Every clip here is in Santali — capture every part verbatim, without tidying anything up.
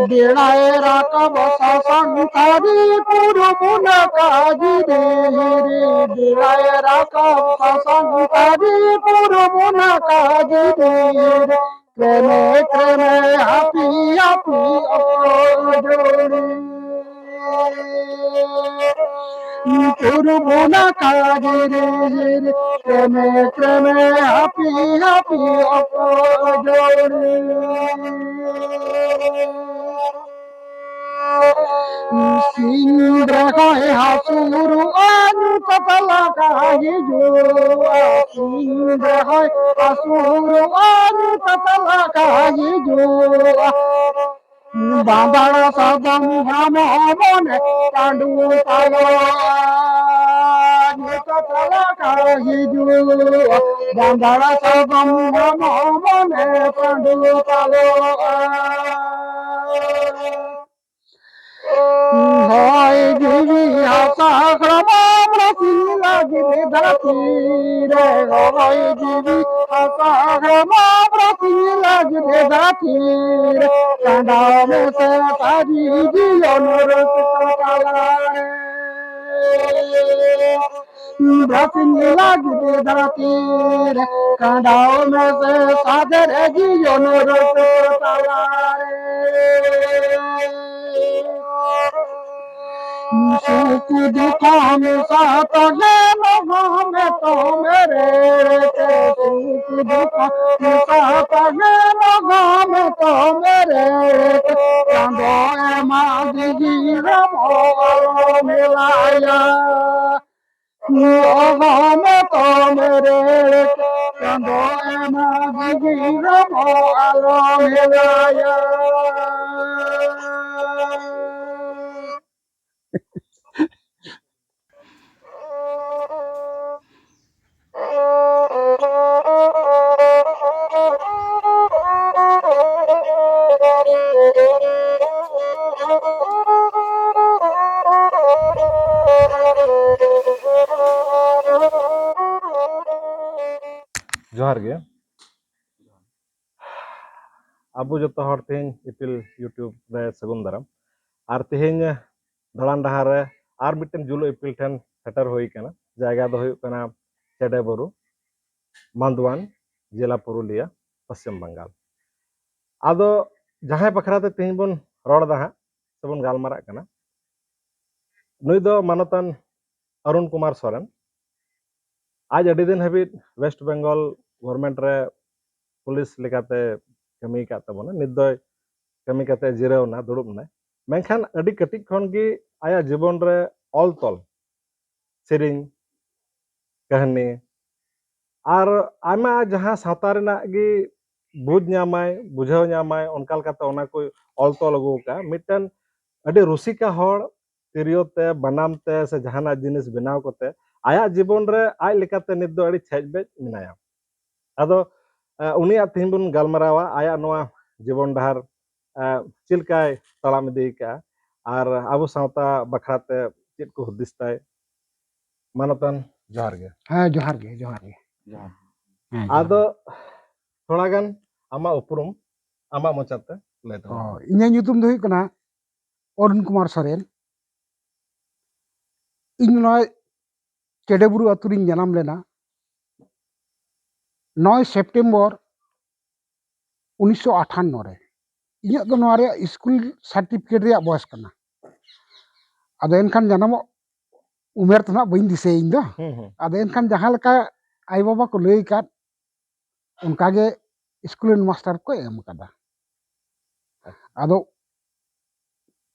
ᱵᱮᱲᱟᱭ ᱨᱟᱠᱟᱵ ᱥᱟᱥᱟᱝ ᱥᱟᱹᱨᱤ ᱯᱩᱨᱩᱵ ᱱᱟᱠᱷᱟ ᱜᱤᱨᱤ ᱦᱤᱨᱤ᱾ ᱵᱮᱲᱟᱭ ᱨᱟᱠᱟᱵ ᱥᱟᱥᱟᱝ ᱥᱟᱹᱨᱤ ᱯᱩᱨᱩᱵ ᱱᱟᱠᱷᱟ ᱜᱤᱨᱤ ᱦᱤᱨᱤ᱾ ᱠᱨᱮᱢᱮ ᱠᱨᱮᱢᱮ ᱦᱟᱯᱤ ᱦᱟᱯᱤ ᱚᱠᱚᱭ ᱡᱩᱲᱤ᱾ ᱯᱩᱨᱩᱵ ᱱᱟᱠᱷᱟ ᱜᱤᱨᱤ ᱦᱤᱨᱤ᱾ ᱠᱨᱮᱢᱮ ᱠᱨᱮᱢᱮ ᱦᱟᱯᱤ ᱦᱟᱯᱤ ᱚᱠᱚᱭ ᱡᱩᱲᱤ᱾ ᱥᱤᱧ ᱨᱮᱦᱚᱸᱭ ᱦᱟᱹᱥᱩᱨᱚᱜᱼᱟ, ᱧᱩᱛᱟᱹᱛ ᱞᱟᱜᱟ ᱦᱤᱡᱩᱜᱼᱟ᱾ ᱥᱤᱧ ᱨᱮᱦᱚᱸᱭ ᱦᱟᱹᱥᱩᱨᱚᱜᱼᱟ, ᱧᱩᱛᱟᱹᱛ ᱞᱟᱜᱟ ᱦᱤᱡᱩᱜᱼᱟ᱾ ᱵᱟᱸᱫᱟᱲ ᱥᱟᱫᱚᱢ ᱦᱟᱢᱚ ᱢᱚᱱᱮ ᱯᱟᱹᱰᱩ ᱯᱟᱞᱚᱜᱼᱟ᱾ ᱧᱩᱛᱟᱹᱛ ᱞᱟᱜᱟ ᱦᱤᱡᱩᱜᱼᱟ᱾ ᱵᱟᱸᱫᱟᱲ ᱥᱟᱫᱚᱢ ᱦᱟᱢᱚ ᱢᱚᱱᱮ ᱯᱟᱹᱰᱩ ᱯᱟᱞᱚᱜᱼᱟ᱾ ᱦᱚᱭ ᱡᱤᱣᱤ ᱦᱟᱥᱟ ᱦᱚᱲᱢᱚ ᱵᱨᱟᱥᱤ ᱞᱟᱹᱜᱤᱫ ᱫᱷᱟᱹᱨᱛᱤ ᱨᱮ, ᱦᱚᱭ ᱡᱤᱣᱤ ᱦᱟᱥᱟ ᱦᱚᱲᱢᱚ ᱵᱨᱟᱥᱤ ᱞᱟᱹᱜᱤᱫ ᱫᱷᱟᱹᱨᱛᱤ ᱨᱮ, ᱠᱷᱟᱸᱰᱟᱣ ᱢᱮᱥᱮ ᱥᱟᱹᱨᱤ ᱡᱤᱭᱚᱱ ᱨᱟᱹᱥᱠᱟᱹ ᱛᱟᱞᱟᱨᱮ᱾ ᱵᱨᱟᱥᱤ ᱞᱟᱹᱜᱤᱫ ᱫᱷᱟᱹᱨᱛᱤ ᱨᱮ, ᱠᱷᱟᱸᱰᱟᱣ ᱢᱮᱥᱮ ᱥᱟᱫᱷᱮᱨ ᱡᱤᱭᱚᱱ ᱨᱟᱹᱥᱠᱟᱹ ᱛᱟᱞᱟᱨᱮ᱾ ᱥᱩᱠ ᱫᱩᱠ ᱢᱮᱥᱟ ᱛᱟᱦᱮᱱ ᱦᱚᱸ ᱢᱮ ᱛᱚ ᱢᱮᱨᱮ ᱛᱮ ᱥᱩᱠ ᱫᱩᱠ ᱢᱮᱥᱟ ᱛᱟᱦᱮᱸ ᱞᱟᱜᱟ ᱢᱮ ᱛᱚ ᱢᱮᱨᱮ ᱛᱮ ᱪᱟᱸᱫᱚ ᱮᱢᱟ ᱫᱤᱜᱤ ᱨᱟᱢᱚ ᱟᱞᱚ ᱢᱮᱞᱟᱭᱟ᱾ ᱞᱟᱜᱟ ᱢᱮ ᱛᱚ ᱢᱮᱨᱮ ᱛᱮ ᱪᱟᱸᱫᱚ ᱮᱢᱟ ᱫᱤᱜᱤ ᱨᱟᱢᱚ ᱟᱞᱚ ᱢᱮᱞᱟᱭᱟ᱾ ᱡᱚᱦᱟᱨ ᱜᱮ᱾ ᱟᱵᱚ ᱡᱚᱛᱚ ᱦᱚᱲ ᱛᱮᱦᱮᱧ ᱤᱯᱤᱞ YouTube ᱨᱮ ᱥᱟᱹᱜᱩᱱ ᱫᱟᱨᱟᱢ᱾ ᱟᱨ ᱛᱮᱦᱮᱧ ᱫᱟᱬᱟᱱ ᱰᱟᱦᱟᱨ ᱨᱮ ᱟᱨ ᱢᱤᱫᱴᱮᱱ ᱡᱩᱞᱩᱜ ᱤᱯᱤᱞ ᱴᱷᱮᱱ ᱥᱮᱴᱮᱨ ᱦᱩᱭ ᱠᱟᱱᱟ᱾ ᱡᱟᱭᱜᱟ ᱫᱚ ᱦᱩᱭᱩᱜ ᱠᱟᱱᱟ ᱪᱮᱰᱮ ᱵᱩᱨᱩ, ᱢᱟᱱᱫᱣᱟᱱ, ᱡᱮᱞᱟ ᱯᱩᱨᱩᱞᱤᱭᱟ, ᱯᱚᱥᱪᱤᱢ ᱵᱟᱝᱜᱟᱞ᱾ ᱟᱫᱚ ᱡᱟᱦᱟᱸᱭ ᱵᱟᱠᱷᱨᱟ ᱛᱮ ᱛᱮᱦᱮᱧ ᱵᱚᱱ ᱨᱚᱲ ᱮᱫᱟ ᱦᱟᱸᱜ, ᱥᱮᱵᱚᱱ ᱜᱟᱞᱢᱟᱨᱟᱜ ᱠᱟᱱᱟ, ᱱᱩᱭ ᱫᱚ ᱢᱟᱱᱚᱛᱟᱱ ᱚᱨᱩᱱ ᱠᱩᱢᱟᱨ ᱥᱚᱨᱮᱱ᱾ ᱟᱡ ᱟᱹᱰᱤ ᱫᱤᱱ ᱦᱟᱹᱵᱤᱡ ᱳᱭᱮᱥᱴ ᱵᱮᱝᱜᱚᱞ ᱜᱚᱵᱷᱚᱨᱱᱢᱮᱱᱴ ᱨᱮ ᱯᱩᱞᱤᱥ ᱞᱮᱠᱟᱛᱮ ᱠᱟᱹᱢᱤ ᱟᱠᱟᱫ ᱛᱟᱵᱚᱱᱟ᱾ ᱱᱤᱛ ᱫᱚᱭ ᱠᱟᱹᱢᱤ ᱠᱟᱛᱮ ᱡᱤᱨᱟᱹᱣ ᱮᱱᱟ, ᱫᱩᱲᱩᱵ ᱮᱱᱟᱭ᱾ ᱢᱮᱱᱠᱷᱟᱱ ᱟᱹᱰᱤ ᱠᱟᱹᱴᱤᱡ ᱠᱷᱚᱱ ᱜᱮ ᱟᱭᱟᱜ ᱡᱤᱵᱚᱱ ᱨᱮ ᱚᱞ ᱛᱚᱞ, ᱥᱮᱨᱮᱧ, ᱠᱟᱹᱦᱱᱤ ᱟᱨ ᱟᱭᱢᱟ ᱡᱟᱦᱟᱸ ᱥᱟᱶᱛᱟ ᱨᱮᱱᱟᱜ ᱜᱮ ᱵᱩᱡᱽ ᱧᱟᱢᱟᱭ, ᱵᱩᱡᱷᱟᱹᱣ ᱧᱟᱢᱟᱭ, ᱚᱱᱠᱟ ᱞᱮᱠᱟᱛᱮ ᱚᱱᱟ ᱠᱚᱭ ᱚᱞ ᱛᱚᱞ ᱟᱹᱜᱩ ᱟᱠᱟᱫᱼᱟ᱾ ᱢᱤᱫᱴᱮᱱ ᱟᱹᱰᱤ ᱨᱩᱥᱤᱠᱟ ᱦᱚᱲ, ᱛᱤᱨᱭᱳ ᱛᱮ, ᱵᱟᱱᱟᱢ ᱛᱮ ᱥᱮ ᱡᱟᱦᱟᱱᱟᱜ ᱡᱤᱱᱤᱥ ᱵᱮᱱᱟᱣ ᱠᱟᱛᱮ ᱟᱭᱟᱜ ᱡᱤᱵᱚᱱ ᱨᱮ ᱟᱡ ᱞᱮᱠᱟᱛᱮ ᱱᱤᱛ ᱫᱚ ᱟᱹᱰᱤ ᱪᱷᱮᱡ ᱵᱮᱡ ᱢᱮᱱᱟᱭᱟ᱾ ᱟᱫᱚ, ᱮ, ᱩᱱᱤᱭᱟᱜ ᱛᱮᱦᱮᱧ ᱵᱚᱱ ᱜᱟᱞᱢᱟᱨᱟᱣᱟ ᱟᱭᱟᱜ ᱱᱚᱣᱟ ᱡᱤᱵᱚᱱ ᱰᱟᱦᱟᱨ, ᱮ, ᱪᱮᱫ ᱞᱮᱠᱟᱭ ᱛᱟᱲᱟᱢ ᱤᱫᱤ ᱟᱠᱟᱫᱼᱟ ᱟᱨ ᱟᱵᱚ ᱥᱟᱶᱛᱟ ᱵᱟᱠᱷᱨᱟ ᱛᱮ ᱪᱮᱫ ᱠᱚ ᱦᱩᱫᱤᱥ ᱛᱟᱭ᱾ ᱢᱟᱱᱚᱛᱟᱱ, ᱡᱚᱦᱟᱨ ᱜᱮ᱾ ᱦᱮᱸ, ᱡᱚᱦᱟᱨ ᱜᱮ, ᱡᱚᱦᱟᱨ ᱜᱮ᱾ ᱡᱚᱦᱟᱨ᱾ ᱦᱮᱸ, ᱡᱚᱦᱟᱨ ᱟᱫᱚ ᱜᱮ᱾ ᱛᱷᱚᱲᱟ ᱜᱟᱱ ᱟᱢᱟᱜ ᱩᱯᱨᱩᱢ ᱟᱢᱟᱜ ᱢᱚᱪᱟᱛᱮ ᱞᱟᱹᱭ ᱛᱟᱵᱚᱱ ᱚ, ᱢᱮ᱾ ᱤᱧᱟᱹᱜ ᱧᱩᱛᱩᱢ ᱫᱚ ᱦᱩᱭᱩᱜ ᱠᱟᱱᱟ ᱚᱨᱩᱱ ᱠᱩᱢᱟᱨ ᱥᱚᱨᱮᱱ᱾ ᱤᱧ ᱱᱚᱜᱼᱚᱭ ᱪᱮᱰᱮᱵᱩᱨᱩ ᱟᱹᱛᱩ ᱨᱤᱧ ᱡᱟᱱᱟᱢ ᱞᱮᱱᱟ᱾ ᱱᱚᱭ ᱥᱮᱯᱴᱮᱢᱵᱚᱨ ᱩᱱᱤᱥᱥᱚ ᱟᱴᱷᱟᱱᱱᱚ ᱨᱮ᱾ ᱤᱧᱟᱹᱜ ᱫᱚ ᱱᱚᱣᱟ ᱨᱮᱭᱟᱜ ᱥᱠᱩᱞ ᱥᱟᱨᱴᱤᱯᱷᱤᱠᱮᱴ ᱨᱮᱭᱟᱜ ᱵᱚᱭᱮᱥ ᱠᱟᱱᱟ᱾ ᱟᱫᱚ ᱮᱱᱠᱷᱟᱱ ᱡᱟᱱᱟᱢᱚᱜ ᱩᱢᱮᱨ ᱛᱚ ᱱᱟᱜ ᱵᱟᱹᱧ ᱫᱤᱥᱟᱹᱭᱟ ᱤᱧ ᱫᱚ᱾ ᱦᱩᱸ, ᱦᱩᱸ᱾ ᱟᱫᱚ ᱮᱱᱠᱷᱟᱱ ᱡᱟᱦᱟᱸ ᱞᱮᱠᱟ ᱟᱭᱳᱼᱵᱟᱵᱟ ᱠᱚ ᱞᱟᱹᱭ ᱟᱠᱟᱫ, ᱚᱱᱠᱟᱜᱮ ᱥᱠᱩᱞ ᱨᱮᱱ ᱢᱟᱥᱴᱟᱨ ᱠᱚ ᱮᱢ ᱟᱠᱟᱫᱟ᱾ ᱟᱫᱚ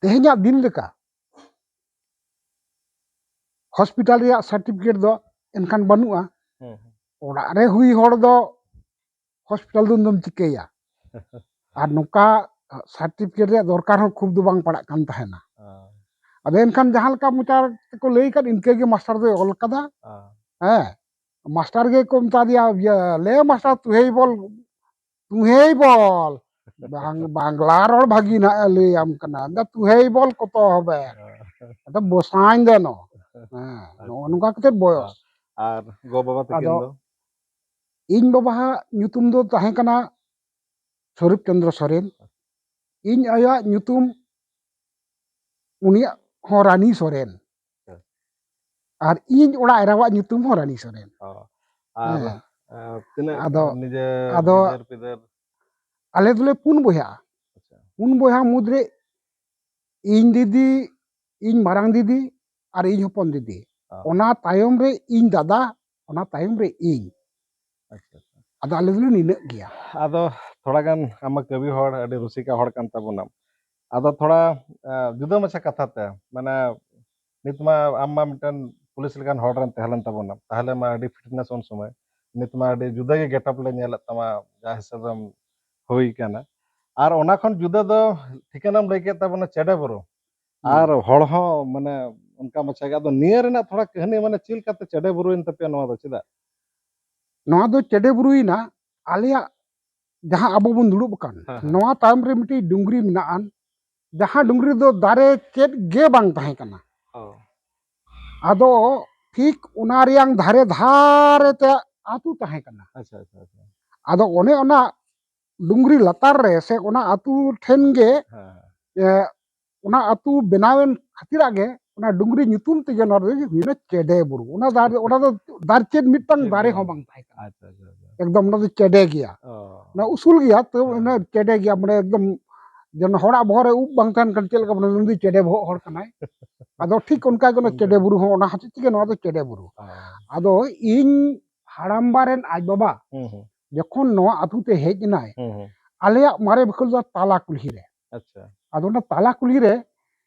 ᱛᱮᱦᱮᱧᱟᱜ ᱫᱤᱱ ᱞᱮᱠᱟ ᱦᱚᱥᱯᱤᱴᱟᱞ ᱨᱮᱭᱟᱜ ᱥᱟᱨᱴᱤᱯᱷᱤᱠᱮᱴ ᱫᱚ ᱮᱱᱠᱷᱟᱱ ᱵᱟᱹᱱᱩᱜᱼᱟ᱾ ᱦᱩᱸ, ᱦᱩᱸ᱾ ᱚᱲᱟᱜ ᱨᱮ ᱦᱩᱭ ᱦᱚᱲ ᱫᱚ ᱦᱚᱥᱯᱤᱴᱟᱞ ᱫᱚ ᱩᱱᱫᱚᱢ ᱪᱤᱠᱟᱹᱭᱟ? ᱟᱨ ᱱᱚᱝᱠᱟ ᱥᱟᱨᱴᱤᱯᱷᱤᱠᱮᱴ ᱨᱮᱭᱟᱜ ᱫᱚᱨᱠᱟᱨ ᱦᱚᱸ ᱠᱷᱩᱵ ᱫᱚ ᱵᱟᱝ ᱯᱟᱲᱟᱜ ᱠᱟᱱ ᱛᱟᱦᱮᱱᱟ᱾ ᱦᱮᱸ᱾ ᱟᱫᱚ ᱮᱱᱠᱷᱟᱱ ᱡᱟᱦᱟᱸ ᱞᱮᱠᱟ ᱢᱚᱪᱟ ᱛᱮᱠᱚ ᱞᱟᱹᱭ ᱟᱠᱟᱫ, ᱤᱱᱠᱟᱹ ᱜᱮ ᱢᱟᱥᱴᱟᱨ ᱫᱚᱭ ᱚᱞ ᱠᱟᱫᱟ᱾ ᱦᱮᱸ᱾ ᱦᱮᱸ, ᱢᱟᱥᱴᱟᱨ ᱜᱮ ᱠᱚ ᱢᱮᱛᱟ ᱫᱮᱭᱟ, "ᱤᱭᱟᱹ, ᱞᱮ ᱢᱟᱥᱴᱟᱨ, ᱛᱩᱦᱮᱭ ᱵᱚᱞ, ᱛᱩᱦᱮᱭ ᱵᱚᱞ, ᱵᱟᱝ, ᱵᱟᱝᱞᱟ ᱨᱚᱲ ᱵᱷᱟᱹᱜᱤ ᱱᱟᱦᱟᱜ ᱮ ᱞᱟᱹᱭᱟᱢ ᱠᱟᱱᱟ, ᱟᱫᱚ ᱛᱩᱦᱮᱭ ᱵᱚᱞ ᱠᱚᱛᱚ ᱦᱚᱵᱮ, ᱟᱫᱚ ᱵᱚᱥᱟᱧ ᱫᱮᱱᱚ᱾" ᱦᱮᱸ, ᱱᱚᱜᱼᱚ ᱱᱚᱝᱠᱟ ᱠᱟᱛᱮ ᱵᱚᱭᱚᱥ᱾ ᱟᱨ ᱜᱚ ᱵᱟᱵᱟ ᱛᱟᱹᱠᱤᱱ ᱟᱫᱚ ᱫᱚ? ᱤᱧ ᱵᱟᱵᱟᱣᱟᱜ ᱧᱩᱛᱩᱢ ᱫᱚ ᱛᱟᱦᱮᱸ ᱠᱟᱱᱟ ᱥᱚᱨᱩᱯ ᱪᱚᱸᱫᱽᱨᱚ ᱥᱚᱨᱮᱱ᱾ ᱤᱧ ᱟᱭᱳᱣᱟᱜ ᱧᱩᱛᱩᱢ, ᱩᱱᱤᱭᱟᱜ ᱦᱚᱸ ᱨᱟᱱᱤ ᱥᱚᱨᱮᱱ᱾ ᱦᱮᱸ᱾ ᱟᱨ ᱤᱧ ᱚᱲᱟᱜ ᱮᱨᱟᱣᱟᱜ ᱧᱩᱛᱩᱢ ᱦᱚᱸ ᱨᱟᱱᱤ ᱥᱚᱨᱮᱱ᱾ ᱚ, ᱟᱨ, ᱦᱮᱸ᱾ ᱟᱨ ᱛᱤᱱᱟᱹᱜ ᱟᱫᱚ, ᱱᱤᱡᱮ ᱟᱫᱚ ᱜᱤᱫᱟᱹᱨ ᱯᱤᱫᱟᱹᱨ? ᱟᱞᱮ ᱫᱚᱞᱮ ᱯᱩᱱ ᱵᱚᱭᱦᱟᱜᱼᱟ᱾ ᱟᱪᱪᱷᱟ᱾ ᱯᱩᱱ ᱵᱚᱭᱦᱟ ᱢᱩᱫᱽᱨᱮ ᱤᱧ ᱫᱤᱫᱤ, ᱤᱧ ᱢᱟᱨᱟᱝ ᱫᱤᱫᱤ ᱟᱨ ᱤᱧ ᱦᱚᱯᱚᱱ ᱫᱤᱫᱤ᱾ ᱚ᱾ ᱚᱱᱟ ᱛᱟᱭᱚᱢ ᱨᱮ ᱤᱧ ᱫᱟᱫᱟ, ᱚᱱᱟ ᱛᱟᱭᱚᱢ ᱨᱮ ᱤᱧ᱾ ᱟᱪᱪᱷᱟ, ᱟᱪᱪᱷᱟ᱾ ᱟᱫᱚ ᱟᱞᱮ ᱫᱚᱞᱮ ᱱᱤᱱᱟᱹᱜ ᱜᱮᱭᱟ᱾ ᱟᱫᱚ ᱛᱷᱚᱲᱟ ᱜᱟᱱ ᱟᱢ ᱢᱟ ᱠᱟᱹᱢᱤ ᱦᱚᱲ, ᱟᱹᱰᱤ ᱨᱩᱥᱤᱠᱟ ᱦᱚᱲ ᱠᱟᱱ ᱛᱟᱵᱚᱱᱟᱢ᱾ ᱟᱫᱚ ᱛᱷᱚᱲᱟ, ᱮ, ᱡᱩᱫᱟᱹ ᱢᱟᱪᱷᱟ ᱠᱟᱛᱷᱟ ᱛᱮ, ᱢᱟᱱᱮ, ᱱᱤᱛ ᱢᱟ ᱟᱢ ᱢᱟ ᱢᱤᱫᱴᱮᱱ ᱯᱩᱞᱤᱥ ᱞᱮᱠᱟᱱ ᱦᱚᱲ ᱨᱮᱢ ᱛᱟᱦᱮᱸ ᱞᱮᱱ ᱛᱟᱵᱚᱱᱟ, ᱛᱟᱦᱞᱮ ᱢᱟ ᱟᱹᱰᱤ ᱯᱷᱤᱴᱱᱮᱥ ᱩᱱ ᱥᱚᱢᱚᱭ᱾ ᱱᱤᱛ ᱢᱟ ᱟᱹᱰᱤ ᱡᱩᱫᱟᱹ ᱜᱮ ᱜᱮᱴᱟᱯ ᱞᱮ ᱧᱮᱞᱮᱫ ᱛᱟᱢᱟ, ᱡᱟ ᱦᱤᱥᱟᱹᱵᱮᱢ ᱦᱩᱭ ᱠᱟᱱᱟ᱾ ᱟᱨ ᱚᱱᱟ ᱠᱷᱚᱱ ᱡᱩᱫᱟᱹ ᱫᱚ ᱴᱷᱤᱠᱟᱹᱱᱟᱢ ᱞᱟᱹᱭ ᱠᱮᱫ ᱛᱟᱵᱚᱱᱟ ᱪᱮᱰᱮ ᱵᱩᱨᱩ᱾ ᱦᱩᱸ᱾ ᱟᱨ ᱦᱚᱲ ᱦᱚᱸ ᱢᱟᱱᱮ ᱚᱱᱠᱟ ᱢᱟᱪᱷᱟ ᱜᱮ᱾ ᱟᱫᱚ ᱱᱤᱭᱟᱹ ᱨᱮᱱᱟᱜ ᱛᱷᱚᱲᱟ ᱠᱟᱹᱦᱱᱤ, ᱢᱟᱱᱮ ᱪᱮᱫ ᱞᱮᱠᱟᱛᱮ ᱪᱮᱰᱮ ᱵᱩᱨᱩᱭᱮᱱ ᱛᱟᱯᱮᱭᱟ ᱱᱚᱣᱟ ᱫᱚ, ᱪᱮᱫᱟᱜ? ᱱᱚᱣᱟ ᱫᱚ ᱪᱮᱰᱮ ᱵᱩᱨᱩᱭᱮᱱᱟ, ᱟᱞᱮᱭᱟᱜ ᱡᱟᱦᱟᱸ ᱟᱵᱚ ᱵᱚᱱ ᱫᱩᱲᱩᱵ ᱟᱠᱟᱱ, ᱦᱮᱸ, ᱦᱮᱸ᱾ ᱱᱚᱣᱟ ᱛᱟᱭᱚᱢ ᱨᱮ ᱢᱤᱫᱴᱤᱡ ᱰᱩᱝᱨᱤ ᱢᱮᱱᱟᱜᱼᱟ, ᱡᱟᱦᱟᱸ ᱰᱩᱝᱨᱤ ᱨᱮᱫᱚ ᱫᱟᱨᱮ ᱪᱮᱫ ᱜᱮ ᱵᱟᱝ ᱛᱟᱦᱮᱸ ᱠᱟᱱᱟ᱾ ᱚ᱾ ᱟᱫᱚ ᱴᱷᱤᱠ ᱚᱱᱟ ᱨᱮᱭᱟᱝ ᱫᱷᱟᱨᱮ ᱫᱷᱟᱨᱮ ᱛᱮ ᱟᱹᱛᱩ ᱛᱟᱦᱮᱸ ᱠᱟᱱᱟ᱾ ᱟᱪᱪᱷᱟ, ᱟᱪᱪᱷᱟ, ᱟᱪᱪᱷᱟ᱾ ᱟᱫᱚ ᱚᱱᱮ ᱚᱱᱟ ᱰᱩᱝᱨᱤ ᱞᱟᱛᱟᱨ ᱨᱮ ᱥᱮ ᱚᱱᱟ ᱟᱹᱛᱩ ᱴᱷᱮᱱ ᱜᱮ, ᱦᱮᱸ, ᱦᱮᱸ᱾ ᱮ, ᱚᱱᱟ ᱟᱹᱛᱩ ᱵᱮᱱᱟᱣᱮᱱ ᱠᱷᱟᱹᱛᱤᱨᱟᱜ ᱜᱮ ᱚᱱᱟ ᱰᱩᱝᱨᱤ ᱧᱩᱛᱩᱢ ᱛᱮᱜᱮ ᱱᱚᱣᱟ ᱫᱚ ᱦᱩᱭᱱᱟ ᱪᱮᱰᱮ ᱵᱩᱨᱩ᱾ ᱚᱱᱟ ᱫᱟᱨᱮ, ᱚᱱᱟ ᱫᱚ ᱫᱟᱨᱮ ᱪᱮᱫ ᱢᱤᱫᱴᱟᱝ ᱪᱮᱫ ᱫᱟᱨᱮ ᱜᱮ ᱦᱚᱸ ᱵᱟᱝ᱾ ᱵᱟᱝ ᱛᱟᱦᱮᱸ ᱠᱟᱱᱟ᱾ ᱟᱪᱪᱷᱟ, ᱟᱪᱪᱷᱟ, ᱟᱪᱪᱷᱟ᱾ ᱮᱠᱫᱚᱢ ᱚᱱᱟ ᱫᱚ ᱪᱮᱰᱮ ᱜᱮᱭᱟ᱾ ᱚ᱾ ᱚᱱᱟ ᱩᱥᱩᱞ ᱜᱮᱭᱟ, ᱛᱚ ᱦᱮᱸ᱾ ᱚᱱᱟ ᱪᱮᱰᱮ ᱜᱮᱭᱟ, ᱢᱟᱱᱮ ᱮᱠᱫᱚᱢ ᱡᱮᱱᱚ ᱦᱚᱲᱟᱜ ᱵᱚᱦᱚᱜ ᱨᱮ ᱩᱵ ᱵᱟᱝ ᱛᱟᱦᱮᱱ ᱠᱟᱱ ᱪᱮᱫ ᱞᱮᱠᱟ, ᱢᱟᱱᱮ ᱩᱱᱤ ᱫᱚ ᱪᱮᱰᱮ ᱵᱚᱦᱚᱜ ᱦᱚᱲ ᱠᱟᱱᱟᱭ᱾ ᱟᱫᱚ ᱴᱷᱤᱠ ᱚᱱᱠᱟ ᱜᱮ ᱚᱱᱟ ᱚᱱᱠᱟ᱾ ᱪᱮᱰᱮ ᱵᱩᱨᱩ ᱦᱚᱸ, ᱚᱱᱟ ᱦᱚᱛᱮᱡ ᱛᱮᱜᱮ ᱱᱚᱣᱟ ᱫᱚ ᱪᱮᱰᱮ ᱵᱩᱨᱩ᱾ ᱚ᱾ ᱟᱫᱚ ᱤᱧ ᱦᱟᱲᱟᱢᱵᱟ ᱨᱮᱱ ᱟᱡ ᱵᱟᱵᱟ ᱦᱩᱸ, ᱦᱩᱸ, ᱡᱚᱠᱷᱚᱱ ᱱᱚᱣᱟ ᱟᱹᱛᱩ ᱛᱮ ᱦᱮᱡ ᱮᱱᱟᱭ, ᱦᱩᱸ, ᱦᱩᱸ, ᱟᱞᱮᱭᱟᱜ ᱢᱟᱨᱮ ᱵᱟᱠᱷᱳᱞ ᱫᱚ ᱛᱟᱞᱟ ᱠᱩᱞᱦᱤ ᱨᱮ᱾ ᱟᱪᱪᱷᱟ᱾ ᱟᱫᱚ ᱚᱱᱟ ᱛᱟᱞᱟ ᱠᱩᱞᱦᱤ ᱨᱮ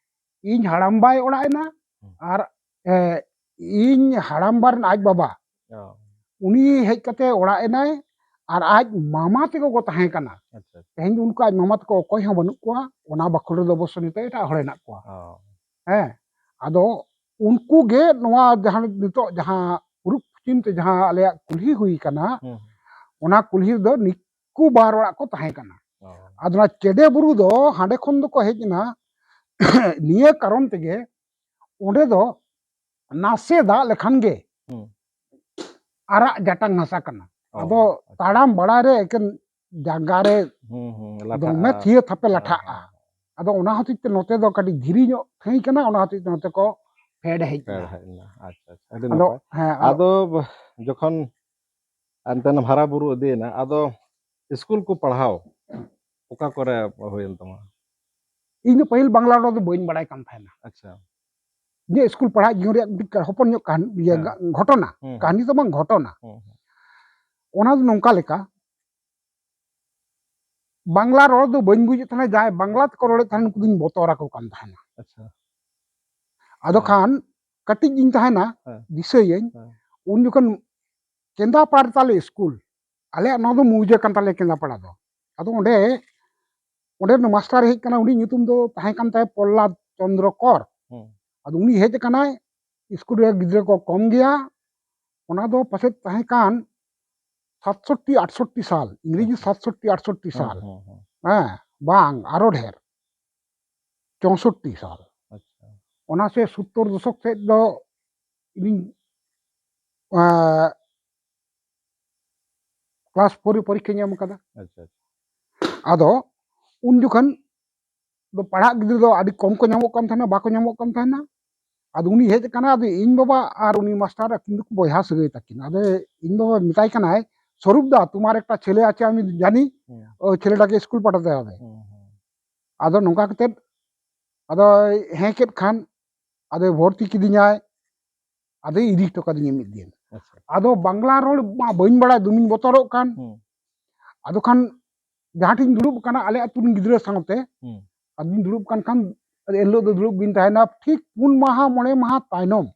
ᱤᱧ ᱦᱟᱲᱟᱢᱵᱟᱭ ᱚᱲᱟᱜ ᱮᱱᱟ, ᱦᱩᱸ, ᱟᱨ, ᱮ, ᱤᱧ ᱦᱟᱲᱟᱢᱵᱟ ᱨᱮᱱ ᱟᱡ ᱵᱟᱵᱟ, ᱚ, ᱩᱱᱤ ᱦᱮᱡ ᱠᱟᱛᱮ ᱚᱲᱟᱜ ᱮᱱᱟᱭ, ᱟᱨ ᱟᱡ ᱢᱟᱢᱟ ᱛᱮᱠᱚ ᱠᱚ ᱛᱟᱦᱮᱸ ᱠᱟᱱᱟ᱾ ᱟᱪᱪᱷᱟ, ᱟᱪᱪᱷᱟ᱾ ᱛᱮᱦᱮᱧ ᱫᱚ ᱩᱱᱠᱩ ᱟᱡ ᱢᱟᱢᱟ ᱛᱮᱠᱚ ᱚᱠᱚᱭ ᱦᱚᱸ ᱵᱟᱹᱱᱩᱜ ᱠᱚᱣᱟ, ᱚᱱᱟ ᱵᱟᱠᱷᱳᱞ ᱨᱮᱫᱚ ᱚᱵᱚᱥᱥᱚ ᱱᱤᱛᱚᱜ ᱮᱴᱟᱜ ᱦᱚᱲ ᱦᱮᱱᱟᱜ ᱠᱚᱣᱟ᱾ ᱚ᱾ ᱦᱮᱸ, ᱟᱫᱚ ᱩᱱᱠᱩ ᱜᱮ ᱱᱚᱣᱟ ᱡᱟᱦᱟᱸ ᱱᱤᱛᱚᱜ ᱡᱟᱦᱟᱸ ᱯᱩᱨᱩᱵ ᱯᱚᱪᱷᱤᱢ ᱛᱮ ᱡᱟᱦᱟᱸ ᱟᱞᱮᱭᱟᱜ ᱠᱩᱞᱦᱤ ᱦᱩᱭ ᱠᱟᱱᱟ, ᱦᱩᱸ, ᱦᱩᱸ᱾ ᱚᱱᱟ ᱠᱩᱞᱦᱤ ᱨᱮᱫᱚ ᱱᱤᱠᱩ ᱵᱟᱨ ᱚᱲᱟᱜ ᱠᱚ ᱛᱟᱦᱮᱸ ᱠᱟᱱᱟ᱾ ᱚ᱾ ᱟᱫᱚ ᱚᱱᱟ ᱪᱮᱰᱮ ᱵᱩᱨᱩ ᱫᱚ ᱦᱟᱸᱰᱮ ᱠᱷᱚᱱ ᱫᱚᱠᱚ ᱦᱮᱡ ᱮᱱᱟ ᱱᱤᱭᱟᱹ ᱠᱟᱨᱚᱱ ᱛᱮᱜᱮ, ᱚᱸᱰᱮ ᱫᱚ ᱱᱟᱥᱮ ᱫᱟᱜ ᱞᱮᱠᱷᱟᱱ ᱜᱮ ᱦᱩᱸ᱾ ᱟᱨᱟᱜ ᱡᱟᱴᱟᱝ ᱦᱟᱥᱟ ᱠᱟᱱᱟ᱾ ᱚ, ᱟᱫᱚ ᱟᱪᱪᱷᱟ᱾ ᱛᱟᱲᱟᱢ ᱵᱟᱲᱟᱭ ᱨᱮ ᱮᱠᱮᱱ ᱡᱟᱸᱜᱟ ᱨᱮ ᱦᱩᱸ, ᱦᱩᱸ, ᱫᱚᱢᱮ ᱞᱟᱴᱷᱟᱜᱼᱟ᱾ ᱛᱷᱤᱭᱟᱹ ᱛᱷᱟᱯᱮ ᱦᱮᱸ, ᱞᱟᱴᱷᱟᱜᱼᱟ᱾ ᱦᱮᱸ, ᱦᱮᱸ᱾ ᱟᱫᱚ ᱚᱱᱟ ᱦᱚᱛᱮᱡ ᱛᱮ ᱱᱚᱛᱮ ᱫᱚ ᱠᱟᱹᱴᱤᱡ ᱫᱷᱤᱨᱤ ᱧᱚᱜ ᱴᱷᱟᱹᱭ ᱠᱟᱱᱟ, ᱚᱱᱟ ᱦᱚᱛᱮᱡ ᱛᱮ ᱱᱚᱛᱮ ᱠᱚ ᱯᱷᱮᱰ ᱦᱮᱡ ᱯᱷᱮᱰ ᱮᱱᱟ᱾ ᱦᱮᱡ ᱮᱱᱟ᱾ ᱟᱪᱪᱷᱟ, ᱟᱪᱪᱷᱟ᱾ ᱟᱹᱰᱤ ᱟᱫᱚ, ᱱᱟᱯᱟᱭ᱾ ᱦᱮᱸ, ᱟᱫᱚ ᱟᱫᱚ ᱡᱚᱠᱷᱚᱱ ᱚᱱᱛᱮᱱ ᱦᱟᱨᱟ ᱵᱩᱨᱩ ᱤᱫᱤᱭᱮᱱᱟ, ᱟᱫᱚ ᱥᱠᱩᱞ ᱠᱚ ᱯᱟᱲᱦᱟᱣ ᱚᱠᱟ ᱠᱚᱨᱮ ᱦᱩᱭᱮᱱ ᱛᱟᱢᱟ? ᱤᱧ ᱫᱚ ᱯᱟᱹᱦᱤᱞ ᱵᱟᱝᱞᱟ ᱨᱚᱲ ᱫᱚ ᱵᱟᱹᱧ ᱵᱟᱲᱟᱭ ᱠᱟᱱ ᱛᱟᱦᱮᱱᱟ᱾ ᱟᱪᱪᱷᱟ᱾ ᱤᱧᱟᱹᱜ ᱥᱠᱩᱞ ᱯᱟᱲᱦᱟᱜ ᱡᱤᱭᱚᱱ ᱨᱮᱭᱟᱜ ᱢᱤᱫᱴᱤᱡ ᱦᱚᱯᱚᱱ ᱧᱚᱜ ᱠᱟᱹᱦᱱᱤ, ᱤᱭᱟᱹ, ᱦᱮᱸ᱾ ᱜᱟ-, ᱜᱷᱚᱴᱚᱱᱟ, ᱦᱩᱸ, ᱦᱩᱸ᱾ ᱠᱟᱹᱦᱱᱤ ᱫᱚ ᱵᱟᱝ, ᱜᱷᱚᱴᱚᱱᱟ᱾ ᱦᱩᱸ, ᱦᱩᱸ᱾ ᱚᱱᱟ ᱫᱚ ᱱᱚᱝᱠᱟ ᱞᱮᱠᱟ, ᱵᱟᱝᱞᱟ ᱨᱚᱲ ᱫᱚ ᱵᱟᱹᱧ ᱵᱩᱡᱮᱫ ᱛᱟᱦᱮᱱᱟ, ᱡᱟᱦᱟᱸᱭ ᱵᱟᱝᱞᱟ ᱛᱮᱠᱚ ᱨᱚᱲᱮᱫ ᱛᱟᱦᱮᱱᱟ, ᱩᱱᱠᱩ ᱫᱚᱧ ᱵᱚᱛᱚᱨ ᱟᱠᱚ ᱠᱟᱱ ᱛᱟᱦᱮᱱᱟ᱾ ᱟᱪᱪᱷᱟ᱾ ᱟᱫᱚ ᱦᱮᱸ᱾ ᱠᱷᱟᱱ ᱠᱟᱹᱴᱤᱡ ᱜᱤᱧ ᱛᱟᱦᱮᱱᱟ, ᱦᱮᱸ᱾ ᱫᱤᱥᱟᱹᱭᱟᱹᱧ, ᱦᱮᱸ᱾ ᱩᱱ ᱡᱚᱠᱷᱚᱱ ᱠᱮᱸᱫᱟᱯᱟᱲ ᱛᱟᱞᱮ ᱥᱠᱩᱞ, ᱟᱞᱮᱭᱟᱜ ᱱᱚᱣᱟ ᱫᱚ ᱢᱩᱡᱟᱹ ᱠᱟᱱ ᱛᱟᱞᱮᱭᱟ ᱠᱮᱸᱫᱟᱯᱟᱲᱟ ᱫᱚ᱾ ᱟᱫᱚ ᱚᱸᱰᱮ, ᱚᱸᱰᱮ ᱨᱮᱱ ᱢᱟᱥᱴᱟᱨ ᱦᱮᱡ ᱠᱟᱱᱟ, ᱩᱱᱤ ᱧᱩᱛᱩᱢ ᱫᱚ ᱛᱟᱦᱮᱸ ᱠᱟᱱ ᱛᱟᱭᱟ ᱯᱨᱚᱦᱞᱟᱫ ᱪᱚᱸᱫᱽᱨᱚ ᱠᱚᱨ᱾ ᱦᱩᱸ᱾ ᱟᱫᱚ ᱩᱱᱤ ᱦᱮᱡ ᱟᱠᱟᱱᱟᱭ, ᱥᱠᱩᱞ ᱨᱮ ᱜᱤᱫᱽᱨᱟᱹ ᱠᱚ ᱠᱚᱢ ᱜᱮᱭᱟ, ᱚᱱᱟ ᱫᱚ ᱯᱟᱥᱮᱡ ᱛᱟᱦᱮᱸ ᱠᱟᱱ ᱥᱟᱛᱥᱚᱴᱴᱤ ᱟᱴᱥᱚᱴᱴᱤ ᱥᱟᱞ, ᱤᱝᱨᱮᱡᱤ ᱟᱪᱪᱷᱟ᱾ ᱥᱟᱛᱥᱚᱴᱴᱤ ᱟᱴᱥᱚᱴᱴᱤ ᱦᱩᱸ, ᱥᱟᱞ᱾ ᱦᱩᱸ, ᱦᱩᱸ᱾ ᱦᱮᱸ, ᱵᱟᱝ, ᱟᱨᱚ ᱰᱷᱮᱨ, ᱪᱳᱥᱚᱴᱴᱤ ᱥᱟᱞ᱾ ᱟᱪᱪᱷᱟ᱾ ᱚᱱᱟ ᱥᱮ ᱥᱳᱛᱛᱳᱨ ᱫᱚᱥᱚᱠ ᱥᱮᱫ ᱫᱚ ᱤᱧ, ᱟᱸ, ᱠᱞᱟᱥ ᱯᱷᱳᱨ ᱨᱮ ᱯᱚᱨᱤᱠᱠᱷᱟᱧ ᱮᱢ ᱠᱟᱫᱟ᱾ ᱟᱪᱪᱷᱟ, ᱟᱪᱪᱷᱟ᱾ ᱟᱫᱚ ᱩᱱ ᱡᱚᱠᱷᱚᱱ ᱫᱚ ᱯᱟᱲᱦᱟᱜ ᱜᱤᱫᱽᱨᱟᱹ ᱫᱚ ᱟᱹᱰᱤ ᱠᱚᱢ ᱠᱚ ᱧᱟᱢᱚᱜ ᱠᱟᱱ ᱛᱟᱦᱮᱱᱟ, ᱵᱟᱠᱚ ᱧᱟᱢᱚᱜ ᱠᱟᱱ ᱛᱟᱦᱮᱱᱟ᱾ ᱟᱫᱚ ᱩᱱᱤ ᱦᱮᱡ ᱟᱠᱟᱱᱟ, ᱟᱫᱚ ᱤᱧ ᱵᱟᱵᱟ ᱟᱨ ᱩᱱᱤ ᱢᱟᱥᱴᱟᱨ ᱟᱹᱠᱤᱱ ᱫᱚᱠᱚ ᱵᱚᱭᱦᱟ ᱥᱟᱹᱜᱟᱹᱭ ᱛᱟᱹᱠᱤᱱ᱾ ᱟᱫᱚ ᱤᱧ ᱵᱟᱵᱟ ᱢᱮᱛᱟᱭ ᱠᱟᱱᱟᱭ, "ᱥᱚᱨᱩᱯ ᱫᱟ, ᱛᱩᱢᱟᱨ ᱮᱠᱴᱟ ᱪᱷᱮᱞᱮ ᱟᱪᱷᱮ, ᱟᱢᱤ ᱡᱟᱱᱤ, ᱦᱩᱸ᱾ ᱳ ᱪᱷᱮᱞᱮᱴᱟᱠᱮ ᱥᱠᱩᱞ ᱯᱟᱴᱷᱟᱛᱮ ᱦᱚᱵᱮ।" ᱦᱩᱸ, ᱦᱩᱸ᱾ ᱟᱫᱚ ᱱᱚᱝᱠᱟ ᱠᱟᱛᱮᱫ ᱟᱫᱚᱭ ᱦᱮᱸ ᱠᱮᱫ ᱠᱷᱟᱱ, ᱟᱫᱚᱭ ᱵᱷᱚᱨᱛᱤ ᱠᱤᱫᱤᱧᱟᱭ, ᱟᱫᱚᱭ ᱤᱫᱤ ᱦᱚᱴᱚ ᱠᱟᱫᱤᱧᱟ ᱢᱤᱫ ᱫᱤᱱ᱾ ᱟᱪᱪᱷᱟ᱾ ᱟᱫᱚ ᱵᱟᱝᱞᱟ ᱨᱚᱲ ᱢᱟ ᱵᱟᱹᱧ ᱵᱟᱲᱟᱭ, ᱫᱚᱢᱮᱧ ᱵᱚᱛᱚᱨᱚᱜ ᱠᱟᱱ᱾ ᱦᱩᱸ᱾ ᱟᱫᱚ ᱠᱷᱟᱱ ᱡᱟᱦᱟᱸ ᱴᱷᱮᱱ ᱤᱧ ᱫᱩᱲᱩᱵ ᱠᱟᱱᱟ ᱟᱞᱮ ᱟᱹᱛᱩ ᱨᱮᱱ ᱜᱤᱫᱽᱨᱟᱹ ᱥᱟᱶᱛᱮ, ᱦᱩᱸ᱾ ᱟᱫᱚᱧ ᱫᱩᱲᱩᱵ ᱠᱟᱱ ᱠᱷᱟᱱ ᱮᱱᱦᱤᱞᱳᱜ ᱫᱚ ᱫᱩᱲᱩᱵ ᱜᱤᱧ ᱛᱟᱦᱮᱱᱟ᱾ ᱴᱷᱤᱠ ᱯᱩᱱ ᱢᱟᱦᱟ ᱢᱚᱬᱮ ᱢᱟᱦᱟ ᱛᱟᱭᱱᱚᱢ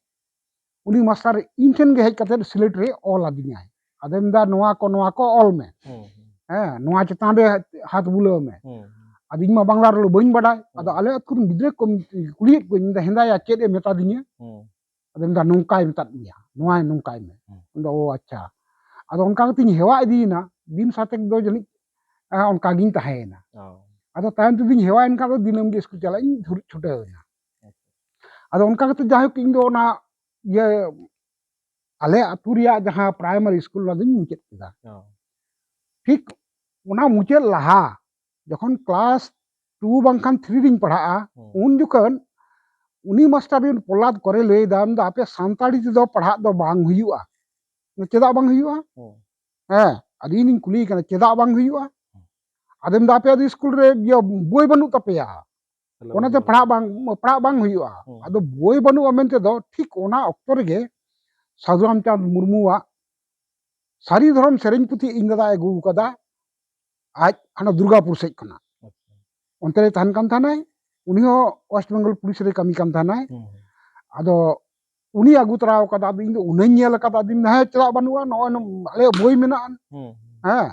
ᱩᱱᱤ ᱢᱟᱥᱴᱟᱨ ᱤᱧ ᱴᱷᱮᱱ ᱜᱮ ᱦᱮᱡ ᱠᱟᱛᱮ ᱥᱤᱞᱮᱴ ᱨᱮ ᱚᱞ ᱟᱹᱫᱤᱧᱟᱭ᱾ ᱟᱫᱚᱭ ᱢᱮᱱᱫᱟ, "ᱱᱚᱣᱟ ᱠᱚ, ᱱᱚᱣᱟ ᱠᱚ ᱚᱞ ᱢᱮ, ᱦᱩᱸ᱾ ᱦᱮᱸ, ᱱᱚᱣᱟ ᱪᱮᱛᱟᱱ ᱨᱮ ᱦᱟᱛ ᱵᱩᱞᱟᱹᱣ ᱢᱮ᱾" ᱦᱩᱸ᱾ ᱟᱫᱚ ᱤᱧ ᱢᱟ ᱵᱟᱝᱞᱟ ᱨᱚᱲ ᱵᱟᱹᱧ ᱵᱟᱰᱟᱭ᱾ ᱟᱫᱚ ᱦᱩᱸ᱾ ᱟᱞᱮ ᱟᱹᱛᱩ ᱨᱮᱱ ᱜᱤᱫᱽᱨᱟᱹ ᱠᱚ ᱠᱩᱞᱤᱭᱮᱫ ᱠᱚᱣᱟᱧ, ᱢᱮᱱᱫᱟ, "ᱦᱮᱸᱫᱟᱭᱟ, ᱪᱮᱫ ᱮ ᱢᱮᱛᱟ ᱫᱤᱧᱟ?" ᱦᱩᱸ᱾ ᱟᱫᱚ ᱢᱮᱱᱫᱟ, "ᱱᱚᱝᱠᱟᱭ ᱢᱮᱛᱟᱫ ᱢᱮᱭᱟ, ᱱᱚᱣᱟᱭ ᱱᱚᱝᱠᱟᱭ ᱢᱮ᱾" ᱦᱩᱸ᱾ ᱢᱮᱱᱫᱟ, "ᱳ ᱟᱪᱪᱷᱟ᱾" ᱟᱫᱚ ᱚᱱᱠᱟ ᱠᱟᱛᱮᱧ ᱦᱮᱣᱟ ᱤᱫᱤᱭᱮᱱᱟ, ᱫᱤᱱ ᱥᱟᱛᱮᱠ ᱫᱚ ᱡᱟᱹᱱᱤᱡ ᱟᱸ, ᱚᱱᱠᱟ ᱜᱤᱧ ᱛᱟᱦᱮᱸᱭᱮᱱᱟ᱾ ᱚ᱾ ᱟᱫᱚ ᱛᱟᱭᱚᱢ ᱛᱮᱫᱚᱧ ᱦᱮᱣᱟᱭᱮᱱ ᱠᱷᱟᱱ ᱫᱚ ᱫᱤᱱᱟᱹᱢ ᱜᱮ ᱤᱥᱠᱩᱞ ᱪᱟᱞᱟᱜ ᱤᱧ ᱫᱷᱩᱨ-, ᱪᱷᱩᱴᱟᱹᱣ ᱮᱱᱟ᱾ ᱟᱫᱚ ᱚᱱᱠᱟ ᱠᱟᱛᱮ ᱡᱟᱭᱦᱳᱠ ᱤᱧ ᱫᱚ ᱚᱱᱟ ᱤᱭᱟᱹ ᱟᱞᱮ ᱟᱹᱛᱩ ᱨᱮᱭᱟᱜ ᱡᱟᱦᱟᱸ ᱯᱨᱟᱭᱢᱟᱨᱤ ᱤᱥᱠᱩᱞ ᱚᱱᱟ ᱫᱚᱧ ᱢᱩᱪᱟᱹᱫ ᱠᱮᱫᱟ᱾ ᱚ᱾ ᱴᱷᱤᱠ ᱚᱱᱟ ᱢᱩᱪᱟᱹᱫ ᱞᱟᱦᱟ ᱡᱚᱠᱷᱚᱱ ᱠᱞᱟᱥ ᱴᱩ ᱵᱟᱝᱠᱷᱟᱱ ᱛᱷᱨᱤ ᱨᱤᱧ ᱯᱟᱲᱦᱟᱜᱼᱟ, ᱦᱩᱸ᱾ ᱩᱱ ᱡᱚᱠᱷᱚᱱ ᱩᱱᱤ ᱢᱟᱥᱴᱟᱨ ᱨᱮᱱ ᱯᱚᱞᱟᱫ ᱠᱚᱨᱮ ᱞᱟᱹᱭ ᱮᱫᱟ, ᱢᱮᱱᱫᱟ, "ᱟᱯᱮ ᱥᱟᱱᱛᱟᱲᱤ ᱛᱮᱫᱚ ᱯᱟᱲᱦᱟᱜ ᱫᱚ ᱵᱟᱝ ᱦᱩᱭᱩᱜᱼᱟ᱾" ᱪᱮᱫᱟᱜ ᱵᱟᱝ ᱦᱩᱭᱩᱜᱼᱟ? ᱦᱩᱸ᱾ ᱦᱮᱸ, ᱟᱫᱚ ᱤᱧᱤᱧ ᱠᱩᱞᱤᱭᱮ ᱠᱟᱱᱟ, "ᱪᱮᱫᱟᱜ ᱵᱟᱝ ᱦᱩᱭᱩᱜᱼᱟ?" ᱟᱫᱚ ᱢᱮᱱᱫᱟ, "ᱟᱯᱮ ᱟᱹᱛᱩ ᱤᱥᱠᱩᱞ ᱨᱮ ᱤᱭᱟᱹ ᱵᱳᱭ ᱵᱟᱹᱱᱩᱜ ᱛᱟᱯᱮᱭᱟ, ᱛᱟᱦᱞᱮ ᱚᱱᱟᱛᱮ ᱵᱟᱹᱱᱩᱜᱼᱟ᱾ ᱯᱟᱲᱦᱟᱜ ᱵᱟᱝ, ᱯᱟᱲᱦᱟᱜ ᱵᱟᱝ ᱦᱩᱭᱩᱜᱼᱟ᱾" ᱦᱩᱸ᱾ ᱟᱫᱚ ᱵᱳᱭ ᱵᱟᱹᱱᱩᱜᱼᱟ ᱢᱮᱱᱛᱮ ᱫᱚ ᱴᱷᱤᱠ ᱚᱱᱟ ᱚᱠᱛᱚ ᱨᱮᱜᱮ ᱥᱟᱹᱫᱷᱩ ᱨᱟᱢᱪᱟᱸᱫᱽ ᱢᱩᱨᱢᱩᱣᱟᱜ ᱥᱟᱹᱨᱤ ᱫᱷᱚᱨᱚᱢ ᱥᱮᱨᱮᱧ ᱯᱩᱛᱷᱤ ᱤᱧ ᱫᱟᱫᱟᱭ ᱟᱹᱜᱩ ᱟᱠᱟᱫᱟ, ᱟᱡ ᱦᱟᱱᱟ ᱫᱩᱨᱜᱟᱯᱩᱨ ᱥᱮᱫ ᱠᱷᱚᱱᱟᱜ᱾ ᱟᱪᱪᱷᱟ᱾ ᱚᱱᱛᱮ ᱨᱮ ᱛᱟᱦᱮᱱ ᱠᱟᱱ ᱛᱟᱦᱮᱱᱟᱭ, ᱩᱱᱤ ᱦᱚᱸ ᱳᱭᱮᱥᱴ ᱵᱮᱝᱜᱚᱞ ᱯᱩᱞᱤᱥ ᱨᱮ ᱠᱟᱹᱢᱤ ᱠᱟᱱ ᱛᱟᱦᱮᱱᱟᱭ᱾ ᱦᱩᱸ᱾ ᱟᱫᱚ ᱩᱱᱤ ᱟᱹᱜᱩ ᱛᱚᱨᱟ ᱟᱠᱟᱫᱟ, ᱟᱫᱚ ᱤᱧ ᱫᱚ ᱩᱱᱟᱹᱧ ᱧᱮᱞ ᱟᱠᱟᱫᱟ, ᱟᱫᱚᱧ ᱢᱮᱱᱫᱟ, "ᱦᱮᱸ, ᱪᱮᱫᱟᱜ ᱵᱟᱹᱱᱩᱜᱼᱟ, ᱱᱚᱜᱼᱚᱭ ᱱᱚ-, ᱟᱞᱮᱭᱟᱜ ᱵᱳᱭ ᱢᱮᱱᱟᱜᱼᱟ᱾" ᱦᱩᱸ᱾ ᱦᱮᱸ,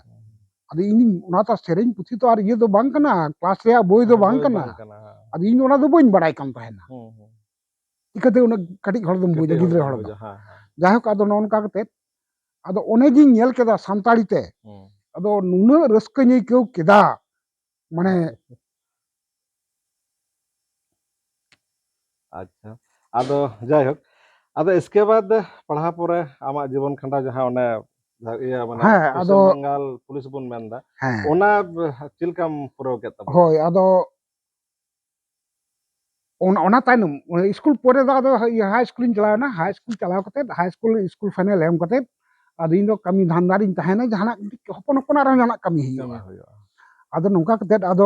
ᱟᱫᱚ ᱤᱧ ᱚᱱᱟ ᱛᱚ ᱥᱮᱨᱮᱧ ᱯᱩᱛᱷᱤ ᱛᱚ ᱟᱨ ᱤᱭᱟᱹ ᱫᱚ ᱵᱟᱝ ᱠᱟᱱᱟ, ᱠᱞᱟᱥ ᱨᱮᱭᱟᱜ ᱵᱳᱭ ᱫᱚ ᱦᱮᱸ, ᱵᱟᱝ ᱵᱳᱭ ᱠᱟᱱᱟ᱾ ᱵᱟᱝ ᱠᱟᱱᱟ, ᱦᱮᱸ᱾ ᱟᱫᱚ ᱤᱧ ᱫᱚ ᱚᱱᱟ ᱫᱚ ᱵᱟᱹᱧ ᱵᱟᱲᱟᱭ ᱠᱟᱱ ᱛᱟᱦᱮᱱᱟ᱾ ᱦᱩᱸ, ᱦᱩᱸ᱾ ᱪᱤᱠᱟᱹᱛᱮ ᱩᱱᱟᱹᱜ ᱠᱟᱹᱴᱤᱡ ᱦᱚᱲ ᱫᱚᱢ ᱵᱩᱡᱟ, ᱠᱟᱹᱴᱤᱡ ᱦᱚᱲ ᱜᱤᱫᱽᱨᱟᱹ ᱫᱚᱢ ᱦᱚᱲ ᱫᱚ? ᱵᱩᱡᱟ, ᱦᱮᱸ, ᱦᱮᱸ᱾ ᱡᱟᱭᱦᱳᱠ, ᱟᱫᱚ ᱱᱚᱜᱼᱚ ᱱᱚᱝᱠᱟ ᱠᱟᱛᱮᱫ ᱟᱫᱚ ᱚᱱᱮ ᱡᱤᱧ ᱧᱮᱞ ᱠᱮᱫᱟ ᱥᱟᱱᱛᱟᱲᱤ ᱛᱮ, ᱦᱩᱸ᱾ ᱟᱫᱚ ᱱᱩᱱᱟᱹᱜ ᱨᱟᱹᱥᱠᱟᱹᱧ ᱟᱹᱭᱠᱟᱹᱣ ᱠᱮᱫᱟ, ᱢᱟᱱᱮ ᱟᱪᱪᱷᱟ, ᱟᱫᱚ ᱡᱟᱭᱦᱳᱠ, ᱟᱫᱚ ᱤᱥᱠᱮ ᱵᱟᱫ ᱯᱟᱲᱦᱟᱣ ᱯᱚᱨᱮ ᱟᱢᱟᱜ ᱡᱤᱵᱚᱱ ᱠᱷᱟᱸᱰᱟᱣ ᱡᱟᱦᱟᱸ ᱚᱱᱮ ᱡᱟᱦᱟᱸ ᱤᱭᱟᱹ ᱢᱟᱱᱮ ᱦᱮᱸ, ᱯᱚᱥᱪᱤᱢ ᱟᱫᱚ ᱵᱟᱝᱜᱟᱞ ᱯᱩᱞᱤᱥ ᱵᱚᱱ ᱢᱮᱱᱫᱟ, ᱦᱮᱸ᱾ ᱚᱱᱟ ᱪᱮᱫ ᱞᱮᱠᱟᱢ ᱯᱩᱨᱟᱹᱣ ᱠᱮᱫ ᱛᱟᱵᱚᱱᱟ? ᱦᱳᱭ, ᱟᱫᱚ ᱚᱱ-, ᱚᱱᱟ ᱛᱟᱭᱱᱚᱢ, ᱚᱱᱟ ᱤᱥᱠᱩᱞ ᱯᱚᱨᱮ ᱫᱚ ᱟᱫᱚ ᱦᱟᱭ ᱤᱥᱠᱩᱞᱤᱧ ᱪᱟᱞᱟᱣᱮᱱᱟ᱾ ᱦᱟᱭ ᱤᱥᱠᱩᱞ ᱪᱟᱞᱟᱣ ᱠᱟᱛᱮᱫ, ᱦᱟᱭ ᱤᱥᱠᱩᱞ, ᱤᱥᱠᱩᱞ ᱯᱷᱟᱭᱱᱮᱞ ᱮᱢ ᱠᱟᱛᱮᱫ, ᱟᱫᱚ ᱤᱧ ᱫᱚ ᱠᱟᱹᱢᱤ ᱫᱷᱟᱱᱫᱟ ᱨᱤᱧ ᱛᱟᱦᱮᱱᱟ, ᱡᱟᱦᱟᱱᱟᱜ ᱢᱤᱫᱴᱤᱡ ᱦᱚᱯᱚᱱ ᱦᱚᱯᱚᱱᱟᱜ ᱨᱮᱦᱚᱸ ᱡᱟᱦᱟᱱᱟᱜ ᱠᱟᱹᱢᱤ ᱦᱩᱭᱩᱜᱼᱟ᱾ ᱠᱟᱹᱢᱤ ᱦᱩᱭᱩᱜᱼᱟ᱾ ᱟᱫᱚ ᱱᱚᱝᱠᱟ ᱠᱟᱛᱮᱫ ᱟᱫᱚ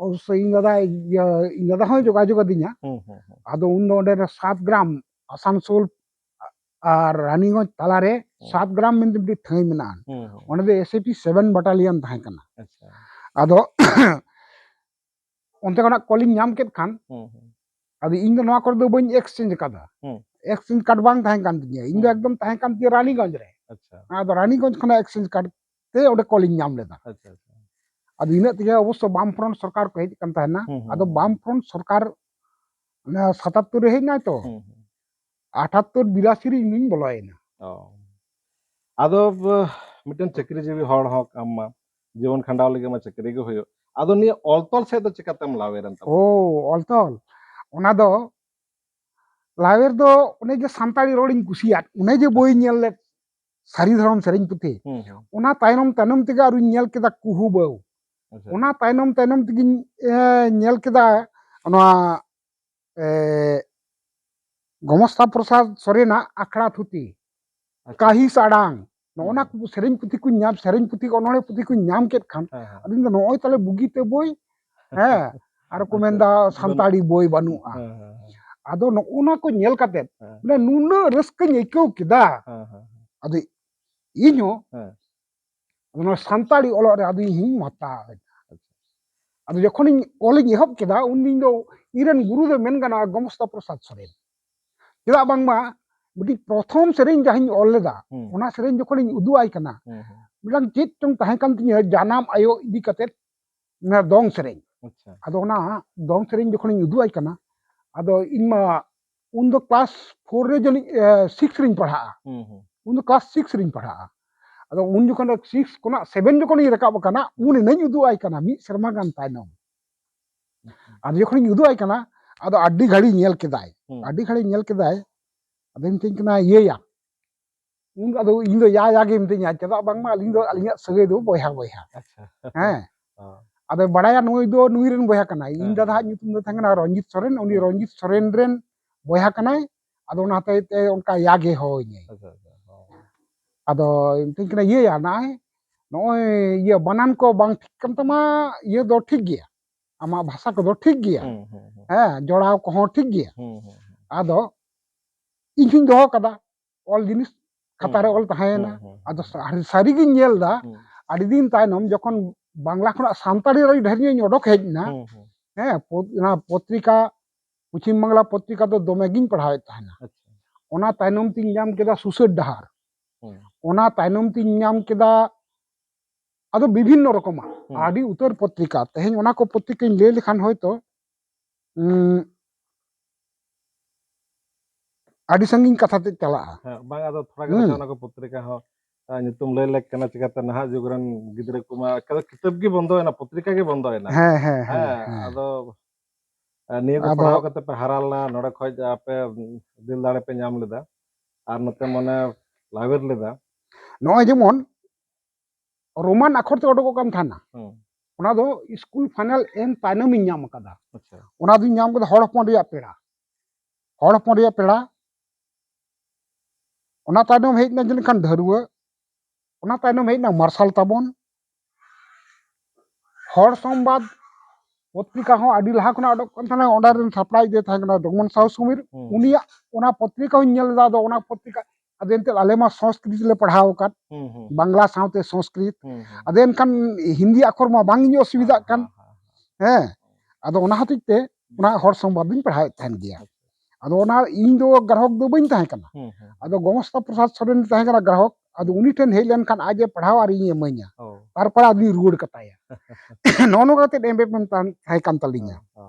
ᱚᱵᱚᱥᱥᱳᱭ ᱤᱧ ᱫᱟᱫᱟ, ᱤᱭᱟᱹ, ᱤᱧ ᱫᱟᱫᱟ ᱦᱚᱸᱭ ᱡᱳᱜᱟᱡᱳᱜᱽ ᱟᱹᱫᱤᱧᱟ᱾ ᱦᱩᱸ, ᱦᱩᱸ, ᱦᱩᱸ᱾ ᱟᱫᱚ ᱩᱱᱫᱚ ᱚᱸᱰᱮ ᱨᱮ ᱥᱟᱛ ᱜᱨᱟᱢ, ᱟᱥᱟᱱᱥᱳᱞ ᱟᱨ ᱨᱟᱱᱤᱜᱚᱸᱡᱽ ᱛᱟᱞᱟᱨᱮ ᱦᱩᱸ᱾ ᱥᱟᱛ ᱜᱨᱟᱢ ᱢᱮᱱᱛᱮ ᱢᱤᱫᱴᱤᱡ ᱴᱷᱟᱹᱭ ᱢᱮᱱᱟᱜᱼᱟ᱾ ᱦᱩᱸ, ᱦᱩᱸ᱾ ᱚᱸᱰᱮ ᱫᱚ S A P seven battalion ᱛᱟᱦᱮᱸ ᱠᱟᱱᱟ᱾ ᱟᱪᱪᱷᱟ᱾ ᱟᱫᱚ ᱚᱱᱛᱮ ᱠᱷᱚᱱᱟᱜ ᱠᱚᱞᱤᱧ ᱧᱟᱢ ᱠᱮᱫ ᱠᱷᱟᱱ, ᱦᱩᱸ, ᱦᱩᱸ᱾ ᱟᱫᱚ ᱤᱧ ᱫᱚ ᱱᱚᱣᱟ ᱠᱚᱨᱮ ᱫᱚ ᱵᱟᱹᱧ ᱮᱠᱥᱪᱮᱧᱡᱽ ᱟᱠᱟᱫᱟ᱾ ᱦᱩᱸ᱾ ᱮᱠᱥᱪᱮᱧᱡᱽ ᱠᱟᱨᱰ ᱵᱟᱝ ᱛᱟᱦᱮᱸ ᱠᱟᱱ ᱛᱤᱧᱟᱹ, ᱤᱧ ᱫᱚ ᱦᱩᱸ᱾ ᱮᱠᱫᱚᱢ ᱛᱟᱦᱮᱸ ᱠᱟᱱ ᱛᱤᱧᱟᱹ ᱨᱟᱱᱤᱜᱚᱸᱡᱽ ᱨᱮ᱾ ᱟᱪᱪᱷᱟ᱾ ᱟᱫᱚ ᱨᱟᱱᱤᱜᱚᱸᱡᱽ ᱠᱷᱚᱱᱟᱜ ᱮᱠᱥᱪᱮᱧᱡᱽ ᱠᱟᱨᱰ ᱛᱮ ᱚᱸᱰᱮ ᱠᱚᱞᱤᱧ ᱧᱟᱢ ᱞᱮᱫᱟ᱾ ᱟᱪᱪᱷᱟ, ᱟᱪᱪᱷᱟ᱾ ᱟᱫᱚ ᱤᱱᱟᱹᱜ ᱛᱮᱜᱮ ᱚᱵᱚᱥᱥᱚ ᱵᱟᱢ ᱯᱷᱨᱚᱱᱴ ᱥᱚᱨᱠᱟᱨ ᱠᱚ ᱦᱮᱡ ᱠᱟᱱ ᱛᱟᱦᱮᱱᱟ᱾ ᱦᱩᱸ, ᱦᱩᱸ, ᱟᱫᱚ ᱦᱩᱸ᱾ ᱵᱟᱢ ᱯᱷᱨᱚᱱᱴ ᱥᱚᱨᱠᱟᱨ, ᱚᱱᱟ ᱥᱟᱛᱟᱛᱛᱳᱨ ᱨᱮ ᱦᱮᱡ ᱮᱱᱟᱭ ᱛᱚ, ᱦᱩᱸ, ᱦᱩᱸ᱾ ᱟᱴᱷᱟᱛᱛᱳᱨ ᱵᱤᱨᱟᱥᱤ ᱨᱮ ᱤᱧ ᱫᱩᱧ ᱵᱚᱞᱚᱭᱮᱱᱟ᱾ ᱚ᱾ ᱟᱫᱚ, ᱵ-, ᱢᱤᱫᱴᱮᱱ ᱪᱟᱹᱠᱨᱤ ᱡᱤᱵᱤ ᱦᱚᱲ ᱦᱚᱸ ᱠᱟᱱ ᱢᱟ, ᱡᱤᱵᱚᱱ ᱠᱷᱟᱸᱰᱟᱣ ᱞᱟᱹᱜᱤᱫ ᱢᱟ ᱪᱟᱹᱠᱨᱤ ᱜᱮ ᱦᱩᱭᱩᱜ᱾ ᱟᱫᱚ ᱱᱤᱭᱟᱹ ᱚᱞ ᱛᱚᱞ ᱥᱮᱫ ᱫᱚ ᱪᱤᱠᱟᱛᱮᱢ ᱞᱟᱣᱮᱨ ᱮᱱ ᱛᱟᱢᱟ? ᱳ, ᱚᱞ ᱛᱚᱞ, ᱚᱱᱟ ᱫᱚ ᱞᱟᱣᱮᱨ ᱫᱚ ᱚᱱᱮ ᱡᱮ ᱥᱟᱱᱛᱟᱲᱤ ᱨᱚᱲᱤᱧ ᱠᱩᱥᱤᱭᱟᱜ, ᱚᱱᱮ ᱡᱮ ᱵᱳᱭ ᱧᱮᱞ ᱞᱮᱫ, ᱥᱟᱹᱨᱤ ᱫᱷᱚᱨᱚᱢ ᱥᱮᱨᱮᱧ ᱯᱩᱛᱷᱤ, ᱦᱩᱸ, ᱦᱩᱸ᱾ ᱚᱱᱟ ᱛᱟᱭᱱᱚᱢ ᱛᱟᱭᱱᱚᱢ ᱛᱮᱜᱮ ᱟᱨᱚᱧ ᱧᱮᱞ ᱠᱮᱫᱟ ᱠᱩᱦᱩ ᱵᱟᱹᱣ᱾ ᱟᱪᱪᱷᱟ᱾ ᱚᱱᱟ ᱛᱟᱭᱱᱚᱢ ᱛᱟᱭᱱᱚᱢ ᱛᱮᱜᱮᱧ, ᱮ, ᱧᱮᱞ ᱠᱮᱫᱟ ᱱᱚᱣᱟ, ᱮ, ᱜᱚᱢᱚᱥᱛᱟ ᱯᱨᱚᱥᱟᱫᱽ ᱥᱚᱨᱮᱱᱟᱜ ᱟᱠᱷᱲᱟ ᱛᱷᱩᱛᱤ, ᱟᱪᱪᱷᱟ᱾ ᱠᱟᱹᱦᱤᱥ ᱟᱲᱟᱝ, ᱱᱚᱜᱼᱚ ᱱᱟ ᱦᱩᱸ᱾ ᱠᱚ ᱥᱮᱨᱮᱧ ᱯᱩᱛᱷᱤ ᱠᱚᱧ ᱧᱟᱢ, ᱥᱮᱨᱮᱧ ᱯᱩᱛᱷᱤ ᱠᱚ, ᱚᱱᱚᱬᱦᱮ ᱯᱩᱛᱷᱤ ᱠᱚᱧ ᱧᱟᱢ ᱠᱮᱫ ᱠᱷᱟᱱ, ᱦᱮᱸ, ᱦᱮᱸ᱾ ᱟᱫᱚᱧ ᱫᱚ ᱱᱚᱜᱼᱚᱭ ᱛᱟᱦᱞᱮ ᱵᱩᱜᱤᱛᱮ ᱵᱳᱭ, ᱦᱮᱸ, ᱟᱨ ᱠᱚ ᱟᱪᱪᱷᱟ᱾ ᱢᱮᱱᱫᱟ ᱵᱟᱹᱱᱩᱜ᱾ ᱥᱟᱱᱛᱟᱲᱤ ᱵᱳᱭ ᱵᱟᱹᱱᱩᱜᱼᱟ᱾ ᱦᱮᱸ, ᱦᱮᱸ, ᱦᱮᱸ᱾ ᱟᱫᱚ ᱱᱚᱜᱼᱚ ᱱᱟ ᱠᱚ ᱧᱮᱞ ᱠᱟᱛᱮᱫ, ᱦᱮᱸ᱾ ᱢᱟᱱᱮ ᱱᱩᱱᱟᱹᱜ ᱨᱟᱹᱥᱠᱟᱹᱧ ᱟᱹᱭᱠᱟᱹᱣ ᱠᱮᱫᱟ᱾ ᱦᱮᱸ, ᱦᱮᱸ, ᱦᱮᱸ᱾ ᱟᱫᱚ ᱤᱧ ᱦᱚᱸ ᱦᱮᱸ᱾ ᱟᱫᱚ ᱱᱚᱣᱟ ᱥᱟᱱᱛᱟᱲᱤ ᱚᱞᱚᱜ ᱨᱮ ᱟᱫᱚ ᱤᱧ ᱦᱚᱸᱧ ᱢᱚᱦᱛᱟᱣ ᱮᱱᱟ᱾ ᱟᱪᱪᱷᱟ᱾ ᱟᱫᱚ ᱡᱚᱠᱷᱚᱱᱤᱧ ᱚᱞᱤᱧ ᱮᱦᱚᱵ ᱠᱮᱫᱟ, ᱩᱱ ᱤᱧ ᱫᱚ ᱤᱧᱨᱮᱱ ᱜᱩᱨᱩ ᱫᱚ ᱢᱮᱱ ᱜᱟᱱᱚᱜᱼᱟ ᱜᱚᱢᱚᱥᱛᱟ ᱯᱨᱚᱥᱟᱫᱽ ᱥᱚᱨᱮᱱ᱾ ᱪᱮᱫᱟᱜ ᱵᱟᱝᱢᱟ ᱢᱤᱫᱴᱤᱡ ᱯᱨᱚᱛᱷᱚᱢ ᱥᱮᱨᱮᱧ ᱡᱟᱦᱟᱸᱧ ᱚᱞ ᱞᱮᱫᱟ, ᱦᱩᱸ᱾ ᱚᱱᱟ ᱥᱮᱨᱮᱧ ᱡᱚᱠᱷᱚᱱᱤᱧ ᱩᱫᱩᱜ ᱟᱭ ᱠᱟᱱᱟ, ᱦᱩᱸ, ᱦᱩᱸ᱾ ᱢᱤᱫᱴᱟᱝ ᱪᱮᱫ ᱪᱚᱝ ᱛᱟᱦᱮᱸ ᱠᱟᱱ ᱛᱤᱧᱟᱹ ᱡᱟᱱᱟᱢ ᱟᱭᱳ ᱤᱫᱤ ᱠᱟᱛᱮᱫ, ᱚᱱᱟ ᱫᱚᱝ ᱥᱮᱨᱮᱧ᱾ ᱟᱪᱪᱷᱟ᱾ ᱟᱫᱚ ᱚᱱᱟ ᱫᱚᱝ ᱥᱮᱨᱮᱧ ᱡᱚᱠᱷᱚᱱᱤᱧ ᱩᱫᱩᱜ ᱟᱭ ᱠᱟᱱᱟ, ᱟᱫᱚ ᱤᱧ ᱢᱟ ᱩᱱ ᱫᱚ class four ᱨᱮ ᱡᱟᱹᱱᱤᱡ, ᱮ, six ᱨᱤᱧ ᱯᱟᱲᱦᱟᱜᱼᱟ᱾ ᱦᱩᱸ, ᱦᱩᱸ᱾ ᱩᱱ ᱫᱚ class six ᱨᱤᱧ ᱯᱟᱲᱦᱟᱜᱼᱟ᱾ ᱟᱫᱚ ᱩᱱ ᱡᱚᱠᱷᱚᱱ ᱫᱚ six ᱠᱷᱚᱱᱟᱜ seven ᱡᱚᱠᱷᱚᱱᱤᱧ ᱨᱟᱠᱟᱵ ᱟᱠᱟᱱᱟ, ᱩᱱ ᱤᱱᱟᱹᱧ ᱩᱫᱩᱜ ᱟᱭ ᱠᱟᱱᱟ, ᱢᱤᱫ ᱥᱮᱨᱢᱟ ᱜᱟᱱ ᱛᱟᱭᱱᱚᱢ᱾ ᱟᱪᱪᱷᱟ᱾ ᱟᱫᱚ ᱡᱚᱠᱷᱚᱱᱤᱧ ᱩᱫᱩᱜ ᱟᱭ ᱠᱟᱱᱟ, ᱟᱫᱚ ᱟᱹᱰᱤ ᱜᱷᱟᱹᱲᱤ ᱧᱮᱞ ᱠᱮᱫᱟᱭ, ᱦᱩᱸ᱾ ᱟᱹᱰᱤ ᱜᱷᱟᱹᱲᱤ ᱧᱮᱞ ᱠᱮᱫᱟᱭ, ᱟᱫᱚᱭ ᱢᱤᱛᱟᱹᱧ ᱠᱟᱱᱟ, "ᱤᱭᱟᱹᱭᱟ", ᱩᱱ ᱟᱫᱚ ᱤᱧ ᱫᱚ ᱭᱟ ᱭᱟ ᱜᱮ ᱢᱤᱛᱟᱹᱧᱟ, ᱪᱮᱫᱟᱜ ᱵᱟᱝᱢᱟ ᱟᱹᱞᱤᱧ ᱫᱚ, ᱟᱹᱞᱤᱧᱟᱜ ᱥᱟᱹᱜᱟᱹᱭ ᱫᱚ ᱵᱚᱭᱦᱟ ᱵᱚᱭᱦᱟ᱾ ᱟᱪᱪᱷᱟ᱾ ᱦᱮᱸ᱾ ᱦᱚᱸ᱾ ᱟᱫᱚ ᱵᱟᱲᱟᱭᱟ ᱱᱩᱭ ᱫᱚ ᱱᱩᱭ ᱨᱮᱱ ᱵᱚᱭᱦᱟ ᱠᱟᱱᱟᱭ᱾ ᱤᱧ ᱦᱮᱸ, ᱫᱟᱫᱟ ᱦᱟᱜ ᱦᱮᱸ᱾ ᱧᱩᱛᱩᱢ ᱫᱚ ᱛᱟᱦᱮᱸ ᱠᱟᱱᱟ ᱨᱚᱧᱡᱤᱛ ᱥᱚᱨᱮᱱ, ᱩᱱᱤ ᱦᱮᱸ᱾ ᱨᱚᱧᱡᱤᱛ ᱥᱚᱨᱮᱱ ᱨᱮᱱ ᱵᱚᱭᱦᱟ ᱠᱟᱱᱟᱭ᱾ ᱟᱫᱚ ᱚᱱᱟ ᱦᱚᱛᱮᱡ ᱛᱮ ᱚᱱᱠᱟ ᱭᱟ ᱜᱮ ᱦᱚᱦᱚᱧᱟᱭ᱾ ᱟᱪᱪᱷᱟ, ᱟᱪᱪᱷᱟ᱾ ᱦᱚᱸ᱾ ᱟᱫᱚ ᱢᱤᱛᱟᱹᱧ ᱠᱟᱱᱟ, "ᱤᱭᱟᱹᱭᱟ ᱱᱟᱭ", ᱱᱚᱜᱼᱚᱭ ᱤᱭᱟᱹ ᱵᱟᱱᱟᱱ ᱠᱚ ᱵᱟᱝ ᱴᱷᱤᱠ ᱠᱟᱱ ᱛᱟᱢᱟ, ᱤᱭᱟᱹ ᱫᱚ ᱴᱷᱤᱠ ᱜᱮᱭᱟ, ᱟᱢᱟᱜ ᱵᱷᱟᱥᱟ ᱠᱚᱫᱚ ᱴᱷᱤᱠ ᱜᱮᱭᱟ, ᱦᱩᱸ, ᱦᱩᱸ, ᱦᱩᱸ, ᱦᱮᱸ, ᱡᱚᱲᱟᱣ ᱠᱚᱦᱚᱸ ᱴᱷᱤᱠ ᱜᱮᱭᱟ᱾ ᱦᱩᱸ, ᱦᱩᱸ, ᱦᱩᱸ, ᱟᱫᱚ ᱤᱧ ᱦᱚᱸᱧ ᱫᱚᱦᱚ ᱠᱟᱫᱟ, ᱚᱞ ᱡᱤᱱᱤᱥ ᱠᱷᱟᱛᱟ ᱨᱮ ᱦᱩᱸ, ᱚᱞ ᱛᱟᱦᱮᱸᱭᱮᱱᱟ᱾ ᱦᱩᱸ, ᱦᱩᱸ, ᱟᱫᱚ ᱥᱟᱹᱨᱤ, ᱥᱟᱹᱨᱤᱜᱤᱧ ᱧᱮᱞ ᱮᱫᱟ, ᱦᱩᱸ, ᱟᱹᱰᱤ ᱫᱤᱱ ᱛᱟᱭᱱᱚᱢ ᱡᱚᱠᱷᱚᱱ ᱵᱟᱝᱞᱟ ᱠᱷᱚᱱᱟᱜ ᱥᱟᱱᱛᱟᱲᱤ ᱟᱹᱰᱤ ᱰᱷᱮᱨ ᱧᱚᱜ ᱤᱧ ᱚᱰᱚᱠ ᱦᱮᱡ ᱮᱱᱟ, ᱦᱩᱸ, ᱦᱩᱸ, ᱦᱮᱸ, ᱯᱚ-, ᱚᱱᱟ ᱯᱚᱛᱨᱤᱠᱟ, ᱯᱚᱪᱷᱤᱢ ᱵᱟᱝᱞᱟ ᱯᱚᱛᱨᱤᱠᱟ ᱫᱚ ᱫᱚᱢᱮ ᱜᱤᱧ ᱯᱟᱲᱦᱟᱣᱮᱫ ᱛᱟᱦᱮᱱᱟ᱾ ᱟᱪᱪᱷᱟ, ᱚᱱᱟ ᱛᱟᱭᱱᱚᱢ ᱛᱤᱧ ᱧᱟᱢ ᱠᱮᱫᱟ ᱥᱩᱥᱟᱹᱨ ᱰᱟᱦᱟᱨ, ᱦᱩᱸ, ᱚᱱᱟ ᱛᱟᱭᱱᱚᱢ ᱛᱤᱧ ᱧᱟᱢ ᱠᱮᱫᱟ, ᱟᱫᱚ ᱵᱤᱵᱷᱤᱱᱱᱚ ᱨᱚᱠᱚᱢᱟᱜ ᱦᱩᱸ, ᱟᱹᱰᱤ ᱩᱛᱟᱹᱨ ᱯᱚᱛᱨᱤᱠᱟ᱾ ᱛᱮᱦᱮᱧ ᱚᱱᱟ ᱠᱚ ᱯᱚᱛᱨᱤᱠᱟᱧ ᱞᱟᱹᱭ ᱞᱮᱠᱷᱟᱱ ᱦᱚᱭᱛᱳ, ᱩᱸ, ᱟᱹᱰᱤ ᱥᱟᱺᱜᱤᱧ ᱠᱟᱛᱷᱟ ᱛᱮ ᱪᱟᱞᱟᱜᱼᱟ᱾ ᱦᱮᱸ, ᱵᱟᱝ, ᱟᱫᱚ ᱛᱷᱚᱲᱟ ᱜᱟᱱ ᱦᱩᱸ᱾ ᱟᱪᱪᱷᱟ, ᱚᱱᱟ ᱠᱚ ᱯᱚᱛᱨᱤᱠᱟ ᱦᱚᱸ, ᱟ, ᱧᱩᱛᱩᱢ ᱞᱟᱹᱭ ᱞᱮᱠ ᱠᱟᱱᱟ, ᱪᱤᱠᱟᱹᱛᱮ ᱱᱟᱦᱟᱜ ᱡᱩᱜᱽ ᱨᱮᱱ ᱜᱤᱫᱽᱨᱟᱹ ᱠᱚᱢᱟ ᱮᱠᱟᱞ ᱠᱤᱛᱟᱹᱵ ᱜᱮ ᱵᱚᱱᱫᱚᱭᱮᱱᱟ, ᱯᱚᱛᱨᱤᱠᱟ ᱜᱮ ᱵᱚᱱᱫᱚᱭᱮᱱᱟ᱾ ᱦᱮᱸ, ᱦᱮᱸ, ᱦᱮᱸ, ᱦᱮᱸ, ᱦᱮᱸ᱾ ᱟᱫᱚ, ᱟ, ᱱᱤᱭᱟᱹ ᱠᱚ ᱟᱫᱚ ᱯᱟᱲᱦᱟᱣ ᱠᱟᱛᱮ ᱯᱮ ᱦᱟᱨᱟ ᱞᱮᱱᱟ, ᱱᱚᱰᱮ ᱠᱷᱚᱡ ᱟᱯᱮ, ᱩᱸ, ᱫᱤᱞ ᱫᱟᱲᱮ ᱯᱮ ᱧᱟᱢ ᱞᱮᱫᱟ, ᱟᱨ ᱱᱚᱛᱮ ᱢᱚᱱᱮ ᱞᱟᱣᱮᱨ ᱞᱮᱫᱟ᱾ ᱱᱚᱜᱼᱚᱭ ᱡᱮᱢᱚᱱ ᱨᱳᱢᱟᱱ ᱟᱠᱷᱚᱨ ᱛᱮ ᱚᱰᱚᱠᱚᱜ ᱠᱟᱱ ᱛᱟᱦᱮᱱᱟ, ᱦᱩᱸ, ᱚᱱᱟ ᱫᱚ ᱥᱠᱩᱞ ᱯᱷᱟᱭᱱᱟᱞ ᱮᱢ ᱛᱟᱭᱱᱚᱢᱤᱧ ᱧᱟᱢ ᱟᱠᱟᱫᱟ᱾ ᱟᱪᱪᱷᱟ, ᱚᱱᱟ ᱫᱩᱧ ᱧᱟᱢ ᱠᱟᱫᱟ ᱦᱚᱲ ᱦᱚᱯᱚᱱ ᱨᱮᱭᱟᱜ ᱯᱮᱲᱟ, ᱦᱚᱲ ᱦᱚᱯᱚᱱ ᱨᱮᱭᱟᱜ ᱯᱮᱲᱟ᱾ ᱚᱱᱟ ᱛᱟᱭᱱᱚᱢ ᱦᱮᱡ ᱮᱱᱟ ᱡᱟᱹᱱᱤᱡ ᱠᱷᱟᱱ ᱰᱷᱟᱹᱨᱣᱟᱹ, ᱚᱱᱟ ᱛᱟᱭᱱᱚᱢ ᱦᱮᱡ ᱮᱱᱟ ᱢᱟᱨᱥᱟᱞ ᱛᱟᱵᱚᱱ᱾ ᱦᱚᱲ ᱥᱚᱢᱵᱟᱫ ᱯᱚᱛᱨᱤᱠᱟ ᱦᱚᱸ ᱟᱹᱰᱤ ᱞᱟᱦᱟ ᱠᱷᱚᱱᱟᱜ ᱚᱰᱚᱠ ᱠᱟᱱ ᱛᱟᱦᱮᱱᱟ, ᱚᱸᱰᱮ ᱨᱮᱱ ᱥᱟᱯᱲᱟᱣᱤᱡ ᱫᱚᱭ ᱛᱟᱦᱮᱸ ᱠᱟᱱᱟ ᱰᱚᱢᱚᱱ ᱥᱟᱦᱩ ᱥᱩᱢᱤᱨ᱾ ᱦᱩᱸ᱾ ᱩᱱᱤᱭᱟᱜ ᱚᱱᱟ ᱯᱚᱛᱨᱤᱠᱟ ᱦᱚᱸᱧ ᱧᱮᱞ ᱞᱮᱫᱟ᱾ ᱟᱫᱚ ᱚᱱᱟ ᱯᱚᱛᱨᱤᱠᱟ, ᱟᱫᱚ ᱮᱱᱛᱮᱫ ᱟᱞᱮ ᱢᱟ ᱥᱚᱸᱥᱠᱨᱤᱛ ᱞᱮ ᱯᱟᱲᱦᱟᱣ ᱟᱠᱟᱫ, ᱦᱩᱸ, ᱦᱩᱸ, ᱵᱟᱝᱞᱟ ᱥᱟᱶᱛᱮ ᱥᱚᱸᱥᱠᱨᱤᱛ᱾ ᱦᱩᱸ, ᱦᱩᱸ᱾ ᱟᱫᱚ ᱮᱱᱠᱷᱟᱱ ᱦᱤᱱᱫᱤ ᱟᱠᱷᱚᱨ ᱢᱟ ᱵᱟᱝ ᱤᱧ ᱚᱥᱩᱵᱤᱫᱷᱟᱜ ᱠᱟᱱ᱾ ᱦᱮᱸ, ᱦᱮᱸ, ᱦᱮᱸ᱾ ᱦᱮᱸ, ᱟᱫᱚ ᱚᱱᱟ ᱦᱚᱛᱮᱡ ᱛᱮ ᱚᱱᱟ ᱦᱚᱲ ᱥᱚᱢᱵᱟᱫ ᱫᱚᱧ ᱯᱟᱲᱦᱟᱣᱮᱫ ᱛᱟᱦᱮᱱ ᱜᱮᱭᱟ᱾ ᱟᱫᱚ ᱚᱱᱟ ᱤᱧ ᱫᱚ ᱜᱨᱟᱦᱚᱠ ᱫᱚ ᱵᱟᱹᱧ ᱛᱟᱦᱮᱸ ᱠᱟᱱᱟ᱾ ᱦᱩᱸ, ᱦᱩᱸ᱾ ᱟᱫᱚ ᱜᱚᱢᱚᱥᱛᱟ ᱯᱨᱚᱥᱟᱫ ᱥᱚᱨᱮᱱ ᱛᱟᱦᱮᱸ ᱠᱟᱱᱟ ᱜᱨᱟᱦᱚᱠ᱾ ᱟᱫᱚ ᱩᱱᱤ ᱴᱷᱮᱱ ᱦᱮᱡ ᱞᱮᱱᱠᱷᱟᱱ ᱟᱡ ᱮ ᱯᱟᱲᱦᱟᱣ ᱟᱨ ᱤᱧ ᱮ ᱤᱢᱟᱹᱧᱟ᱾ ᱚ᱾ ᱛᱟᱨᱯᱚᱨᱮ ᱟᱫᱚᱧ ᱨᱩᱣᱟᱹᱲ ᱠᱟᱛᱟᱭᱟ᱾ ᱱᱚᱜᱼᱚ ᱱᱚᱝᱠᱟ ᱠᱟᱛᱮᱫ ᱮᱢ ᱮᱯ ᱮᱢ ᱛᱟᱦᱮᱸ, ᱛᱟᱦᱮᱸ ᱠᱟᱱ ᱛᱟᱹᱞᱤᱧᱟ᱾ ᱚ, ᱚ᱾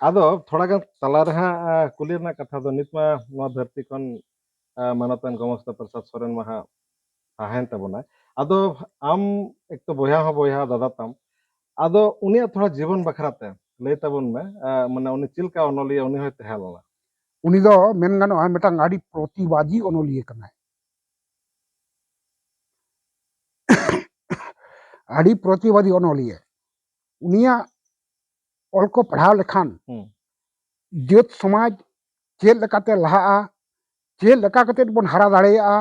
ᱟᱫᱚ ᱛᱷᱚᱲᱟ ᱜᱟᱱ ᱛᱟᱞᱟ ᱨᱮ ᱦᱟᱸᱜ, ᱟ, ᱠᱩᱞᱤ ᱨᱮᱱᱟᱜ ᱠᱟᱛᱷᱟ ᱫᱚ, ᱱᱤᱛ ᱢᱟ ᱱᱚᱣᱟ ᱫᱷᱟᱹᱨᱛᱤ ᱠᱷᱚᱱ, ᱟ, ᱢᱟᱱᱚᱛᱟᱱ ᱜᱚᱢᱚᱥᱛᱟ ᱯᱨᱚᱥᱟᱫ ᱥᱚᱨᱮᱱ ᱢᱟ ᱦᱟᱸᱜ ᱛᱟᱦᱮᱸᱭᱮᱱ ᱛᱟᱵᱚᱱᱟᱭ᱾ ᱟᱫᱚ ᱟᱢ ᱮᱠ ᱛᱚ ᱵᱚᱭᱦᱟ ᱦᱚᱸ ᱵᱚᱭᱦᱟ, ᱫᱟᱫᱟ ᱛᱟᱢ, ᱟᱫᱚ ᱩᱱᱤᱭᱟᱜ ᱛᱷᱚᱲᱟ ᱡᱤᱵᱚᱱ ᱵᱟᱠᱷᱨᱟ ᱛᱮ ᱞᱟᱹᱭ ᱛᱟᱵᱚᱱ ᱢᱮ, ᱟ, ᱢᱟᱱᱮ ᱩᱱᱤ ᱪᱮᱫ ᱞᱮᱠᱟ ᱚᱱᱚᱞᱤᱭᱟᱹ ᱩᱱᱤ ᱦᱚᱸᱭ ᱛᱟᱦᱮᱸ ᱞᱮᱱᱟ? ᱩᱱᱤ ᱫᱚ ᱢᱮᱱ ᱜᱟᱱᱚᱜᱼᱟ ᱢᱤᱫᱴᱟᱝ ᱟᱹᱰᱤ ᱯᱨᱚᱛᱤᱵᱟᱫী ᱚᱱᱚᱞᱤᱭᱟᱹ ᱠᱟᱱᱟᱭ᱾ ᱟᱹᱰᱤ ᱯᱨᱚᱛᱤᱵᱟᱫᱤ ᱚᱱᱚᱞᱤᱭᱟᱹ᱾ ᱩᱱᱤᱭᱟᱜ ᱚᱞ ᱠᱚ ᱯᱟᱲᱦᱟᱣ ᱞᱮᱠᱷᱟᱱ ᱦᱩᱸ᱾ ᱡᱟᱹᱛ ᱥᱚᱢᱟᱡᱽ ᱪᱮᱫ ᱞᱮᱠᱟᱛᱮ ᱞᱟᱦᱟᱜᱼᱟ, ᱪᱮᱫ ᱞᱮᱠᱟ ᱠᱟᱛᱮᱫ ᱵᱚᱱ ᱦᱟᱨᱟ ᱫᱟᱲᱮᱭᱟᱜᱼᱟ,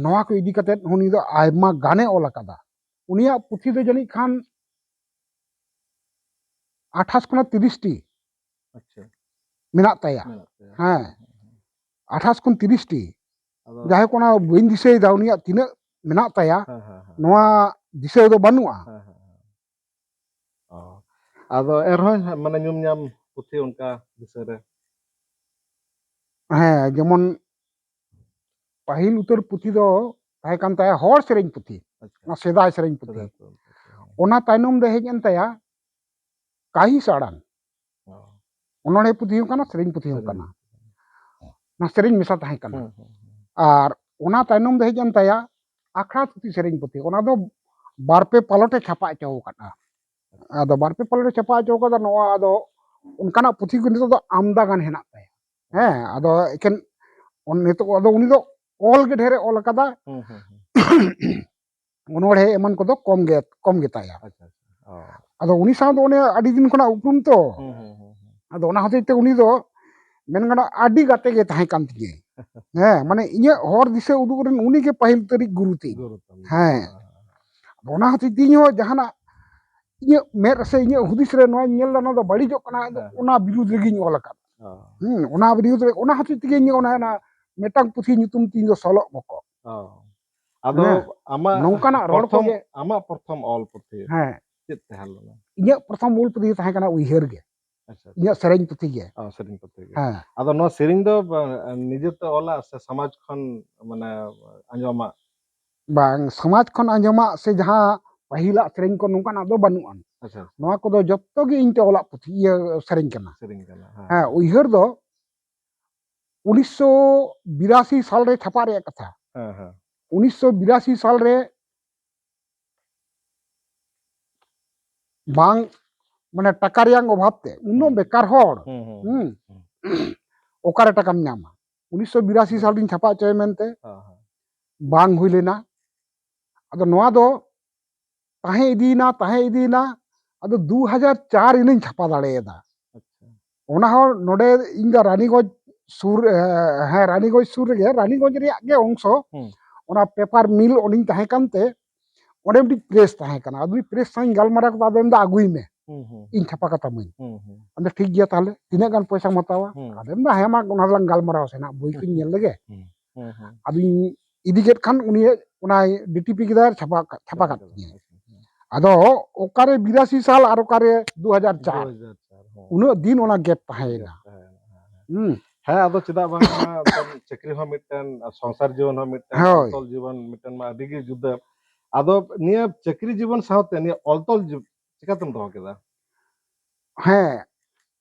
ᱱᱚᱣᱟ ᱠᱚ ᱤᱫᱤ ᱠᱟᱛᱮᱫ ᱩᱱᱤ ᱫᱚ ᱟᱭᱢᱟ ᱜᱟᱱᱮ ᱚᱞ ᱟᱠᱟᱫᱟ᱾ ᱩᱱᱤᱭᱟᱜ ᱯᱩᱛᱷᱤ ᱫᱚ ᱡᱟᱹᱱᱤᱡ ᱠᱷᱟᱱ ᱟᱴᱷᱟᱥ ᱠᱷᱚᱱᱟᱜ ᱛᱤᱨᱤᱥ ᱴᱤ ᱟᱪᱪᱷᱟ ᱢᱮᱱᱟᱜ ᱛᱟᱭᱟ᱾ ᱢᱮᱱᱟᱜ ᱛᱟᱭᱟ᱾ ᱦᱮᱸ, ᱟᱴᱷᱟᱥ ᱠᱷᱚᱱ ᱛᱤᱨᱤᱥ ᱴᱤ᱾ ᱟᱫᱚ ᱡᱟᱭᱦᱳᱠ, ᱚᱱᱟ ᱵᱟᱹᱧ ᱫᱤᱥᱟᱹᱭᱮᱫᱟ ᱩᱱᱤᱭᱟᱜ ᱛᱤᱱᱟᱹᱜ ᱢᱮᱱᱟᱜ ᱛᱟᱭᱟ, ᱦᱮᱸ ᱦᱮᱸ ᱦᱮᱸ ᱱᱚᱣᱟ ᱫᱤᱥᱟᱹ ᱫᱚ ᱵᱟᱹᱱᱩᱜᱼᱟ᱾ ᱦᱮᱸ ᱦᱮᱸ ᱦᱮᱸ᱾ ᱚ᱾ ᱟᱫᱚ ᱮᱱᱨᱮᱦᱚᱸ ᱢᱟᱱᱮ ᱧᱩᱢ ᱧᱟᱢ ᱯᱩᱛᱷᱤ ᱚᱱᱠᱟ ᱫᱤᱥᱟᱹ ᱨᱮ᱾ ᱦᱮᱸ, ᱡᱮᱢᱚᱱ ᱯᱟᱹᱦᱤᱞ ᱩᱛᱟᱹᱨ ᱯᱩᱛᱷᱤ ᱫᱚ ᱛᱟᱦᱮᱸ ᱠᱟᱱ ᱛᱟᱭᱟ ᱦᱚᱲ ᱥᱮᱨᱮᱧ ᱯᱩᱛᱷᱤ, ᱟᱪᱪᱷᱟ᱾ ᱚᱱᱟ ᱥᱮᱫᱟᱭ ᱥᱮᱨᱮᱧ ᱯᱩᱛᱷᱤ᱾ ᱥᱮᱫᱟᱭ ᱯᱩᱛᱷᱤ᱾ ᱚᱱᱟ ᱛᱟᱭᱱᱚᱢ ᱫᱚ ᱦᱮᱡ ᱮᱱ ᱛᱟᱭᱟ ᱠᱟᱹᱦᱤᱥ ᱟᱲᱟᱝ᱾ ᱚ᱾ ᱚᱱᱚᱬᱦᱮ ᱯᱩᱛᱷᱤ ᱦᱚᱸ ᱠᱟᱱᱟ, ᱥᱮᱨᱮᱧ ᱯᱩᱛᱷᱤ ᱦᱚᱸ ᱥᱮᱨᱮᱧ ᱠᱟᱱᱟ᱾ ᱚᱱᱟ ᱥᱮᱨᱮᱧ ᱢᱮᱥᱟ ᱛᱟᱦᱮᱸ ᱠᱟᱱᱟ᱾ ᱦᱩᱸ, ᱦᱩᱸ, ᱦᱩᱸ᱾ ᱟᱨ ᱚᱱᱟ ᱛᱟᱭᱱᱚᱢ ᱫᱚ ᱦᱮᱡ ᱮᱱ ᱛᱟᱭᱟ ᱟᱠᱷᱲᱟ ᱛᱷᱩᱛᱤ ᱥᱮᱨᱮᱧ ᱯᱩᱛᱷᱤ᱾ ᱚᱱᱟ ᱫᱚ ᱵᱟᱨ ᱯᱮ ᱯᱟᱞᱚᱴ ᱮ ᱪᱷᱟᱯᱟ ᱦᱚᱪᱚ ᱟᱠᱟᱫᱼᱟ᱾ ᱟᱫᱚ ᱵᱟᱨ ᱯᱮ ᱯᱟᱞᱚᱴ ᱮ ᱪᱷᱟᱯᱟ ᱦᱚᱪᱚ ᱟᱠᱟᱫᱟ᱾ ᱱᱚᱣᱟ ᱟᱫᱚ ᱚᱱᱠᱟᱱᱟᱜ ᱯᱩᱛᱷᱤ ᱠᱚ ᱱᱤᱛᱚᱜ ᱫᱚ ᱟᱢᱫᱟ ᱜᱟᱱ ᱦᱮᱱᱟᱜ ᱛᱟᱭᱟ᱾ ᱦᱮᱸ, ᱟᱫᱚ ᱮᱠᱮᱱ ᱚᱱ-, ᱱᱤᱛᱚᱜ ᱟᱫᱚ ᱩᱱᱤ ᱫᱚ ᱚᱞ ᱜᱮ ᱰᱷᱮᱨᱮ ᱚᱞ ᱟᱠᱟᱫᱟ᱾ ᱦᱩᱸ, ᱦᱩᱸ, ᱦᱩᱸ᱾ ᱚᱱᱚᱬᱦᱮ ᱮᱢᱟᱱ ᱠᱚᱫᱚ ᱠᱚᱢ ᱜᱮ, ᱠᱚᱢ ᱜᱮᱛᱟᱭᱟ᱾ ᱟᱪᱪᱷᱟ, ᱟᱪᱪᱷᱟ᱾ ᱚ᱾ ᱟᱫᱚ ᱩᱱᱤ ᱥᱟᱶ ᱫᱚ ᱚᱱᱮ ᱟᱹᱰᱤ ᱫᱤᱱ ᱠᱷᱚᱱᱟᱜ ᱩᱯᱨᱩᱢ ᱛᱚ᱾ ᱦᱩᱸ, ᱦᱩᱸ, ᱦᱩᱸ, ᱦᱩᱸ᱾ ᱟᱫᱚ ᱚᱱᱟ ᱦᱚᱛᱮᱡ ᱛᱮ ᱩᱱᱤ ᱫᱚ ᱢᱮᱱ ᱜᱟᱱᱚᱜᱼᱟ ᱟᱹᱰᱤ ᱜᱟᱛᱮ ᱜᱮ ᱛᱟᱦᱮᱸ ᱠᱟᱱ ᱛᱤᱧᱟᱹ᱾ ᱦᱮᱸ, ᱢᱟᱱᱮ ᱤᱧᱟᱹᱜ ᱦᱚᱨ ᱫᱤᱥᱟᱹ ᱩᱫᱩᱜ ᱨᱮᱱ ᱩᱱᱤ ᱜᱮ ᱯᱟᱹᱦᱤᱞ ᱩᱛᱟᱹᱨᱤᱡ ᱜᱩᱨᱩ ᱛᱤᱧ᱾ ᱜᱩᱨᱩ ᱛᱟᱢ᱾ ᱦᱮᱸ᱾ ᱟᱫᱚ ᱚᱱᱟ ᱦᱚᱛᱮᱡ ᱛᱮ ᱤᱧ ᱦᱚᱸ ᱡᱟᱦᱟᱱᱟᱜ ᱤᱧᱟᱹᱜ ᱢᱮᱫ ᱥᱮ ᱤᱧᱟᱹᱜ ᱦᱩᱫᱤᱥ ᱨᱮ ᱱᱚᱣᱟᱧ ᱧᱮᱞ ᱮᱫᱟ, ᱱᱚᱣᱟ ᱫᱚ ᱵᱟᱹᱲᱤᱡᱚᱜ ᱠᱟᱱᱟ, ᱟᱫᱚ ᱦᱮᱸ᱾ ᱚᱱᱟ ᱵᱤᱨᱩᱫᱽ ᱨᱮᱜᱮᱧ ᱚᱞ ᱟᱠᱟᱫ᱾ ᱚ᱾ ᱦᱩᱸ, ᱚᱱᱟ ᱵᱤᱨᱩᱫᱽ ᱨᱮ, ᱚᱱᱟ ᱦᱚᱛᱮᱡ ᱛᱮᱜᱮ ᱤᱧ ᱚᱱᱟ, ᱚᱱᱟ ᱢᱤᱫᱴᱟᱝ ᱯᱩᱛᱷᱤ ᱧᱩᱛᱩᱢ ᱛᱤᱧ ᱫᱚ ᱥᱚᱞᱚᱜ ᱵᱚᱠᱚ᱾ ᱚ᱾ ᱟᱫᱚ ᱦᱮᱸ᱾ ᱟᱢᱟᱜ ᱱᱚᱝᱠᱟᱱᱟᱜ ᱨᱚᱲ ᱯᱨᱚᱛᱷᱚᱢ, ᱠᱚᱜᱮ ᱟᱢᱟᱜ ᱯᱨᱚᱛᱷᱚᱢ ᱚᱞ ᱯᱩᱛᱷᱤ ᱦᱮᱸ, ᱪᱮᱫ ᱛᱟᱦᱮᱸ ᱞᱮᱱᱟ? ᱤᱧᱟᱹᱜ ᱯᱨᱚᱛᱷᱚᱢ ᱚᱞ ᱯᱩᱛᱷᱤ ᱛᱟᱦᱮᱸ ᱠᱟᱱᱟ ᱩᱭᱦᱟᱹᱨ ᱜᱮ, ᱟᱪᱪᱷᱟ, ᱟᱪᱪᱷᱟ᱾ ᱤᱧᱟᱹᱜ ᱥᱮᱨᱮᱧ ᱯᱩᱛᱷᱤ ᱜᱮ᱾ ᱚ, ᱥᱮᱨᱮᱧ ᱯᱩᱛᱷᱤ ᱜᱮ᱾ ᱦᱮᱸ᱾ ᱟᱫᱚ ᱱᱚᱣᱟ ᱥᱮᱨᱮᱧ ᱫᱚ ᱵᱟ-, ᱱᱤᱡᱮᱛᱮ ᱚᱞᱟᱜ ᱥᱮ ᱥᱚᱢᱟᱡᱽ ᱠᱷᱚᱱ ᱢᱟᱱᱮ ᱟᱸᱡᱚᱢᱟᱜ? ᱵᱟᱝ, ᱥᱚᱢᱟᱡᱽ ᱠᱷᱚᱱ ᱟᱸᱡᱚᱢᱟᱜ ᱥᱮ ᱡᱟᱦᱟᱸ ᱯᱟᱹᱦᱤᱞᱟᱜ ᱥᱮᱨᱮᱧ ᱠᱚ ᱱᱚᱝᱠᱟᱱᱟᱜ ᱫᱚ ᱵᱟᱹᱱᱩᱜᱼᱟ᱾ ᱟᱪᱪᱷᱟ, ᱟᱪᱪᱷᱟ᱾ ᱱᱚᱣᱟ ᱠᱚᱫᱚ ᱡᱚᱛᱚ ᱜᱮ ᱤᱧ ᱛᱮ ᱚᱞᱟᱜ ᱯᱩᱛᱷᱤ, ᱤᱭᱟᱹ, ᱥᱮᱨᱮᱧ ᱠᱟᱱᱟ᱾ ᱥᱮᱨᱮᱧ ᱠᱟᱱᱟ᱾ ᱦᱮᱸ᱾ ᱦᱮᱸ, ᱩᱭᱦᱟᱹᱨ ᱫᱚ ᱩᱱᱤᱥᱥᱚ ᱵᱤᱨᱟᱥᱤ ᱥᱟᱞ ᱨᱮ ᱪᱷᱟᱯᱟ ᱨᱮᱭᱟᱜ ᱠᱟᱛᱷᱟ᱾ ᱦᱮᱸ, ᱦᱮᱸ᱾ ᱩᱱᱤᱥᱥᱚ ᱵᱤᱨᱟᱥᱤ ᱥᱟᱞ ᱨᱮ ᱵᱟᱝ, ᱢᱟᱱᱮ ᱴᱟᱠᱟ ᱨᱮᱭᱟᱜ ᱚᱵᱷᱟᱵ ᱛᱮ, ᱩᱱ ᱫᱚ ᱦᱩᱸ᱾ ᱵᱮᱠᱟᱨ ᱦᱚᱲ᱾ ᱦᱩᱸ, ᱦᱩᱸ, ᱦᱩᱸ᱾ ᱦᱩᱸ᱾ ᱚᱠᱟᱨᱮ ᱴᱟᱠᱟᱢ ᱧᱟᱢᱟ? ᱩᱱᱤᱥᱥᱚ ᱵᱤᱨᱟᱥᱤ ᱥᱟᱞ ᱨᱤᱧ ᱪᱷᱟᱯᱟ ᱦᱚᱪᱚᱭ ᱢᱮᱱᱛᱮ ᱦᱮᱸ, ᱦᱮᱸ᱾ ᱵᱟᱝ ᱦᱩᱭ ᱞᱮᱱᱟ᱾ ᱟᱫᱚ ᱱᱚᱣᱟ ᱫᱚ ᱛᱟᱦᱮᱸ ᱤᱫᱤᱭᱮᱱᱟ, ᱛᱟᱦᱮᱸ ᱤᱫᱤᱭᱮᱱᱟ᱾ ᱟᱫᱚ ᱫᱩ ᱦᱟᱡᱟᱨ ᱪᱟᱨ ᱨᱮᱞᱤᱧ ᱪᱷᱟᱯᱟ ᱫᱟᱲᱮᱭᱟᱫᱟ᱾ ᱟᱪᱪᱷᱟ᱾ ᱚᱱᱟ ᱦᱚᱸ ᱱᱚᱰᱮ ᱤᱧ ᱫᱚ ᱨᱟᱱᱤᱜᱚᱸᱡᱽ ᱥᱩᱨ, ᱮ, ᱦᱮᱸ, ᱨᱟᱱᱤᱜᱚᱸᱡᱽ ᱥᱩᱨ ᱨᱮᱜᱮ, ᱨᱟᱱᱤᱜᱚᱸᱡᱽ ᱨᱮᱭᱟᱜ ᱜᱮ ᱚᱝᱥᱚ᱾ ᱦᱩᱸ᱾ ᱚᱱᱟ ᱯᱮᱯᱟᱨ ᱢᱤᱞ ᱚᱸᱰᱮᱧ ᱛᱟᱦᱮᱸ ᱠᱟᱱᱛᱮ ᱚᱸᱰᱮ ᱢᱤᱫᱴᱤᱡ ᱯᱨᱮᱥ ᱛᱟᱦᱮᱸ ᱠᱟᱱᱟ᱾ ᱟᱫᱚ ᱩᱱᱤ ᱯᱨᱮᱥ ᱥᱟᱶ ᱤᱧ ᱜᱟᱞᱢᱟᱨᱟᱣ ᱠᱮᱫᱟ, ᱟᱫᱚ ᱢᱮᱱᱫᱟ, "ᱟᱹᱜᱩᱭ ᱢᱮ, ᱦᱩᱸ, ᱦᱩᱸ, ᱤᱧ ᱪᱷᱟᱯᱟ ᱠᱟᱛᱟᱢᱟᱹᱧ᱾" ᱦᱩᱸ, ᱦᱩᱸ, ᱟᱫᱚ, "ᱴᱷᱤᱠ ᱜᱮᱭᱟ, ᱛᱟᱦᱞᱮ ᱛᱤᱱᱟᱹᱜ ᱜᱟᱱ ᱯᱚᱭᱥᱟᱢ ᱦᱟᱛᱟᱣᱟ?" ᱦᱩᱸ᱾ ᱟᱫᱚ ᱢᱮᱱᱫᱟ, "ᱦᱮᱸ, ᱢᱟ, ᱚᱱᱟ ᱫᱚᱞᱟᱝ ᱜᱟᱞᱢᱟᱨᱟᱣ ᱥᱮ ᱱᱟᱜ, ᱵᱳᱭ ᱠᱚᱧ ᱧᱮᱞ ᱞᱮᱜᱮ᱾ ᱦᱩᱸ, ᱦᱩᱸ, ᱦᱩᱸ᱾ ᱟᱫᱚᱧ ᱤᱫᱤ ᱠᱮᱫ ᱠᱷᱟᱱ ᱩᱱᱤ ᱚᱱᱟᱭ ᱰᱤᱴᱤᱯᱤ ᱠᱮᱫᱟ, ᱪᱷᱟᱯᱟ ᱠᱟ-, ᱪᱷᱟᱯᱟ ᱠᱟᱫ ᱛᱤᱧᱟᱹ᱾ ᱟᱪᱪᱷᱟ, ᱟᱪᱪᱷᱟ᱾ ᱟᱫᱚ ᱚᱠᱟᱨᱮ ᱵᱤᱨᱟᱥᱤ ᱥᱟᱞ ᱟᱨ ᱚᱠᱟᱨᱮ ᱫᱩ ᱦᱟᱡᱟᱨ ᱪᱟᱨ᱾ ᱫᱩ ᱦᱟᱡᱟᱨ ᱪᱟᱨ, ᱦᱮᱸ᱾ ᱩᱱᱟᱹᱜ ᱫᱤᱱ ᱚᱱᱟ ᱜᱮᱯ ᱛᱟᱦᱮᱸᱭᱮᱱᱟ᱾ ᱜᱮᱯ ᱛᱟᱦᱮᱸᱭᱮᱱᱟ, ᱦᱮᱸ, ᱦᱮᱸ᱾ ᱦᱩᱸ᱾ ᱦᱮᱸ, ᱟᱫᱚ ᱪᱮᱫᱟᱜ ᱵᱟᱝ, ᱚᱱᱟ ᱢᱤᱫᱴᱮᱱ ᱪᱟᱹᱠᱨᱤ ᱦᱚᱸ ᱢᱤᱫᱴᱮᱱ, ᱟᱨ ᱥᱚᱝᱥᱟᱨ ᱡᱤᱭᱚᱱ ᱦᱚᱸ ᱢᱤᱫᱴᱮᱱ, ᱦᱳᱭ᱾ ᱚᱞ ᱛᱚᱞ ᱡᱤᱵᱚᱱ ᱢᱤᱫᱴᱮᱱ ᱢᱟ ᱟᱹᱰᱤ ᱜᱮ ᱡᱩᱫᱟᱹ᱾ ᱟᱫᱚ ᱱᱤᱭᱟᱹ ᱪᱟᱹᱠᱨᱤ ᱡᱤᱵᱚᱱ ᱥᱟᱶᱛᱮ ᱱᱤᱭᱟᱹ ᱚᱞ ᱛᱚᱞ ᱡᱤᱵ-, ᱪᱤᱠᱟᱹᱛᱮᱢ ᱫᱚᱦᱚ ᱠᱮᱫᱟ? ᱦᱮᱸ,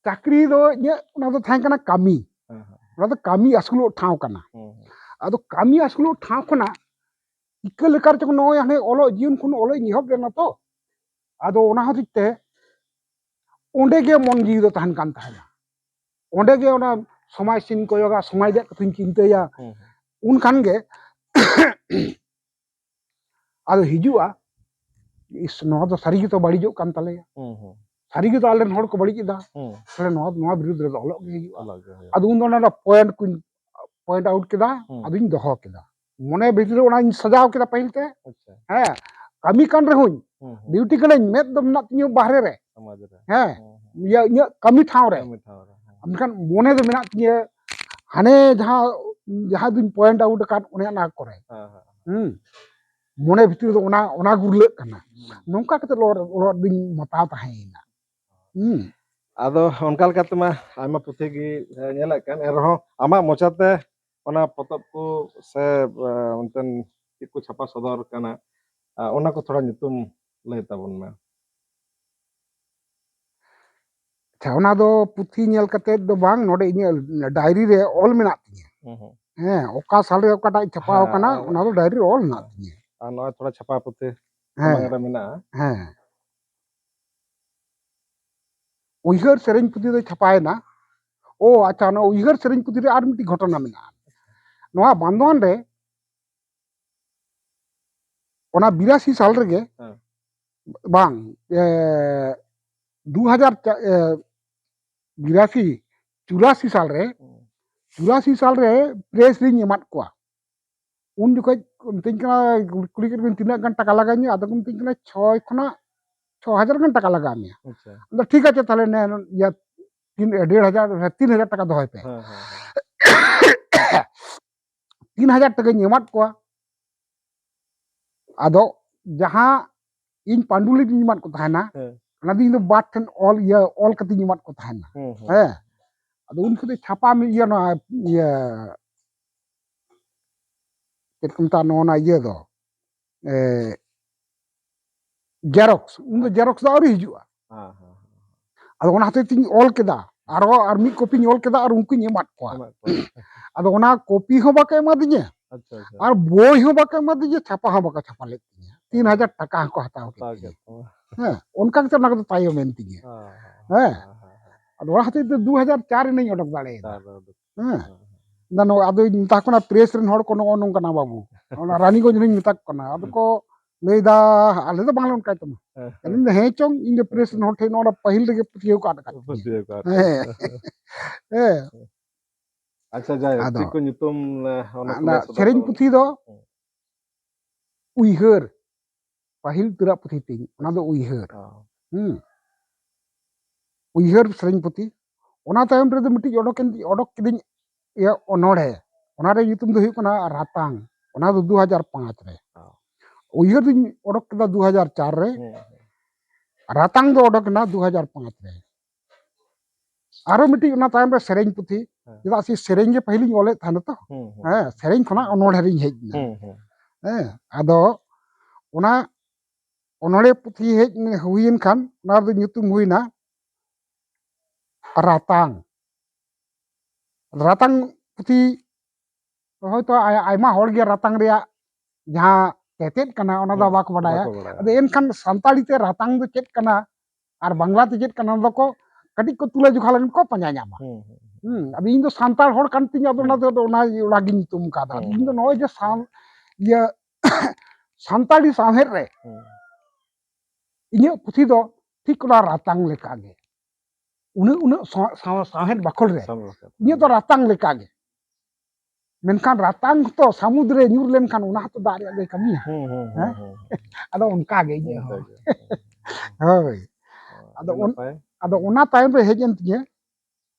ᱪᱟᱹᱠᱨᱤ ᱫᱚ ᱤᱧᱟᱹᱜ ᱚᱱᱟ ᱫᱚ ᱛᱟᱦᱮᱸ ᱠᱟᱱᱟ ᱠᱟᱹᱢᱤ᱾ ᱦᱮᱸ, ᱦᱮᱸ᱾ ᱚᱱᱟ ᱫᱚ ᱠᱟᱹᱢᱤ ᱟᱹᱥᱩᱞᱚᱜ ᱴᱷᱟᱶ ᱠᱟᱱᱟ᱾ ᱦᱮᱸ, ᱦᱮᱸ᱾ ᱟᱫᱚ ᱠᱟᱹᱢᱤ ᱟᱹᱥᱩᱞᱚᱜ ᱴᱷᱟᱶ ᱠᱷᱚᱱᱟᱜ ᱪᱤᱠᱟᱹ ᱞᱮᱠᱟ ᱨᱮᱪᱚ ᱱᱚᱜᱼᱚᱭ ᱦᱟᱱᱮ ᱚᱞᱚᱜ ᱡᱤᱭᱚᱱ ᱠᱷᱚᱱ ᱚᱞᱚᱜ ᱤᱧ ᱮᱦᱚᱵ ᱞᱮᱱᱟ ᱛᱚ, ᱟᱫᱚ ᱚᱱᱟ ᱦᱚᱛᱮᱡ ᱛᱮ ᱚᱸᱰᱮ ᱜᱮ ᱢᱚᱱ ᱡᱤᱣᱤ ᱫᱚ ᱛᱟᱦᱮᱱ ᱠᱟᱱ ᱛᱟᱦᱮᱱᱟ᱾ ᱚᱸᱰᱮ ᱜᱮ ᱚᱱᱟ ᱥᱚᱢᱟᱡᱽ ᱥᱮᱫ ᱤᱧ ᱠᱚᱭᱚᱜᱟ, ᱥᱚᱢᱟᱡᱽ ᱨᱮᱭᱟᱜ ᱠᱟᱛᱷᱟᱧ ᱪᱤᱱᱛᱟᱹᱭᱟ᱾ ᱦᱩᱸ, ᱦᱩᱸ᱾ ᱩᱱ ᱠᱷᱟᱱ ᱜᱮ ᱟᱫᱚ ᱦᱤᱡᱩᱜᱼᱟ, "ᱤᱥ, ᱱᱚᱣᱟ ᱫᱚ ᱥᱟᱹᱨᱤ ᱜᱮᱛᱚ ᱵᱟᱹᱲᱤᱡᱚᱜ ᱠᱟᱱ ᱛᱟᱞᱮᱭᱟ᱾ ᱦᱩᱸ, ᱦᱩᱸ᱾ ᱥᱟᱹᱨᱤ ᱜᱮᱛᱚ ᱟᱞᱮ ᱨᱮᱱ ᱦᱚᱲ ᱠᱚ ᱵᱟᱹᱲᱤᱡ ᱮᱫᱟ᱾ ᱦᱩᱸ᱾ ᱛᱟᱦᱞᱮ ᱱᱚᱣᱟ, ᱱᱚᱣᱟ ᱵᱤᱨᱩᱫᱽ ᱨᱮᱫᱚ ᱚᱞᱚᱜ ᱜᱮ ᱦᱩᱭᱩᱜᱼᱟ᱾" ᱚᱞᱚᱜ ᱜᱮ ᱦᱩᱭᱩᱜᱼᱟ᱾ ᱟᱫᱚ ᱩᱱᱫᱚ ᱚᱱᱟ ᱨᱮᱱᱟᱜ ᱯᱚᱭᱮᱱᱴ ᱠᱚᱧ ᱯᱚᱭᱮᱱᱴ ᱟᱣᱩᱴ ᱠᱮᱫᱟ, ᱦᱩᱸ᱾ ᱟᱫᱚᱧ ᱫᱚᱦᱚ ᱠᱮᱫᱟ᱾ ᱢᱚᱱᱮ ᱵᱷᱤᱛᱨᱤ ᱨᱮ ᱚᱱᱟᱧ ᱥᱟᱡᱟᱣ ᱠᱮᱫᱟ ᱯᱟᱹᱦᱤᱞ ᱛᱮ᱾ ᱟᱪᱪᱷᱟ᱾ ᱦᱮᱸ, ᱠᱟᱹᱢᱤ ᱠᱟᱱ ᱨᱮᱦᱚᱸᱧ, ᱦᱩᱸ, ᱦᱩᱸ᱾ ᱰᱤᱭᱩᱴᱤ ᱠᱟᱹᱱᱟᱹᱧ, ᱢᱮᱫ ᱫᱚ ᱢᱮᱱᱟᱜ ᱛᱤᱧᱟᱹ ᱵᱟᱦᱨᱮ ᱨᱮ᱾ ᱥᱚᱢᱟᱡᱽ ᱨᱮ᱾ ᱦᱮᱸ, ᱦᱩᱸ, ᱦᱩᱸ᱾ ᱤᱭᱟᱹ, ᱤᱧᱟᱹᱜ ᱠᱟᱹᱢᱤ ᱴᱷᱟᱶ ᱨᱮ᱾ ᱠᱟᱹᱢᱤ ᱴᱷᱟᱶ ᱨᱮ, ᱦᱮᱸ᱾ ᱢᱮᱱᱠᱷᱟᱱ ᱢᱚᱱᱮ ᱫᱚ ᱢᱮᱱᱟᱜ ᱛᱤᱧᱟᱹ ᱦᱟᱱᱮ ᱡᱟᱦᱟᱸ, ᱡᱟᱦᱟᱸ ᱫᱩᱧ ᱯᱚᱭᱮᱱᱴ ᱟᱣᱩᱴ ᱟᱠᱟᱫ, ᱚᱱᱮ ᱚᱱᱟ ᱠᱚᱨᱮ᱾ ᱦᱮᱸ, ᱦᱮᱸ, ᱦᱮᱸ᱾ ᱦᱩᱸ᱾ ᱢᱚᱱᱮ ᱵᱷᱤᱛᱨᱤ ᱨᱮᱫᱚ ᱚᱱᱟ, ᱚᱱᱟ ᱜᱩᱨᱞᱟᱹᱜ ᱠᱟᱱᱟ᱾ ᱦᱩᱸ᱾ ᱱᱚᱝᱠᱟ ᱠᱟᱛᱮ ᱚᱞ, ᱚᱞ ᱨᱮᱫᱚᱧ ᱢᱟᱛᱟᱣ ᱛᱟᱦᱮᱸᱭᱮᱱᱟ᱾ ᱦᱩᱸ᱾ ᱟᱫᱚ ᱚᱱᱠᱟ ᱞᱮᱠᱟ ᱛᱮᱢᱟ ᱟᱭᱢᱟ ᱯᱩᱛᱷᱤ ᱜᱮ, ᱮ, ᱧᱮᱞᱮᱫ ᱠᱟᱱ, ᱮᱱ ᱨᱮᱦᱚᱸ ᱟᱢᱟᱜ ᱢᱚᱪᱟᱛᱮ ᱚᱱᱟ ᱯᱚᱛᱚᱵ ᱠᱚ ᱥᱮ, ᱮ, ᱚᱱᱛᱮᱱ ᱪᱮᱫ ᱠᱚ ᱪᱷᱟᱯᱟ ᱥᱚᱫᱚᱨ ᱠᱟᱱᱟ, ᱟ, ᱚᱱᱟ ᱠᱚ ᱛᱷᱚᱲᱟ ᱧᱩᱛᱩᱢ ᱞᱟᱹᱭ ᱛᱟᱵᱚᱱ ᱢᱮ᱾ ᱟᱪᱪᱷᱟ, ᱚᱱᱟ ᱫᱚ ᱯᱩᱛᱷᱤ ᱧᱮᱞ ᱠᱟᱛᱮ ᱫᱚ ᱵᱟᱝ, ᱱᱚᱰᱮ ᱤᱧᱟᱹᱜ ᱰᱟᱭᱨᱤ ᱨᱮ ᱚᱞ ᱢᱮᱱᱟᱜ ᱛᱤᱧᱟᱹ᱾ ᱦᱩᱸ, ᱦᱩᱸ᱾ ᱦᱮᱸ, ᱚᱠᱟ ᱥᱟᱞ ᱨᱮ ᱚᱠᱟᱴᱟᱜ ᱪᱷᱟᱯᱟᱣ ᱦᱮᱸ, ᱠᱟᱱᱟ, ᱟᱨ ᱚᱱᱟ ᱫᱚ ᱰᱟᱭᱨᱤ ᱨᱮ ᱚᱞ ᱢᱮᱱᱟᱜ ᱛᱤᱧᱟᱹ᱾ ᱟᱨ ᱱᱚᱜᱼᱚᱭ ᱛᱷᱚᱲᱟ ᱪᱷᱟᱯᱟ ᱯᱩᱛᱷᱤ ᱦᱮᱸ᱾ ᱥᱟᱢᱟᱝ ᱨᱮ ᱢᱮᱱᱟᱜᱼᱟ᱾ ᱦᱮᱸ᱾ ᱩᱭᱦᱟᱹᱨ ᱥᱮᱨᱮᱧ ᱯᱩᱛᱷᱤ ᱫᱚ ᱪᱷᱟᱯᱟᱭᱮᱱᱟ᱾ ᱳ ᱟᱪᱪᱷᱟ, ᱚᱱᱟ ᱩᱭᱦᱟᱹᱨ ᱥᱮᱨᱮᱧ ᱯᱩᱛᱷᱤ ᱨᱮ ᱟᱨ ᱢᱤᱫᱴᱤᱡ ᱜᱷᱚᱴᱚᱱᱟ ᱢᱮᱱᱟᱜᱼᱟ᱾ ᱱᱚᱣᱟ ᱵᱟᱱᱫᱳᱣᱟᱱ ᱨᱮ ᱚᱱᱟ ᱵᱤᱨᱟᱥᱤ ᱥᱟᱞ ᱨᱮᱜᱮ, ᱦᱮᱸ᱾ ᱵᱟᱝ, ᱮ, ᱫᱩ ᱦᱟᱡᱟᱨ ᱪᱟ-, ᱮ, ᱵᱤᱨᱟᱥᱤ, ᱪᱩᱨᱟᱥᱤ ᱥᱟᱞ ᱨᱮ, ᱦᱩᱸ᱾ ᱪᱩᱨᱟᱥᱤ ᱥᱟᱞ ᱨᱮ ᱯᱨᱮᱥ ᱨᱤᱧ ᱮᱢᱟᱫ ᱠᱚᱣᱟ᱾ ᱩᱱ ᱡᱚᱠᱷᱚᱡ ᱢᱤᱛᱟᱹᱧ ᱠᱟᱱᱟ, ᱠᱩᱞᱤ ᱠᱮᱫ ᱠᱚᱣᱟᱧ ᱛᱤᱱᱟᱹᱜ ᱜᱟᱱ ᱴᱟᱠᱟ ᱞᱟᱜᱟᱣ ᱤᱧᱟ, ᱟᱫᱚ ᱠᱚ ᱢᱤᱛᱟᱹᱧ ᱠᱟᱱᱟ ᱪᱷᱚᱭ ᱠᱷᱚᱱᱟᱜ ᱪᱷᱚ ᱦᱟᱡᱟᱨ ᱜᱟᱱ ᱴᱟᱠᱟ ᱞᱟᱜᱟᱣ ᱢᱮᱭᱟ᱾ ᱟᱪᱪᱷᱟ᱾ ᱟᱫᱚ ᱴᱷᱤᱠ ᱟᱪᱷᱮ ᱛᱟᱦᱞᱮ ᱱᱮ ᱤᱭᱟᱹ ᱛᱤᱱ ᱰᱮᱲ ᱦᱟᱡᱟᱨ ᱛᱤᱱ ᱦᱟᱡᱟᱨ ᱴᱟᱠᱟ ᱫᱚᱦᱚᱭ ᱯᱮ᱾ ᱦᱮᱸ, ᱦᱮᱸ, ᱦᱮᱸ᱾ ᱛᱤᱱ ᱦᱟᱡᱟᱨ ᱴᱟᱠᱟᱧ ᱮᱢᱟᱫ ᱠᱚᱣᱟ᱾ ᱟᱫᱚ ᱡᱟᱦᱟᱸ ᱤᱧ ᱯᱟᱱᱰᱩᱞᱤᱯᱤᱧ ᱮᱢᱟᱫ ᱠᱚ ᱛᱟᱦᱮᱱᱟ, ᱦᱮᱸ᱾ ᱚᱱᱟ ᱫᱚ ᱤᱧ ᱫᱚ ᱵᱟᱨ ᱴᱷᱮᱱ ᱚᱞ, ᱤᱭᱟᱹ, ᱚᱞ ᱠᱟᱛᱮᱧ ᱮᱢᱟᱫ ᱠᱚ ᱛᱟᱦᱮᱱᱟ᱾ ᱦᱮᱸ, ᱦᱮᱸ᱾ ᱦᱮᱸ᱾ ᱟᱫᱚ ᱩᱱ ᱠᱷᱚᱱ ᱫᱚ ᱪᱷᱟᱯᱟ ᱢᱤ-, ᱤᱭᱟᱹ, ᱱᱚᱣᱟ, ᱤᱭᱟᱹ, ᱪᱮᱫ ᱠᱚ ᱢᱮᱛᱟᱜᱼᱟ, ᱱᱚᱜᱼᱚ ᱱᱟ ᱤᱭᱟᱹ ᱫᱚ, ᱮ, ᱡᱮᱨᱚᱠᱥ᱾ ᱩᱱ ᱫᱚ ᱟᱪᱪᱷᱟ᱾ ᱡᱮᱨᱚᱠᱥ ᱫᱚ ᱟᱹᱣᱨᱤ ᱦᱤᱡᱩᱜᱼᱟ᱾ ᱦᱮᱸ, ᱦᱮᱸ, ᱦᱮᱸ᱾ ᱟᱫᱚ ᱚᱱᱟ ᱦᱚᱛᱮᱡ ᱛᱤᱧ ᱚᱞ ᱠᱮᱫᱟ, ᱟᱨᱦᱚᱸ ᱟᱨ ᱢᱤᱫ ᱠᱚᱯᱤᱧ ᱚᱞ ᱠᱮᱫᱟ ᱟᱨ ᱩᱱᱠᱩᱧ ᱮᱢᱟᱫ ᱠᱚᱣᱟ᱾ ᱮᱢᱟᱫ ᱠᱚᱣᱟ᱾ ᱟᱫᱚ ᱚᱱᱟ ᱠᱚᱯᱤ ᱦᱚᱸ ᱵᱟᱠᱚ ᱮᱢᱟᱫᱤᱧᱟ, ᱟᱪᱪᱷᱟ, ᱟᱪᱪᱷᱟ᱾ ᱟᱨ ᱵᱳᱭ ᱦᱚᱸ ᱵᱟᱠᱚ ᱮᱢᱟᱫᱤᱧᱟ, ᱪᱷᱟᱯᱟ ᱦᱚᱸ ᱵᱟᱠᱚ ᱪᱷᱟᱯᱟ ᱞᱮᱫ ᱛᱤᱧᱟ᱾ ᱛᱤᱱ ᱦᱟᱡᱟᱨ ᱴᱟᱠᱟ ᱦᱚᱸᱠᱚ ᱦᱟᱛᱟᱣ ᱠᱮᱫ ᱦᱟᱛᱟᱣ ᱛᱤᱧᱟ᱾ ᱠᱮᱫ ᱛᱟᱢᱟ᱾ ᱦᱮᱸ, ᱚᱱᱠᱟ ᱠᱟᱛᱮ ᱚᱱᱟ ᱠᱚᱫᱚ ᱛᱟᱭᱚᱢᱮᱱ ᱛᱤᱧᱟ᱾ ᱦᱮᱸ, ᱦᱮᱸ᱾ ᱦᱮᱸ, ᱦᱮᱸ, ᱦᱮᱸ᱾ ᱟᱫᱚ ᱚᱱᱟ ᱦᱚᱛᱮᱡ ᱛᱮ ᱫᱩ ᱦᱟᱡᱟᱨ ᱪᱟᱨ ᱨᱮᱱᱟᱜ ᱤᱧ ᱚᱰᱚᱠ ᱫᱟᱲᱮᱭᱟᱫᱟ᱾ ᱪᱟᱨ ᱨᱮ ᱚᱰᱚᱠ᱾ ᱦᱮᱸ᱾ ᱦᱮᱸ, ᱦᱮᱸ᱾ ᱟᱫᱚ ᱱᱚᱣᱟ, ᱟᱫᱚᱧ ᱢᱮᱛᱟ ᱠᱚ ᱠᱟᱱᱟ, ᱯᱨᱮᱥ ᱨᱮᱱ ᱦᱚᱲ ᱠᱚ ᱱᱚᱜᱼᱚ ᱱᱚᱝᱠᱟᱱᱟ ᱵᱟᱹᱵᱩ, ᱚᱱᱟ ᱨᱟᱱᱤᱜᱚᱸᱡᱽ ᱨᱮᱧ ᱢᱮᱛᱟ ᱠᱚ ᱠᱟᱱᱟ᱾ ᱟᱫᱚ ᱠᱚ ᱞᱟᱹᱭᱫᱟ, "ᱟᱞᱮ ᱫᱚ ᱵᱟᱝᱞᱮ ᱚᱱᱠᱟᱭ ᱛᱟᱢᱟ᱾" ᱦᱮᱸ, ᱦᱮᱸ᱾ ᱟᱹᱞᱤᱧ ᱫᱚ, "ᱦᱮᱸ ᱪᱚᱝ, ᱤᱧ ᱫᱚ ᱯᱨᱮᱥ ᱨᱮᱱ ᱦᱚᱲ ᱴᱷᱮᱱ ᱱᱚᱣᱟ ᱯᱟᱹᱦᱤᱞ ᱨᱮᱜᱮ ᱯᱟᱹᱛᱭᱟᱹᱣ ᱠᱚ ᱟᱫ ᱟᱠᱟᱫ ᱛᱤᱧᱟ᱾" ᱯᱟᱹᱛᱭᱟᱹᱣ ᱠᱚ ᱟᱫ ᱦᱮᱸ᱾ ᱟᱠᱟᱫ᱾ ᱦᱮᱸ᱾ ᱟᱪᱪᱷᱟ, ᱡᱟᱭᱦᱳᱠ, ᱟᱫᱚ ᱪᱮᱫ ᱠᱚ ᱧᱩᱛᱩᱢ, ᱮ, ᱚᱱᱟ ᱠᱚ ᱚᱱᱟ ᱞᱟᱹᱭ ᱥᱚᱫᱚᱨ ᱥᱮᱨᱮᱧ ᱛᱟᱵᱚᱱ ᱯᱩᱛᱷᱤ ᱢᱮ᱾ ᱫᱚ ᱦᱮᱸ᱾ ᱩᱭᱦᱟᱹᱨ, ᱯᱟᱹᱦᱤᱞ ᱩᱛᱟᱹᱨᱟᱜ ᱯᱩᱛᱷᱤ ᱛᱤᱧ, ᱚᱱᱟ ᱫᱚ ᱩᱭᱦᱟᱹᱨ᱾ ᱚ᱾ ᱦᱩᱸ᱾ ᱩᱭᱦᱟᱹᱨ ᱥᱮᱨᱮᱧ ᱯᱩᱛᱷᱤ᱾ ᱚᱱᱟ ᱛᱟᱭᱚᱢ ᱨᱮᱫᱚ ᱢᱤᱫᱴᱤᱡ ᱚᱰᱚᱠᱮᱱ, ᱚᱰᱚᱠ ᱠᱤᱫᱟᱹᱧ, ᱤᱭᱟᱹ, ᱚᱱᱚᱬᱦᱮ᱾ ᱚᱱᱟ ᱨᱮᱭᱟᱜ ᱧᱩᱛᱩᱢ ᱫᱚ ᱦᱩᱭᱩᱜ ᱠᱟᱱᱟ ᱨᱟᱛᱟᱝ᱾ ᱚᱱᱟ ᱫᱚ ᱫᱩ ᱦᱟᱡᱟᱨ ᱯᱟᱸᱪ ᱨᱮ᱾ ᱚ᱾ ᱩᱭᱦᱟᱹᱨ ᱫᱩᱧ ᱚᱰᱚᱠ ᱠᱮᱫᱟ ᱫᱩ ᱦᱟᱡᱟᱨ ᱪᱟᱨ ᱨᱮ᱾ ᱦᱮᱸ, ᱦᱮᱸ᱾ ᱨᱟᱛᱟᱝ ᱫᱚ ᱚᱰᱚᱠ ᱮᱱᱟ ᱫᱩ ᱦᱟᱡᱟᱨ ᱯᱟᱸᱪ ᱨᱮ᱾ ᱟᱨᱚ ᱢᱤᱫᱴᱤᱡ ᱚᱱᱟ ᱛᱟᱭᱚᱢ ᱨᱮ ᱥᱮᱨᱮᱧ ᱯᱩᱛᱷᱤ, ᱦᱮᱸ᱾ ᱪᱮᱫᱟᱜ ᱥᱮ ᱥᱮᱨᱮᱧ ᱜᱮ ᱯᱟᱹᱦᱤᱞᱤᱧ ᱚᱞᱮᱫ ᱛᱟᱦᱮᱱᱟ ᱛᱚ᱾ ᱦᱩᱸ, ᱦᱩᱸ᱾ ᱦᱮᱸ, ᱥᱮᱨᱮᱧ ᱠᱷᱚᱱᱟᱜ ᱚᱱᱚᱬᱦᱮ ᱨᱤᱧ ᱦᱮᱡ ᱮᱱᱟ᱾ ᱦᱩᱸ, ᱦᱩᱸ᱾ ᱦᱮᱸ, ᱟᱫᱚ ᱚᱱᱟ ᱚᱱᱚᱬᱦᱮ ᱯᱩᱛᱷᱤ ᱦᱮᱡ ᱦᱩᱭᱮᱱ ᱠᱷᱟᱱ, ᱚᱱᱟ ᱨᱮᱫᱚ ᱧᱩᱛᱩᱢ ᱦᱩᱭᱱᱟ ᱨᱟᱛᱟᱝ᱾ ᱨᱟᱛᱟᱝ ᱯᱩᱛᱷᱤ ᱦᱚᱭᱛᱳ ᱟᱭ-, ᱟᱭᱢᱟ ᱦᱚᱲ ᱜᱮ ᱨᱟᱛᱟᱝ ᱨᱮᱭᱟᱜ ᱡᱟᱦᱟᱸ ᱛᱮᱛᱮᱫ ᱠᱟᱱᱟ, ᱚᱱᱟ ᱫᱚ ᱦᱩᱸ, ᱵᱟᱠᱚ ᱵᱟᱰᱟᱭᱟ᱾ ᱵᱟᱠᱚ ᱵᱟᱰᱟᱭᱟ᱾ ᱟᱫᱚ ᱮᱱᱠᱷᱟᱱ ᱥᱟᱱᱛᱟᱲᱤ ᱛᱮ ᱨᱟᱛᱟᱝ ᱫᱚ ᱪᱮᱫ ᱠᱟᱱᱟ ᱟᱨ ᱵᱟᱝᱞᱟ ᱛᱮ ᱪᱮᱫ ᱠᱟᱱᱟ, ᱚᱱᱟ ᱫᱚᱠᱚ ᱠᱟᱹᱴᱤᱡ ᱠᱚ ᱛᱩᱞᱟᱹ ᱡᱚᱠᱷᱟ ᱞᱮᱠᱷᱟᱱ ᱠᱚ ᱯᱟᱸᱡᱟ ᱧᱟᱢᱟ᱾ ᱦᱩᱸ, ᱦᱩᱸ, ᱦᱩᱸ᱾ ᱦᱩᱸ, ᱟᱫᱚ ᱤᱧ ᱫᱚ ᱥᱟᱱᱛᱟᱲ ᱦᱚᱲ ᱠᱟᱱ ᱛᱤᱧ, ᱟᱫᱚ ᱚᱱᱟ ᱦᱩᱸ᱾ ᱫᱚ, ᱟᱫᱚ ᱚᱱᱟ, ᱚᱱᱟ ᱜᱤᱧ ᱧᱩᱛᱩᱢ ᱠᱟᱫᱟ᱾ ᱟᱫᱚ ᱦᱩᱸ, ᱤᱧ ᱫᱚ ᱦᱩᱸ᱾ ᱱᱚᱜᱼᱚᱭ ᱡᱮ ᱥᱟᱱ-, ᱤᱭᱟᱹ, ᱥᱟᱱᱛᱟᱲᱤ ᱥᱟᱶᱦᱮᱫ ᱨᱮ ᱦᱩᱸ᱾ ᱤᱧᱟᱹᱜ ᱯᱩᱛᱷᱤ ᱫᱚ ᱴᱷᱤᱠ ᱚᱱᱟ ᱨᱟᱛᱟᱝ ᱞᱮᱠᱟᱜᱮ᱾ ᱩᱱᱟᱹᱜ, ᱩᱱᱟᱹᱜ ᱥᱟᱶ-, ᱥᱟᱶ-, ᱥᱟᱶᱦᱮᱫ ᱵᱟᱠᱷᱳᱞ ᱨᱮ ᱥᱟᱶᱦᱮᱫ ᱵᱟᱠᱷᱳᱞ᱾ ᱤᱧᱟᱹᱜ ᱫᱚ ᱨᱟᱛᱟᱝ ᱞᱮᱠᱟᱜᱮ᱾ ᱢᱮᱱᱠᱷᱟᱱ ᱨᱟᱛᱟᱝ ᱛᱚ ᱥᱟᱹᱢᱩᱫ ᱨᱮ ᱧᱩᱨ ᱞᱮᱱᱠᱷᱟᱱ ᱚᱱᱟ ᱦᱚᱸᱛᱚ ᱫᱟᱜ ᱨᱮᱭᱟᱜ ᱫᱚᱭ ᱠᱟᱹᱢᱤᱭᱟ᱾ ᱦᱩᱸ, ᱦᱩᱸ, ᱦᱮᱸ? ᱦᱩᱸ, ᱦᱩᱸ᱾ ᱟᱫᱚ ᱚᱱᱠᱟ ᱜᱮ ᱤᱧᱟᱹᱜ ᱦᱚᱸ᱾ ᱚᱱᱠᱟ ᱜᱮ᱾ ᱦᱳᱭ᱾ ᱟᱫᱚ ᱟᱹᱰᱤ ᱚᱱ-, ᱱᱟᱯᱟᱭ᱾ ᱟᱫᱚ ᱚᱱᱟ ᱛᱟᱭᱚᱢ ᱨᱮ ᱦᱮᱡ ᱮᱱ ᱛᱤᱧᱟᱹ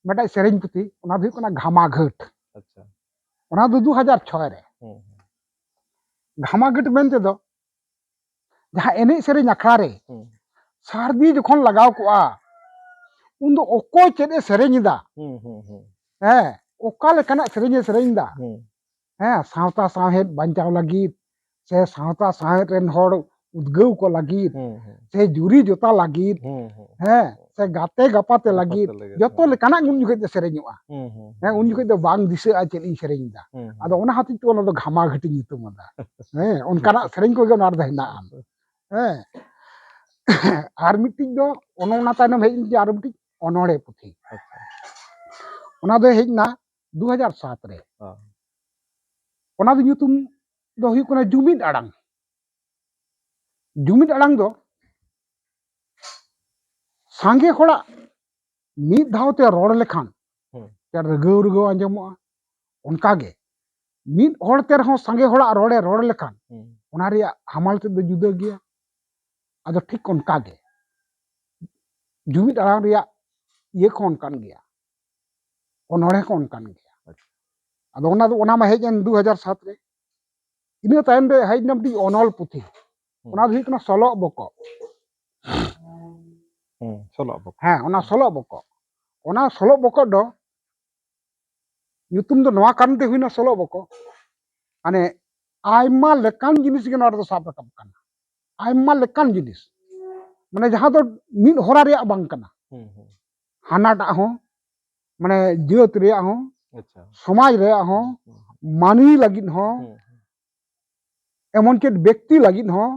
ᱢᱤᱫᱴᱟᱝ ᱥᱮᱨᱮᱧ ᱯᱩᱛᱷᱤ, ᱚᱱᱟ ᱫᱚ ᱦᱩᱭᱩᱜ ᱠᱟᱱᱟ ᱜᱷᱟᱢᱟ ᱜᱷᱟᱹᱴ᱾ ᱟᱪᱪᱷᱟ᱾ ᱚᱱᱟ ᱫᱚ ᱫᱩ ᱦᱟᱡᱟᱨ ᱪᱷᱚᱭ ᱨᱮ᱾ ᱦᱩᱸ, ᱦᱩᱸ᱾ ᱜᱷᱟᱢᱟ ᱜᱷᱟᱹᱴ ᱢᱮᱱ ᱛᱮᱫᱚ ᱡᱟᱦᱟᱸ ᱮᱱᱮᱡ ᱥᱮᱨᱮᱧ ᱟᱠᱷᱲᱟ ᱨᱮ ᱦᱩᱸ᱾ ᱥᱟᱹᱨᱫᱤ ᱡᱚᱠᱷᱚᱱ ᱞᱟᱜᱟᱣ ᱠᱚᱜᱼᱟ, ᱩᱱ ᱫᱚ ᱚᱠᱚᱭ ᱪᱮᱫ ᱮ ᱥᱮᱨᱮᱧ ᱮᱫᱟ, ᱦᱩᱸ, ᱦᱩᱸ, ᱦᱩᱸ᱾ ᱦᱮᱸ, ᱚᱠᱟ ᱞᱮᱠᱟᱱᱟᱜ ᱥᱮᱨᱮᱧ ᱮ ᱥᱮᱨᱮᱧ ᱮᱫᱟ, ᱦᱩᱸ᱾ ᱦᱮᱸ, ᱥᱟᱶᱛᱟ ᱥᱟᱶᱦᱮᱫ ᱵᱟᱧᱪᱟᱣ ᱞᱟᱹᱜᱤᱫ ᱥᱮ ᱥᱟᱶᱛᱟ ᱥᱟᱶᱦᱮᱫ ᱨᱮᱱ ᱦᱚᱲ ᱩᱫᱽᱜᱟᱹᱣ ᱠᱚ ᱞᱟᱹᱜᱤᱫ ᱦᱩᱸ, ᱦᱩᱸ᱾ ᱥᱮ ᱡᱩᱨᱤ ᱡᱚᱛᱟ ᱞᱟᱹᱜᱤᱫ, ᱦᱩᱸ, ᱦᱩᱸ᱾ ᱦᱮᱸ, ᱥᱮ ᱜᱟᱛᱮ ᱜᱟᱯᱟᱛᱮ ᱜᱟᱯᱟᱛᱮ ᱞᱟᱹᱜᱤᱫ, ᱞᱟᱹᱜᱤᱫ, ᱡᱚᱛᱚ ᱦᱮᱸ᱾ ᱞᱮᱠᱟᱱᱟᱜ ᱩᱱ ᱡᱚᱠᱷᱚᱡ ᱫᱚ ᱥᱮᱨᱮᱧᱚᱜᱼᱟ᱾ ᱦᱩᱸ, ᱦᱩᱸ, ᱦᱮᱸ, ᱦᱩᱸ, ᱩᱱ ᱡᱚᱠᱷᱚᱡ ᱦᱩᱸ᱾ ᱫᱚ ᱵᱟᱝ ᱫᱤᱥᱟᱹᱜᱼᱟ ᱪᱮᱫ ᱤᱧ ᱥᱮᱨᱮᱧ ᱮᱫᱟ᱾ ᱦᱩᱸ, ᱦᱩᱸ᱾ ᱟᱫᱚ ᱚᱱᱟ ᱦᱚᱛᱮᱡ ᱛᱮ ᱚᱱᱟ ᱫᱚ ᱜᱷᱟᱢᱟ ᱜᱷᱟᱹᱴᱤ ᱧᱩᱛᱩᱢ ᱟᱫᱟ᱾ ᱦᱮᱸ, ᱚᱱᱠᱟᱱᱟᱜ ᱥᱮᱨᱮᱧ ᱠᱚᱜᱮ ᱚᱱᱟ ᱨᱮᱫᱚ ᱦᱮᱱᱟᱜᱼᱟ᱾ ᱦᱮᱸ᱾ ᱟᱨ ᱢᱤᱫᱴᱤᱡ ᱫᱚ ᱚᱱᱮ ᱚᱱᱟ ᱛᱟᱭᱱᱚᱢ ᱦᱮᱡ ᱮᱱ ᱜᱮ ᱟᱨ ᱢᱤᱫᱴᱤᱡ ᱚᱱᱚᱬᱦᱮ ᱯᱩᱛᱷᱤ᱾ ᱟᱪᱪᱷᱟ᱾ ᱚᱱᱟ ᱫᱚ ᱦᱮᱡ ᱮᱱᱟ ᱫᱩ ᱦᱟᱡᱟᱨ ᱥᱟᱛ ᱨᱮ᱾ ᱦᱚᱸ᱾ ᱚᱱᱟ ᱫᱚ ᱧᱩᱛᱩᱢ ᱫᱚ ᱦᱩᱭᱩᱜ ᱠᱟᱱᱟ ᱡᱩᱢᱤᱫ ᱟᱲᱟᱝ᱾ ᱡᱩᱢᱤᱫ ᱟᱲᱟᱝ ᱫᱚ ᱥᱟᱸᱜᱮ ᱦᱚᱲᱟᱜ ᱢᱤᱫ ᱫᱷᱟᱣ ᱛᱮ ᱨᱚᱲ ᱞᱮᱠᱷᱟᱱ ᱦᱩᱸ᱾ ᱪᱮᱫ ᱨᱟᱹᱜᱟᱹᱣ ᱨᱟᱹᱜᱟᱹᱣ ᱟᱸᱡᱚᱢᱚᱜᱼᱟ᱾ ᱚᱱᱠᱟᱜᱮ ᱢᱤᱫ ᱦᱚᱲ ᱛᱮ ᱨᱮᱦᱚᱸ ᱥᱟᱸᱜᱮ ᱦᱚᱲᱟᱜ ᱨᱚᱲᱮ ᱨᱚᱲ ᱞᱮᱠᱷᱟᱱ ᱦᱩᱸ᱾ ᱚᱱᱟ ᱨᱮᱭᱟᱜ ᱦᱟᱢᱟᱞ ᱛᱮᱫ ᱫᱚ ᱡᱩᱫᱟᱹ ᱜᱮᱭᱟ᱾ ᱟᱫᱚ ᱴᱷᱤᱠ ᱚᱱᱠᱟᱜᱮ ᱡᱩᱢᱤᱫ ᱟᱲᱟᱝ ᱨᱮᱭᱟᱜ ᱤᱭᱟᱹ ᱠᱚ ᱚᱱᱠᱟᱱ ᱜᱮᱭᱟ, ᱚᱱᱚᱬᱦᱮ ᱠᱚ ᱚᱱᱠᱟᱱ ᱜᱮᱭᱟ᱾ ᱟᱪᱪᱷᱟ᱾ ᱟᱫᱚ ᱚᱱᱟ ᱫᱚ, ᱚᱱᱟ ᱢᱟ ᱦᱮᱡ ᱮᱱ ᱫᱩ ᱦᱟᱡᱟᱨ ᱥᱟᱛ ᱨᱮ᱾ ᱤᱱᱟᱹ ᱛᱟᱭᱚᱢ ᱨᱮ ᱦᱮᱡ ᱮᱱᱟ ᱢᱤᱫᱴᱤᱡ ᱚᱱᱚᱞ ᱯᱩᱛᱷᱤ, ᱦᱩᱸ᱾ ᱚᱱᱟ ᱫᱚ ᱦᱩᱭᱩᱜ ᱠᱟᱱᱟ ᱥᱚᱞᱚᱜ ᱵᱚᱠᱚᱜ᱾ ᱦᱩᱸ, ᱥᱚᱞᱚᱜ ᱵᱚᱠᱚᱜ᱾ ᱦᱮᱸ, ᱚᱱᱟ ᱥᱚᱞᱚᱜ ᱵᱚᱠᱚᱜ, ᱚᱱᱟ ᱥᱚᱞᱚᱜ ᱵᱚᱠᱚᱜ ᱫᱚ ᱧᱩᱛᱩᱢ ᱫᱚ ᱱᱚᱣᱟ ᱠᱟᱨᱚᱱ ᱛᱮ ᱦᱩᱭᱱᱟ ᱥᱚᱞᱚᱜ ᱵᱚᱠᱚᱜ, ᱢᱟᱱᱮ ᱟᱭᱢᱟ ᱞᱮᱠᱟᱱ ᱡᱤᱱᱤᱥ ᱜᱮ ᱱᱚᱣᱟ ᱨᱮᱫᱚ ᱥᱟᱵ ᱨᱟᱠᱟᱵ ᱠᱟᱱᱟ, ᱟᱭᱢᱟ ᱞᱮᱠᱟᱱ ᱡᱤᱱᱤᱥ, ᱢᱟᱱᱮ ᱡᱟᱦᱟᱸ ᱫᱚ ᱢᱤᱫ ᱦᱚᱨᱟ ᱨᱮᱭᱟᱜ ᱵᱟᱝ ᱠᱟᱱᱟ᱾ ᱦᱩᱸ, ᱦᱩᱸ᱾ ᱦᱟᱱᱟᱴᱟᱜ ᱦᱚᱸ, ᱢᱟᱱᱮ ᱡᱟᱹᱛ ᱨᱮᱭᱟᱜ ᱦᱚᱸ, ᱟᱪᱪᱷᱟ᱾ ᱥᱚᱢᱟᱡᱽ ᱨᱮᱭᱟᱜ ᱦᱚᱸ, ᱦᱩᱸ, ᱦᱩᱸ᱾ ᱢᱟᱹᱱᱢᱤ ᱞᱟᱹᱜᱤᱫ ᱦᱚᱸ, ᱦᱩᱸ, ᱦᱩᱸ᱾ ᱮᱢᱚᱱ ᱪᱮᱫ ᱵᱮᱠᱛᱤ ᱞᱟᱹᱜᱤᱫ ᱦᱚᱸ,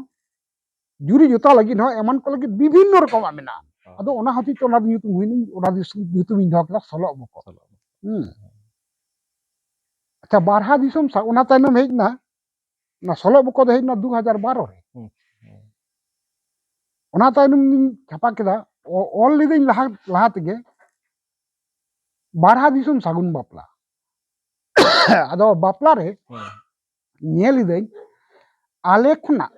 ᱡᱩᱨᱤ ᱡᱚᱛᱟ ᱞᱟᱹᱜᱤᱫ ᱦᱚᱸ, ᱮᱢᱟᱱ ᱠᱚ ᱞᱟᱹᱜᱤᱫ ᱵᱤᱵᱷᱤᱱᱱᱚ ᱨᱚᱠᱚᱢᱟᱜ ᱢᱮᱱᱟᱜᱼᱟ᱾ ᱦᱚᱸ᱾ ᱟᱫᱚ ᱚᱱᱟ ᱦᱚᱛᱮᱡ ᱛᱮ ᱚᱱᱟ ᱫᱚ ᱧᱩᱛᱩᱢ ᱦᱩᱭᱱᱟ, ᱚᱱᱟ ᱫᱤᱥᱚᱢ ᱧᱩᱛᱩᱢᱤᱧ ᱫᱚᱦᱚ ᱠᱮᱫᱟ ᱥᱚᱞᱚᱜ ᱵᱚᱠᱚᱜ᱾ ᱥᱚᱞᱚᱜ ᱵᱚᱠᱚᱜ᱾ ᱦᱩᱸ᱾ ᱟᱪᱪᱷᱟ, ᱵᱟᱨᱦᱟ ᱫᱤᱥᱚᱢ ᱥᱟ-, ᱚᱱᱟ ᱛᱟᱭᱱᱚᱢ ᱦᱮᱡ ᱮᱱᱟ, ᱚᱱᱟ ᱥᱚᱞᱚᱜ ᱵᱚᱠᱚᱜ ᱫᱚ ᱦᱮᱡ ᱮᱱᱟ ᱫᱩ ᱦᱟᱡᱟᱨ ᱵᱟᱨᱚ ᱨᱮ᱾ ᱦᱩᱸ, ᱦᱩᱸ᱾ ᱚᱱᱟ ᱛᱟᱭᱱᱚᱢ ᱤᱧ ᱪᱷᱟᱯᱟ ᱠᱮᱫᱟ, ᱚ-, ᱚᱞ ᱞᱤᱫᱟᱹᱧ ᱞᱟᱦᱟ, ᱞᱟᱦᱟ ᱛᱮᱜᱮ, ᱵᱟᱨᱦᱟ ᱫᱤᱥᱚᱢ ᱥᱟᱹᱜᱩᱱ ᱵᱟᱯᱞᱟ᱾ ᱟᱫᱚ ᱵᱟᱯᱞᱟ ᱨᱮ ᱦᱩᱸ᱾ ᱧᱮᱞ ᱤᱫᱟᱹᱧ, ᱟᱞᱮ ᱠᱷᱚᱱᱟᱜ,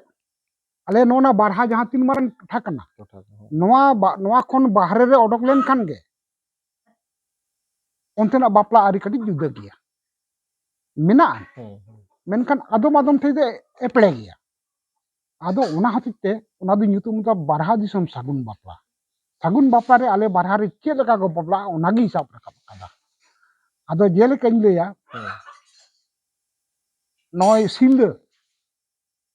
ᱟᱞᱮ ᱱᱚᱜᱼᱚ ᱱᱟ ᱵᱟᱨᱦᱟ ᱡᱟᱦᱟᱸ ᱛᱤᱱ ᱢᱟᱨᱟᱝ ᱴᱚᱴᱷᱟ ᱠᱟᱱᱟ, ᱴᱚᱴᱷᱟ ᱠᱚ, ᱦᱮᱸ᱾ ᱱᱚᱣᱟ ᱵᱟ-, ᱱᱚᱣᱟ ᱠᱷᱚᱱ ᱵᱟᱦᱨᱮ ᱨᱮ ᱚᱰᱚᱠ ᱞᱮᱱᱠᱷᱟᱱ ᱜᱮ ᱚᱱᱛᱮᱱᱟᱜ ᱵᱟᱯᱞᱟ ᱟᱹᱨᱤ ᱠᱟᱹᱴᱤᱡ ᱡᱩᱫᱟᱹ ᱜᱮᱭᱟ, ᱢᱮᱱᱟᱜᱼᱟ᱾ ᱦᱩᱸ, ᱦᱩᱸ᱾ ᱢᱮᱱᱠᱷᱟᱱ ᱟᱫᱚᱢ ᱟᱫᱚᱢ ᱴᱷᱮᱱ ᱫᱚ ᱮᱯᱲᱮ ᱜᱮᱭᱟ᱾ ᱟᱫᱚ ᱚᱱᱟ ᱦᱚᱛᱮᱡ ᱛᱮ ᱚᱱᱟ ᱫᱚ ᱧᱩᱛᱩᱢ ᱫᱚ ᱵᱟᱨᱦᱟ ᱫᱤᱥᱚᱢ ᱥᱟᱹᱜᱩᱱ ᱵᱟᱯᱞᱟ᱾ ᱥᱟᱹᱜᱩᱱ ᱵᱟᱯᱞᱟ ᱨᱮ ᱟᱞᱮ ᱵᱟᱨᱦᱟ ᱨᱮ ᱪᱮᱫ ᱞᱮᱠᱟ ᱠᱚ ᱵᱟᱯᱞᱟᱜᱼᱟ, ᱚᱱᱟᱜᱤᱧ ᱥᱟᱵ ᱨᱟᱠᱟᱵ ᱟᱠᱟᱫᱟ᱾ ᱟᱫᱚ ᱡᱮᱞᱮᱠᱟᱧ ᱞᱟᱹᱭᱟ, ᱦᱮᱸ᱾ ᱱᱚᱜᱼᱚᱭ ᱥᱤᱞᱫᱟᱹ,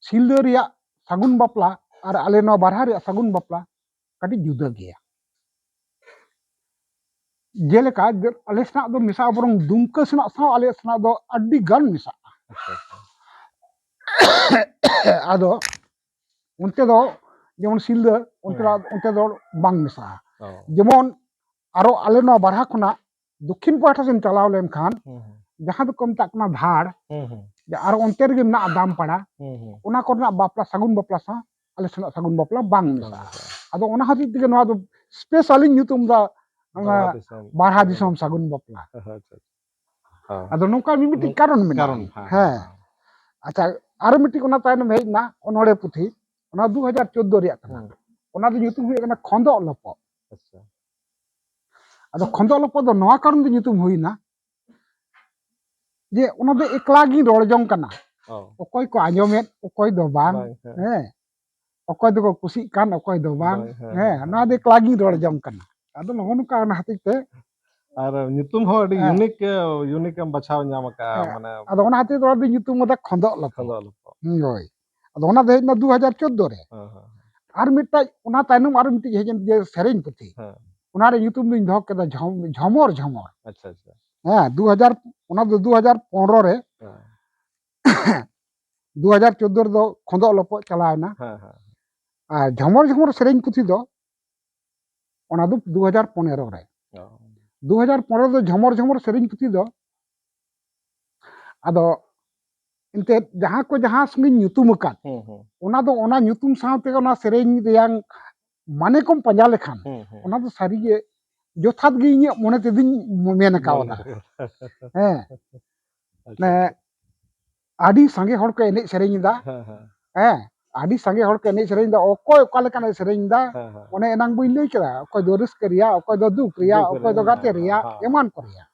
ᱥᱤᱞᱫᱟᱹ ᱨᱮᱭᱟᱜ ᱥᱟᱹᱜᱩᱱ ᱵᱟᱯᱞᱟ ᱟᱨ ᱟᱞᱮ ᱱᱚᱣᱟ ᱵᱟᱨᱦᱟ ᱨᱮᱭᱟᱜ ᱥᱟᱹᱜᱩᱱ ᱵᱟᱯᱞᱟ ᱠᱟᱹᱴᱤᱡ ᱡᱩᱫᱟᱹ ᱜᱮᱭᱟ᱾ ᱡᱮᱞᱮᱠᱟ ᱡᱮ ᱟᱞᱮ ᱥᱮᱱᱟᱜ ᱫᱚ ᱢᱮᱥᱟᱜᱼᱟ, ᱵᱚᱨᱚᱝ ᱫᱩᱢᱠᱟᱹ ᱥᱮᱱᱟᱜ ᱥᱟᱶ ᱟᱞᱮ ᱥᱮᱱᱟᱜ ᱫᱚ ᱟᱹᱰᱤ ᱜᱟᱱ ᱢᱮᱥᱟᱜᱼᱟ᱾ ᱟᱪᱪᱷᱟ, ᱟᱪᱪᱷᱟ᱾ ᱟᱫᱚ ᱚᱱᱛᱮ ᱫᱚ ᱡᱮᱢᱚᱱ ᱥᱤᱞᱫᱟᱹ, ᱚᱱᱛᱮ ᱦᱮᱸ᱾ ᱫᱚ, ᱚᱱᱛᱮ ᱫᱚ ᱵᱟᱝ ᱢᱮᱥᱟᱜᱼᱟ᱾ ᱚ᱾ ᱡᱮᱢᱚᱱ ᱟᱨᱚ ᱟᱞᱮ ᱱᱚᱣᱟ ᱵᱟᱨᱦᱟ ᱠᱷᱚᱱᱟᱜ ᱫᱚᱠᱠᱷᱤᱱ ᱯᱟᱦᱴᱟ ᱥᱮᱫ ᱪᱟᱞᱟᱣ ᱞᱮᱱᱠᱷᱟᱱ ᱦᱩᱸ, ᱦᱩᱸ᱾ ᱡᱟᱦᱟᱸ ᱫᱚᱠᱚ ᱢᱮᱛᱟᱜ ᱠᱟᱱᱟ ᱫᱷᱟᱲ, ᱦᱩᱸ, ᱦᱩᱸ᱾ ᱡᱮ ᱟᱨᱚ ᱚᱱᱛᱮ ᱨᱮᱜᱮ ᱢᱮᱱᱟᱜᱼᱟ ᱫᱟᱢᱯᱟᱲᱟ, ᱦᱩᱸ, ᱦᱩᱸ᱾ ᱚᱱᱟ ᱠᱚᱨᱮᱱᱟᱜ ᱵᱟᱯᱞᱟ, ᱥᱟᱹᱜᱩᱱ ᱵᱟᱯᱞᱟ ᱥᱟᱶ ᱟᱞᱮ ᱥᱮᱱᱟᱜ ᱥᱟᱹᱜᱩᱱ ᱵᱟᱯᱞᱟ ᱵᱟᱝ ᱵᱟᱝ ᱢᱮᱥᱟᱜᱼᱟ᱾ ᱢᱮᱥᱟᱜᱼᱟ᱾ ᱟᱫᱚ ᱚᱱᱟ ᱦᱚᱛᱮᱡ ᱛᱮᱜᱮ ᱱᱚᱣᱟ ᱫᱚ specially ᱧᱩᱛᱩᱢ ᱫᱚ, ᱚᱱᱟ ᱵᱟᱨᱦᱟ ᱫᱤᱥᱚᱢ ᱵᱟᱨᱦᱟ ᱥᱟᱹᱜᱩᱱ ᱫᱤᱥᱚᱢ ᱵᱟᱯᱞᱟ᱾ ᱥᱟᱹᱜᱩᱱ ᱵᱟᱯᱞᱟ᱾ ᱟᱪᱪᱷᱟ, ᱟᱪᱪᱷᱟ᱾ ᱦᱮᱸ᱾ ᱟᱫᱚ ᱱᱚᱝᱠᱟ ᱢᱤᱢᱤᱫᱴᱤᱡ ᱱᱚᱝ-, ᱠᱟᱨᱚᱱ ᱢᱮᱱᱟᱜᱼᱟ᱾ ᱠᱟᱨᱚᱱ, ᱦᱮᱸ, ᱦᱮᱸ᱾ ᱦᱮᱸ᱾ ᱟᱪᱪᱷᱟ, ᱟᱨᱚ ᱢᱤᱫᱴᱤᱡ ᱚᱱᱟ ᱛᱟᱭᱱᱚᱢ ᱦᱮᱡ ᱮᱱᱟ ᱚᱱᱚᱬᱦᱮ ᱯᱩᱛᱷᱤ, ᱚᱱᱟ ᱫᱩ ᱦᱟᱡᱟᱨ ᱪᱳᱫᱽᱫᱳ ᱨᱮᱭᱟᱜ ᱠᱟᱱᱟ᱾ ᱦᱩᱸ᱾ ᱚᱱᱟ ᱫᱚ ᱧᱩᱛᱩᱢ ᱦᱩᱭᱩᱜ ᱠᱟᱱᱟ ᱠᱷᱚᱸᱫᱚᱜ ᱞᱚᱯᱚᱜ᱾ ᱟᱪᱪᱷᱟ᱾ ᱟᱫᱚ ᱠᱷᱚᱸᱫᱚᱜ ᱞᱚᱯᱚᱜ ᱫᱚ ᱱᱚᱣᱟ ᱠᱟᱨᱚᱱ ᱛᱮ ᱧᱩᱛᱩᱢ ᱦᱩᱭᱱᱟ ᱡᱮ ᱚᱱᱟ ᱫᱚ ᱮᱠᱞᱟ ᱜᱤᱧ ᱨᱚᱲ ᱡᱚᱝ ᱠᱟᱱᱟ᱾ ᱚ᱾ ᱚᱠᱚᱭ ᱠᱚ ᱟᱸᱡᱚᱢᱮᱫ, ᱚᱠᱚᱭ ᱫᱚ ᱵᱟᱝ, ᱵᱟᱝ, ᱦᱮᱸ᱾ ᱦᱮᱸ᱾ ᱚᱠᱚᱭ ᱫᱚᱠᱚ ᱠᱩᱥᱤᱜ ᱠᱟᱱ, ᱚᱠᱚᱭ ᱫᱚ ᱵᱟᱝ, ᱵᱟᱝ, ᱦᱮᱸ, ᱦᱮᱸ, ᱦᱮᱸ, ᱱᱚᱣᱟ ᱫᱚ ᱦᱮᱸ᱾ ᱮᱠᱞᱟ ᱜᱤᱧ ᱨᱚᱲ ᱡᱚᱝ ᱠᱟᱱᱟ᱾ ᱟᱫᱚ ᱱᱚᱜᱼᱚ ᱱᱚᱝᱠᱟ ᱚᱱᱟ ᱦᱚᱛᱮᱡ ᱛᱮ ᱟᱨ ᱧᱩᱛᱩᱢ ᱦᱚᱸ ᱟᱹᱰᱤ ᱦᱮᱸ᱾ Unique, unique ᱮᱢ ᱵᱟᱪᱷᱟᱣ ᱧᱟᱢ ᱟᱠᱟᱫᱼᱟ, ᱦᱮᱸ᱾ ᱢᱟᱱᱮ ᱟᱫᱚ ᱚᱱᱟ ᱦᱚᱛᱮᱡ ᱛᱮ ᱚᱱᱟ ᱫᱚ ᱧᱩᱛᱩᱢ ᱠᱟᱫᱟ ᱠᱷᱚᱸᱫᱚᱜ ᱞᱚᱯᱚᱜ᱾ ᱠᱷᱚᱸᱫᱚᱜ ᱞᱚᱯᱚᱜ᱾ ᱦᱩᱸ, ᱦᱳᱭ᱾ ᱟᱫᱚ ᱚᱱᱟ ᱫᱚ ᱦᱮᱡ ᱮᱱᱟ ᱫᱩ ᱦᱟᱡᱟᱨ ᱪᱳᱫᱽᱫᱳ ᱨᱮ᱾ ᱦᱮᱸ, ᱦᱮᱸ, ᱦᱮᱸ᱾ ᱟᱨ ᱢᱤᱫᱴᱟᱝ, ᱚᱱᱟ ᱛᱟᱭᱱᱚᱢ ᱟᱨ ᱢᱤᱫᱴᱤᱡ ᱦᱮᱡ ᱮᱱ ᱡᱮ ᱥᱮᱨᱮᱧ ᱯᱩᱛᱷᱤ᱾ ᱦᱮᱸ᱾ ᱚᱱᱟ ᱨᱮ ᱧᱩᱛᱩᱢ ᱫᱚᱧ ᱫᱚᱦᱚ ᱠᱮᱫᱟ ᱡᱷᱚᱢ-, ᱡᱷᱚᱢᱚᱨ ᱡᱷᱚᱢᱚᱨ᱾ ᱟᱪᱪᱷᱟ, ᱟᱪᱪᱷᱟ᱾ ᱦᱮᱸ, ᱫᱩ ᱦᱟᱡᱟᱨ, ᱚᱱᱟ ᱫᱚ ᱫᱩ ᱦᱟᱡᱟᱨ ᱯᱚᱱᱨᱚ ᱨᱮ᱾ ᱦᱮᱸ᱾ ᱫᱩ ᱦᱟᱡᱟᱨ ᱪᱳᱫᱽᱫᱳ ᱨᱮᱫᱚ ᱠᱷᱚᱸᱫᱚᱜ ᱞᱚᱯᱚᱜ ᱪᱟᱞᱟᱣ ᱮᱱᱟ᱾ ᱦᱮᱸ, ᱦᱮᱸ᱾ ᱟᱨ ᱡᱷᱚᱢᱚᱨ ᱡᱷᱚᱢᱚᱨ ᱥᱮᱨᱮᱧ ᱯᱩᱛᱷᱤ ᱫᱚ ᱚᱱᱟ ᱫᱚ ᱫᱩ ᱦᱟᱡᱟᱨ ᱯᱚᱱᱮᱨᱚ ᱨᱮ᱾ ᱚ᱾ ᱫᱩ ᱦᱟᱡᱟᱨ ᱯᱚᱱᱮᱨᱚ ᱫᱚ ᱡᱷᱚᱢᱚᱨ ᱡᱷᱚᱢᱚᱨ ᱥᱮᱨᱮᱧ ᱯᱩᱛᱷᱤ ᱫᱚ, ᱟᱫᱚ ᱮᱱᱛᱮᱫ ᱡᱟᱦᱟᱸ ᱠᱚ ᱡᱟᱦᱟᱸ ᱥᱚᱸᱜᱮᱧ ᱧᱩᱛᱩᱢ ᱟᱠᱟᱫ, ᱦᱩᱸ, ᱦᱩᱸ᱾ ᱚᱱᱟ ᱫᱚ ᱚᱱᱟ ᱧᱩᱛᱩᱢ ᱥᱟᱶᱛᱮ ᱚᱱᱟ ᱥᱮᱨᱮᱧ ᱨᱮᱭᱟᱝ ᱢᱟᱱᱮ ᱠᱚᱢ ᱯᱟᱸᱡᱟ ᱞᱮᱠᱷᱟᱱ, ᱦᱩᱸ, ᱦᱩᱸ᱾ ᱚᱱᱟ ᱫᱚ ᱥᱟᱹᱨᱤᱜᱮ ᱡᱚᱛᱷᱟᱛ ᱜᱮ ᱤᱧᱟᱹᱜ ᱢᱚᱱᱮ ᱛᱮᱫᱚᱧ ᱢᱮᱱ ᱠᱟᱣᱫᱟ᱾ ᱢᱚᱱᱮ᱾ ᱦᱮᱸ᱾ ᱟᱪᱪᱷᱟ᱾ ᱢᱟᱱᱮ ᱟᱹᱰᱤ ᱥᱟᱸᱜᱮ ᱦᱚᱲ ᱠᱚ ᱮᱱᱮᱡ ᱥᱮᱨᱮᱧ ᱮᱫᱟ᱾ ᱦᱮᱸ, ᱦᱮᱸ᱾ ᱦᱮᱸ, ᱟᱹᱰᱤ ᱥᱟᱸᱜᱮ ᱦᱚᱲ ᱠᱚ ᱮᱱᱮᱡ ᱥᱮᱨᱮᱧ ᱮᱫᱟ, ᱚᱠᱚᱭ ᱚᱠᱟ ᱞᱮᱠᱟᱱᱟᱜ ᱮ ᱥᱮᱨᱮᱧ ᱮᱫᱟ᱾ ᱦᱮᱸ, ᱦᱮᱸ᱾ ᱚᱱᱮ ᱮᱱᱟᱝ ᱵᱟᱹᱧ ᱞᱟᱹᱭ ᱠᱮᱫᱟ, ᱚᱠᱚᱭ ᱫᱚ ᱨᱟᱹᱥᱠᱟᱹ ᱨᱮᱭᱟᱜ, ᱚᱠᱚᱭ ᱫᱚ ᱫᱩᱠ ᱨᱮᱭᱟᱜ, ᱫᱩᱠ ᱚᱠᱚᱭ ᱫᱚ ᱨᱮᱭᱟᱜ, ᱜᱟᱛᱮ ᱦᱮᱸ, ᱨᱮᱭᱟᱜ, ᱦᱮᱸ᱾ ᱮᱢᱟᱱ ᱠᱚ ᱨᱮᱭᱟᱜ᱾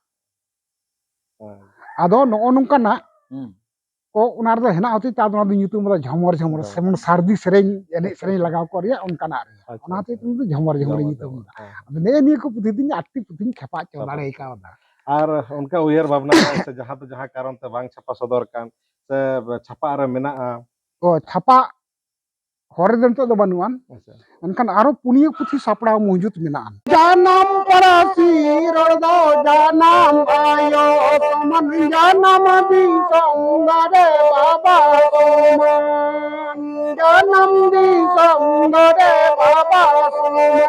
ᱦᱮᱸ᱾ ᱟᱫᱚ ᱱᱚᱜᱼᱚ ᱱᱚᱝᱠᱟᱱᱟᱜ ᱦᱩᱸ᱾ ᱠᱚ ᱚᱱᱟ ᱨᱮᱫᱚ ᱦᱮᱱᱟᱜ ᱦᱚᱛᱮᱡ ᱛᱮ ᱟᱫᱚ ᱚᱱᱟ ᱫᱚ ᱧᱩᱛᱩᱢ ᱫᱚ ᱡᱷᱚᱢᱚᱨ ᱡᱷᱚᱢᱚᱨ, ᱦᱮᱸ᱾ ᱡᱮᱢᱚᱱ ᱥᱟᱹᱨᱫᱤ ᱥᱮᱨᱮᱧ, ᱮᱱᱮᱡ ᱟᱪᱪᱷᱟ, ᱥᱮᱨᱮᱧ ᱟᱪᱪᱷᱟ᱾ ᱞᱟᱜᱟᱣ ᱠᱚ ᱨᱮᱭᱟᱜ ᱚᱱᱠᱟᱱᱟᱜ ᱨᱮᱭᱟᱜ᱾ ᱟᱪᱪᱷᱟ, ᱚᱱᱟ ᱦᱚᱛᱮᱡ ᱟᱪᱪᱷᱟ᱾ ᱛᱮ ᱩᱱᱤ ᱫᱚ ᱡᱷᱚᱢᱚᱨ ᱡᱷᱚᱢᱚᱨ ᱡᱷᱚᱢᱚᱨ ᱧᱩᱛᱩᱢ ᱡᱷᱚᱢᱚᱨ, ᱮᱫᱟ᱾ ᱦᱮᱸ᱾ ᱟᱫᱚ ᱱᱮᱜᱼᱮ ᱱᱤᱭᱟᱹ ᱠᱚ ᱯᱩᱛᱷᱤ ᱫᱚᱧ ᱟᱴᱴᱤ ᱯᱩᱛᱷᱤᱧ ᱠᱷᱮᱯᱟ ᱦᱚᱪᱚ ᱦᱮᱯᱟ ᱫᱟᱲᱮ ᱦᱚᱪᱚ᱾ ᱠᱟᱣᱫᱟ᱾ ᱟᱨ ᱚᱱᱠᱟ ᱩᱭᱦᱟᱹᱨ ᱵᱷᱟᱵᱽᱱᱟ ᱥᱮ ᱡᱟᱦᱟᱸ ᱫᱚ ᱡᱟᱦᱟᱸ ᱠᱟᱨᱚᱱ ᱛᱮ ᱵᱟᱝ ᱪᱷᱟᱯᱟ ᱥᱚᱫᱚᱨ ᱠᱟᱱ ᱥᱮ ᱪᱷᱟᱯᱟᱜ ᱨᱮ ᱢᱮᱱᱟᱜᱼᱟ? ᱚ, ᱪᱷᱟᱯᱟ ᱦᱚᱨ ᱨᱮᱫᱚ ᱱᱤᱛᱚᱜ ᱫᱚ ᱵᱟᱹᱱᱩᱜᱼᱟᱱ᱾ ᱟᱪᱪᱷᱟ᱾ ᱮᱱᱠᱷᱟᱱ ᱟᱨᱚ ᱯᱩᱱᱭᱟᱹ ᱯᱩᱛᱷᱤ ᱥᱟᱯᱲᱟᱣ ᱢᱚᱦᱡᱩᱫ ᱢᱮᱱᱟᱜᱼᱟ᱾ ᱡᱟᱱᱟᱢ ᱯᱟᱹᱨᱥᱤ ᱨᱚᱲ ᱫᱚ ᱡᱟᱱᱟᱢ ᱟᱭᱳ ᱥᱚᱢᱟᱱ, ᱡᱟᱱᱟᱢ ᱫᱤᱥᱚᱢ ᱫᱟᱨᱮ ᱵᱟᱵᱟ ᱥᱚᱢᱟᱱ, ᱡᱟᱱᱟᱢ ᱫᱤᱥᱚᱢ ᱫᱟᱨᱮ ᱵᱟᱵᱟ ᱥᱚᱢᱟᱱ᱾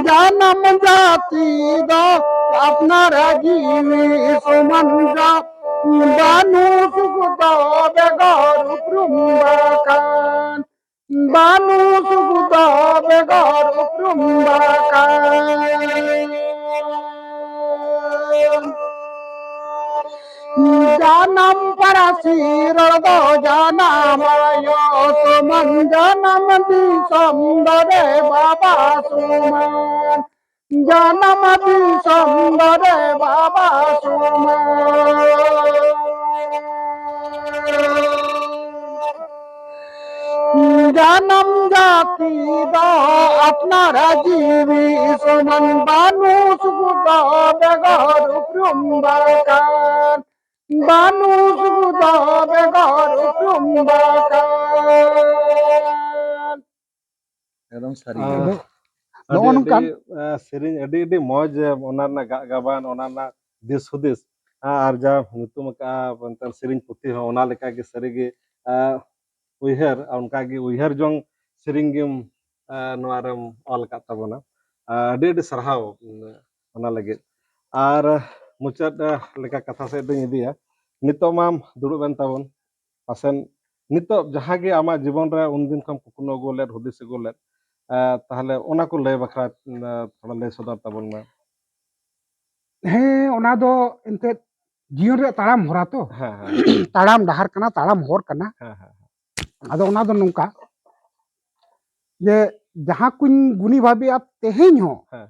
ᱡᱟᱱᱟᱢ ᱡᱟᱹᱛᱤ ᱫᱚ ᱟᱯᱱᱟᱨ ᱡᱤᱣᱤ ᱥᱚᱢᱟᱱ ᱫᱚ, ᱵᱟᱹᱱᱩᱜ ᱥᱩᱠ ᱫᱚ ᱵᱮᱜᱚᱨ ᱩᱯᱨᱩᱢ ᱵᱟᱠᱷᱟᱱ, ᱵᱟᱹᱱᱩᱜ ᱥᱩᱠ ᱫᱚ ᱵᱮᱜᱚᱨ ᱩᱯᱨᱩᱢ ᱵᱟᱠᱷᱟᱱ᱾ ᱡᱟᱱᱟᱢ ᱯᱟᱹᱨᱥᱤ ᱨᱚᱲ ᱫᱚ ᱡᱟᱱᱟᱢ ᱟᱭᱳ ᱥᱚᱢᱟᱱ, ᱡᱟᱱᱟᱢ ᱫᱤᱥᱚᱢ ᱫᱟᱨᱮ ᱵᱟᱵᱟ ᱥᱚᱢᱟᱱ, ᱡᱟᱱᱟᱢ ᱫᱤᱥᱚᱢ ᱫᱟᱨᱮ ᱵᱟᱵᱟ ᱥᱚᱢᱟᱱ᱾ ᱡᱟᱱᱟᱢ ᱡᱟᱹᱛᱤ ᱫᱚ ᱟᱯᱱᱟᱨ ᱡᱤᱣᱤ ᱥᱚᱢᱟᱱ, ᱵᱟᱹᱱᱩᱜ ᱥᱩᱠ ᱫᱚ ᱵᱮᱜᱚᱨ ᱩᱯᱨᱩᱢ ᱵᱟᱠᱷᱟᱱ, ᱵᱟᱹᱱᱩᱜ ᱥᱩᱠ ᱫᱚ ᱵᱮᱜᱚᱨ ᱩᱯᱨᱩᱢ ᱵᱟᱠᱷᱟᱱ᱾ ᱮᱠᱫᱚᱢ ᱥᱟᱹᱨᱤ ᱜᱮ᱾ ᱟᱨ ᱟᱫᱚ ᱟᱹᱰᱤ, ᱱᱚᱜᱼᱚ ᱱᱚᱝᱠᱟᱱ ᱟᱹᱰᱤ, ᱟᱸ, ᱥᱮᱨᱮᱧ ᱟᱹᱰᱤ, ᱟᱹᱰᱤ ᱢᱚᱡᱽ, ᱚᱱᱟ ᱨᱮᱱᱟᱜ ᱜᱟᱜ ᱜᱟᱵᱟᱱ, ᱚᱱᱟ ᱨᱮᱱᱟᱜ ᱫᱤᱥ ᱦᱩᱫᱤᱥ, ᱟᱨ ᱡᱟ ᱧᱩᱛᱩᱢ ᱟᱠᱟᱫᱼᱟ ᱢᱮᱱᱛᱮ ᱥᱮᱨᱮᱧ ᱯᱩᱛᱷᱤ ᱦᱚᱸ, ᱚᱱᱟ ᱞᱮᱠᱟᱜᱮ ᱥᱟᱹᱨᱤᱜᱮ, ᱟᱸ, ᱩᱭᱦᱟᱹᱨ, ᱟᱨ ᱚᱱᱠᱟᱜᱮ ᱩᱭᱦᱟᱹᱨ ᱡᱚᱝ ᱥᱮᱨᱮᱧ ᱜᱮᱢ, ᱟᱸ, ᱱᱚᱣᱟ ᱨᱮᱢ ᱚᱞ ᱟᱠᱟᱫ ᱛᱟᱵᱚᱱᱟ᱾ ᱟᱸ, ᱟᱹᱰᱤ, ᱟᱹᱰᱤ ᱥᱟᱨᱦᱟᱣ, ᱩᱸ, ᱚᱱᱟ ᱞᱟᱹᱜᱤᱫ᱾ ᱟᱨ ᱢᱩᱪᱟᱹᱫ, ᱟᱸ, ᱞᱮᱠᱟ ᱠᱟᱛᱷᱟ ᱥᱮᱫ ᱫᱚᱧ ᱤᱫᱤᱭᱟ᱾ ᱱᱤᱛᱚᱜ ᱢᱟᱢ ᱫᱩᱲᱩᱵ ᱮᱱ ᱛᱟᱵᱚᱱ, ᱯᱟᱥᱮᱱ ᱱᱤᱛᱚᱜ ᱡᱟᱦᱟᱸ ᱜᱮ ᱟᱢᱟᱜ ᱡᱤᱵᱚᱱ ᱨᱮ ᱩᱱᱫᱤᱱ ᱠᱷᱚᱱ ᱠᱩᱠᱢᱩ ᱟᱹᱜᱩ ᱞᱮᱫ, ᱦᱩᱫᱤᱥ ᱟᱹᱜᱩ ᱞᱮᱫ, ᱟᱨ ᱛᱟᱦᱞᱮ ᱚᱱᱟ ᱠᱚ ᱞᱟᱹᱭ ᱵᱟᱠᱷᱨᱟ, ᱮᱸ, ᱛᱷᱚᱲᱟ ᱞᱟᱹᱭ ᱥᱚᱫᱚᱨ ᱛᱟᱵᱚᱱ ᱢᱮ᱾ ᱦᱮᱸ, ᱚᱱᱟ ᱫᱚ ᱮᱱᱛᱮᱫ ᱡᱤᱭᱚᱱ ᱨᱮᱭᱟᱜ ᱛᱟᱲᱟᱢ ᱦᱚᱨᱟ ᱛᱚ᱾ ᱦᱮᱸ, ᱦᱮᱸ᱾ ᱛᱟᱲᱟᱢ ᱰᱟᱦᱟᱨ ᱠᱟᱱᱟ, ᱛᱟᱲᱟᱢ ᱦᱚᱨ ᱠᱟᱱᱟ᱾ ᱦᱮᱸ, ᱦᱮᱸ, ᱦᱮᱸ᱾ ᱟᱫᱚ ᱚᱱᱟ ᱫᱚ ᱱᱚᱝᱠᱟ ᱡᱮ ᱡᱟᱦᱟᱸ ᱠᱚᱧ ᱜᱩᱱᱤ ᱵᱷᱟᱵᱤᱜᱼᱟ ᱛᱮᱦᱮᱧ ᱦᱚᱸ, ᱦᱮᱸ᱾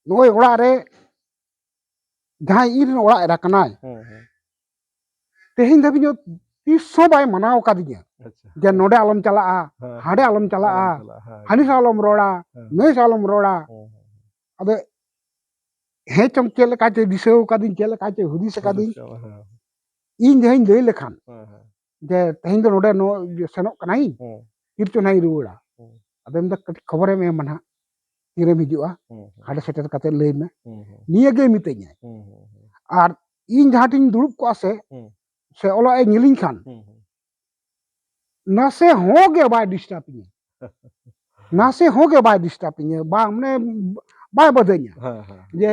ᱱᱚᱜᱼᱚᱭ ᱚᱲᱟᱜ ᱨᱮ ᱡᱟᱦᱟᱸᱭ ᱤᱧ ᱨᱮᱱ ᱚᱲᱟᱜ ᱮᱨᱟ ᱠᱟᱱᱟᱭ, ᱦᱮᱸ, ᱦᱮᱸ᱾ ᱛᱮᱦᱮᱧ ᱫᱷᱟᱹᱵᱤᱡ ᱦᱚᱸ ᱛᱤᱥ ᱦᱚᱸ ᱵᱟᱭ ᱢᱟᱱᱟᱣ ᱟᱠᱟᱫᱤᱧᱟ ᱟᱪᱪᱷᱟ᱾ ᱡᱮ ᱱᱚᱰᱮ ᱟᱞᱚᱢ ᱪᱟᱞᱟᱜᱼᱟ, ᱦᱮᱸ, ᱦᱟᱸᱰᱮ ᱦᱮᱸ᱾ ᱟᱞᱚᱢ ᱪᱟᱞᱟᱜᱼᱟ, ᱟᱞᱚᱢ ᱪᱟᱞᱟᱜᱼᱟ, ᱦᱮᱸ᱾ ᱦᱟᱹᱱᱤ ᱥᱟᱶ ᱟᱞᱚᱢ ᱨᱚᱲᱟ, ᱦᱮᱸ᱾ ᱱᱩᱭ ᱥᱟᱶ ᱟᱞᱚᱢ ᱨᱚᱲᱟ᱾ ᱦᱮᱸ, ᱦᱮᱸ᱾ ᱟᱫᱚ ᱦᱮᱸ ᱪᱚᱝ ᱪᱮᱫ ᱞᱮᱠᱟ ᱪᱚᱭ ᱫᱤᱥᱟᱹ ᱟᱠᱟᱫᱤᱧ, ᱪᱮᱫ ᱞᱮᱠᱟ ᱪᱚᱭ ᱦᱩᱫᱤᱥ ᱟᱠᱟᱫᱤᱧ, ᱦᱮᱸ᱾ ᱤᱧ ᱡᱟᱦᱟᱸᱧ ᱞᱟᱹᱭ ᱞᱮᱠᱷᱟᱱ ᱦᱮᱸ, ᱦᱮᱸ᱾ ᱡᱮ ᱛᱮᱦᱮᱧ ᱫᱚ ᱱᱚᱰᱮ ᱱᱚ-, ᱥᱮᱱᱚᱜ ᱠᱟᱱᱟᱭᱤᱧ, ᱦᱮᱸ᱾ ᱛᱤᱨ ᱪᱚ ᱱᱟᱦᱟᱜ ᱤᱧ ᱨᱩᱣᱟᱹᱲᱟ᱾ ᱦᱮᱸ᱾ ᱟᱫᱚ ᱢᱮᱱᱫᱟ, "ᱠᱟᱹᱴᱤᱡ ᱠᱷᱚᱵᱚᱨᱮᱢ ᱮᱢᱟ ᱱᱟᱦᱟᱜ, ᱛᱤᱨᱮᱢ ᱦᱤᱡᱩᱜᱼᱟ, ᱦᱮᱸ, ᱦᱮᱸ᱾ ᱦᱟᱸᱰᱮ ᱥᱮᱴᱮᱨ ᱠᱟᱛᱮ ᱞᱟᱹᱭ ᱢᱮ᱾" ᱦᱮᱸ, ᱦᱮᱸ᱾ ᱱᱤᱭᱟᱹ ᱜᱮ ᱢᱤᱛᱟᱹᱧᱟᱭ᱾ ᱦᱮᱸ, ᱦᱮᱸ, ᱦᱮᱸ᱾ ᱟᱨ ᱤᱧ ᱡᱟᱦᱟᱸ ᱴᱷᱮᱱ ᱤᱧ ᱫᱩᱲᱩᱵ ᱠᱚᱜᱼᱟ ᱥᱮ, ᱦᱮᱸ᱾ ᱥᱮ ᱚᱞᱚᱜ ᱮ ᱧᱮᱞᱤᱧ ᱠᱷᱟᱱ, ᱦᱮᱸ, ᱦᱮᱸ᱾ ᱱᱟᱥᱮ ᱦᱚᱸ ᱜᱮ ᱵᱟᱭ ᱰᱤᱥᱴᱟᱵᱽ ᱤᱧᱟᱹ᱾ ᱱᱟᱥᱮ ᱦᱚᱸ ᱜᱮ ᱵᱟᱭ ᱰᱤᱥᱴᱟᱵᱽ ᱤᱧᱟᱹ, ᱵᱟᱝ, ᱢᱟᱱᱮ, ᱵᱟᱭ ᱵᱟᱹᱫᱷᱟᱹᱧᱟ᱾ ᱦᱮᱸ, ᱦᱮᱸ, ᱦᱮᱸ᱾ ᱡᱮ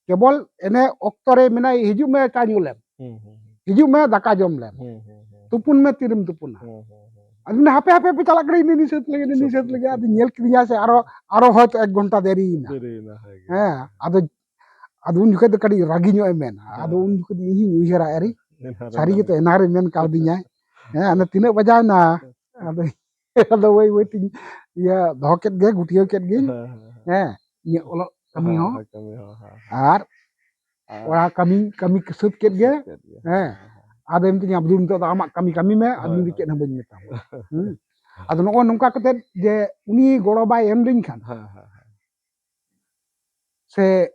ᱠᱮᱵᱚᱞ ᱮᱱᱮ ᱚᱠᱛᱚ ᱨᱮ ᱢᱮᱱᱟᱭ, "ᱦᱤᱡᱩᱜ ᱢᱮ, ᱪᱟ ᱧᱩ ᱞᱮᱢ, ᱦᱩᱸ, ᱦᱩᱸ, ᱦᱩᱸ᱾ ᱦᱤᱡᱩᱜ ᱢᱮ, ᱫᱟᱠᱟ ᱡᱚᱢ ᱞᱮᱢ᱾" ᱦᱩᱸ, ᱦᱩᱸ, ᱦᱩᱸ᱾ "ᱛᱩᱯᱩᱱ ᱢᱮ, ᱛᱤᱨᱮᱢ ᱛᱩᱯᱩᱱᱟ?" ᱦᱩᱸ, ᱦᱩᱸ, ᱦᱩᱸ᱾ ᱟᱫᱚ ᱢᱮᱱᱟ, "ᱦᱟᱯᱮ, ᱦᱟᱯᱮ, ᱦᱟᱯᱮ, ᱪᱟᱞᱟᱜ ᱠᱟᱹᱱᱟᱹᱧ, ᱤᱱᱟᱹ ᱥᱟᱹᱛ ᱞᱮᱜᱮ, ᱤᱱᱟᱹ ᱥᱟᱹᱛ ᱥᱟᱹᱛ ᱞᱮᱜᱮ᱾" ᱞᱮᱜᱮ᱾ ᱟᱫᱚ ᱧᱮᱞ ᱠᱤᱫᱤᱧᱟ ᱥᱮ ᱟᱨᱚ, ᱟᱨᱚ ᱦᱚᱭᱛᱚ ᱮᱠ ᱜᱷᱚᱱᱴᱟ ᱫᱮᱨᱤᱭᱮᱱᱟ᱾ ᱫᱮᱨᱤᱭᱮᱱᱟ, ᱦᱮᱸ ᱜᱮ᱾ ᱦᱮᱸ, ᱟᱫᱚ, ᱟᱫᱚ ᱩᱱ ᱡᱚᱠᱷᱚᱡ ᱫᱚ ᱠᱟᱹᱴᱤᱡ ᱨᱟᱹᱜᱤ ᱧᱚᱜ ᱮ ᱢᱮᱱᱟ᱾ ᱟᱫᱚ ᱦᱮᱸ᱾ ᱩᱱ ᱡᱚᱠᱷᱚᱡ ᱫᱚ ᱤᱧ ᱦᱚᱧ ᱩᱭᱦᱟᱹᱨᱟ, ᱟᱨᱮ, ᱮᱱᱟᱝ ᱨᱮ ᱥᱟᱹᱨᱤ ᱢᱮᱱ ᱜᱮᱛᱚ ᱠᱟᱫ᱾ ᱮᱱᱟᱝ ᱨᱮ ᱢᱮᱱ ᱠᱟᱣᱫᱤᱧᱟᱭ᱾ ᱦᱮᱸ, ᱟᱫᱚ ᱛᱤᱱᱟᱹᱜ ᱵᱟᱡᱟᱣ ᱮᱱᱟ? ᱟᱫᱚ ᱟᱫᱚ ᱵᱟᱹᱭ ᱵᱟᱹᱭ ᱛᱤᱧ ᱤᱭᱟᱹ ᱫᱚᱦᱚ ᱠᱮᱫ ᱜᱮ, ᱜᱩᱴᱭᱟᱹᱣ ᱠᱮᱫ ᱜᱤᱧ᱾ ᱦᱮᱸ, ᱦᱮᱸ, ᱦᱮᱸ᱾ ᱦᱮᱸ, ᱤᱧᱟᱹᱜ ᱚᱞᱚᱜ ᱠᱟᱹᱢᱤ ᱦᱮᱸ, ᱦᱚᱸ᱾ ᱦᱮᱸ, ᱠᱟᱹᱢᱤ ᱦᱚᱸ, ᱦᱮᱸ, ᱦᱮᱸ᱾ ᱟᱨ ᱟᱨ ᱚᱲᱟᱜ ᱠᱟᱹᱢᱤ, ᱠᱟᱹᱢᱤ ᱥᱟᱹᱛ ᱠᱮᱫ ᱜᱮ᱾ ᱥᱟᱹᱛ ᱠᱮᱫ ᱜᱮ᱾ ᱦᱮᱸ᱾ ᱦᱮᱸ, ᱦᱮᱸ᱾ ᱟᱫᱚ ᱢᱤᱛᱟᱹᱧᱟ, "ᱟᱵᱫᱩᱞ, ᱱᱤᱛᱚᱜ ᱫᱚ ᱟᱢᱟᱜ ᱠᱟᱹᱢᱤ ᱠᱟᱹᱢᱤ ᱢᱮ, ᱟᱨ ᱦᱳᱭ, ᱤᱧ ᱫᱚ ᱦᱳᱭ᱾ ᱪᱮᱫ ᱦᱚᱸ ᱵᱟᱹᱧ ᱢᱮᱛᱟᱢᱟ᱾" ᱦᱩᱸ᱾ ᱟᱫᱚ ᱱᱚᱜᱼᱚ ᱱᱚᱝᱠᱟ ᱠᱟᱛᱮᱫ ᱡᱮ ᱩᱱᱤ ᱜᱚᱲᱚ ᱵᱟᱭ ᱮᱢ ᱞᱤᱧ ᱠᱷᱟᱱ, ᱦᱮᱸ, ᱦᱮᱸ, ᱦᱮᱸ᱾ ᱥᱮ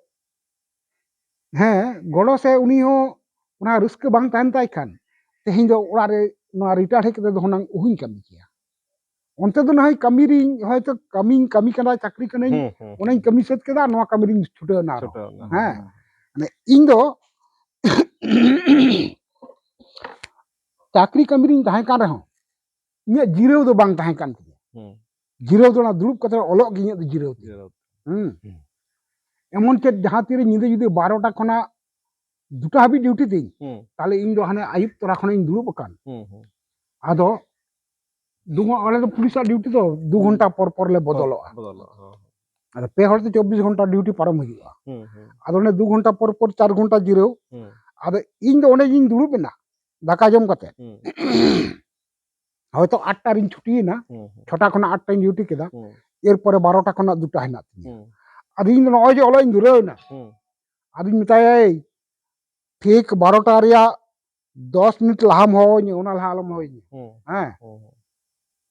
ᱦᱮᱸ, ᱜᱚᱲᱚ ᱥᱮ ᱩᱱᱤ ᱦᱚᱸ ᱚᱱᱟ ᱨᱟᱹᱥᱠᱟᱹ ᱵᱟᱝ ᱛᱟᱦᱮᱱ ᱛᱟᱭ ᱠᱷᱟᱱ, ᱛᱮᱦᱮᱧ ᱫᱚ ᱚᱲᱟᱜ ᱨᱮ ᱱᱚᱣᱟ ᱨᱤᱴᱟᱭᱟᱨ ᱦᱮᱡ ᱠᱟᱛᱮ ᱫᱚ ᱦᱩᱱᱟᱹᱝ ᱚᱦᱚᱧ ᱠᱟᱹᱢᱤ ᱠᱮᱭᱟ᱾ ᱚᱱᱛᱮ ᱫᱚ ᱱᱟᱦᱚᱭ ᱠᱟᱹᱢᱤ ᱨᱤᱧ, ᱦᱚᱭᱛᱚ ᱠᱟᱹᱢᱤᱧ ᱠᱟᱹᱢᱤ ᱠᱟᱱᱟ, ᱪᱟᱹᱠᱨᱤ ᱠᱟᱹᱱᱟᱹᱧ, ᱦᱩᱸ, ᱦᱩᱸ, ᱚᱱᱟᱧ ᱦᱩᱸ᱾ ᱠᱟᱹᱢᱤ ᱥᱟᱹᱛ ᱠᱮᱫᱟ, ᱱᱚᱣᱟ ᱠᱟᱹᱢᱤ ᱨᱤᱧ ᱪᱷᱩᱴᱟᱹᱣ ᱮᱱᱟ ᱟᱨᱚ᱾ ᱪᱷᱩᱴᱟᱹᱣ ᱮᱱᱟ, ᱦᱮᱸ᱾ ᱦᱮᱸ᱾ ᱢᱟᱱᱮ ᱤᱧ ᱫᱚ ᱪᱟᱹᱠᱨᱤ ᱠᱟᱹᱢᱤ ᱨᱤᱧ ᱛᱟᱦᱮᱸ ᱠᱟᱱ ᱨᱮᱦᱚᱸ, ᱤᱧᱟᱹᱜ ᱡᱤᱨᱟᱹᱣ ᱫᱚ ᱵᱟᱝ ᱛᱟᱦᱮᱸ ᱠᱟᱱ ᱛᱤᱧᱟᱹ᱾ ᱦᱩᱸ᱾ ᱡᱤᱨᱟᱹᱣ ᱫᱚ ᱚᱱᱟ ᱫᱩᱲᱩᱵ ᱠᱟᱛᱮ ᱚᱞᱚᱜ ᱜᱮ ᱤᱧᱟᱹᱜ ᱫᱚ ᱡᱤᱨᱟᱹᱣ ᱛᱤᱧ᱾ ᱡᱤᱨᱟᱹᱣ᱾ ᱦᱩᱸ᱾ ᱦᱩᱸ᱾ ᱮᱢᱚᱱ ᱪᱮᱫ ᱡᱟᱦᱟᱸ ᱛᱤᱨᱮ ᱧᱤᱫᱟᱹ ᱡᱩᱫᱤ ᱵᱟᱨᱚᱴᱟ ᱠᱷᱚᱱᱟᱜ ᱫᱩᱴᱟ ᱦᱟᱹᱵᱤᱡ ᱰᱤᱭᱩᱴᱤ ᱛᱤᱧ, ᱦᱩᱸ᱾ ᱛᱟᱦᱞᱮ ᱤᱧ ᱫᱚ ᱦᱟᱱᱮ ᱟᱹᱭᱩᱵ ᱛᱚᱨᱟ ᱠᱷᱚᱱᱤᱧ ᱫᱩᱲᱩᱵ ᱟᱠᱟᱱ᱾ ᱦᱩᱸ, ᱦᱩᱸ᱾ ᱟᱫᱚ ᱫᱩ ᱜᱷᱚ- ᱟᱞᱮ ᱫᱚ ᱯᱩᱞᱤᱥᱟᱜ ᱰᱤᱭᱩᱴᱤ ᱫᱚ ᱫᱩ ᱜᱷᱚᱱᱴᱟ ᱯᱚᱨ ᱯᱚᱨ ᱞᱮ ᱵᱚᱫᱚᱞᱚᱜᱼᱟ᱾ ᱵᱚᱫᱚᱞᱚᱜᱼᱟ, ᱦᱚᱸ᱾ ᱟᱫᱚ ᱯᱮ ᱦᱚᱲ ᱛᱮ ᱪᱚᱵᱵᱤᱥ ᱜᱷᱚᱱᱴᱟ ᱰᱤᱭᱩᱴᱤ ᱯᱟᱨᱚᱢ ᱦᱩᱭᱩᱜᱼᱟ᱾ ᱦᱩᱸ, ᱦᱩᱸ, ᱟᱫᱚ ᱚᱱᱮ ᱫᱩ ᱜᱷᱚᱱᱴᱟ ᱯᱚᱨ ᱯᱚᱨ ᱪᱟᱨ ᱜᱷᱚᱱᱴᱟ ᱡᱤᱨᱟᱹᱣ᱾ ᱦᱩᱸ᱾ ᱟᱫᱚ ᱤᱧ ᱫᱚ ᱚᱸᱰᱮ ᱜᱤᱧ ᱫᱩᱲᱩᱵ ᱮᱱᱟ ᱫᱟᱠᱟ ᱡᱚᱢ ᱠᱟᱛᱮ᱾ ᱦᱩᱸ᱾ ᱦᱚᱭᱛᱚ ᱟᱴᱴᱟ ᱨᱤᱧ ᱪᱷᱩᱴᱤᱭᱮᱱᱟ, ᱦᱩᱸ, ᱦᱩᱸ᱾ ᱪᱷᱚᱴᱟ ᱠᱷᱚᱱᱟᱜ ᱟᱴᱴᱟᱧ ᱰᱤᱭᱩᱴᱤ ᱠᱮᱫᱟ, ᱦᱩᱸ᱾ ᱮᱨᱯᱚᱨᱮ ᱵᱟᱨᱚᱴᱟ ᱠᱷᱚᱱᱟᱜ ᱫᱩᱴᱟ ᱦᱮᱱᱟᱜ ᱛᱤᱧᱟᱹ᱾ ᱦᱩᱸ᱾ ᱟᱫᱚ ᱤᱧ ᱫᱚ ᱱᱚᱜᱼᱚᱭ ᱡᱮ ᱚᱞᱚᱜ ᱤᱧ ᱫᱷᱩᱨᱟᱹᱣ ᱮᱱᱟ, ᱦᱩᱸ᱾ ᱟᱫᱚᱧ ᱢᱮᱛᱟᱭᱟ, "ᱮᱭ, ᱴᱷᱤᱠ ᱵᱟᱨᱚᱴᱟ ᱨᱮᱭᱟᱜ ᱫᱚᱥ ᱢᱤᱱᱤᱴ ᱞᱟᱦᱟᱢ ᱦᱚᱦᱚᱣᱟᱹᱧᱟ, ᱚᱱᱟ ᱞᱟᱦᱟ ᱟᱞᱚᱢ ᱦᱚᱦᱚᱣᱟᱹᱧᱟ᱾ ᱦᱩᱸ᱾ ᱦᱮᱸ, ᱦᱩᱸ, ᱦᱩᱸ᱾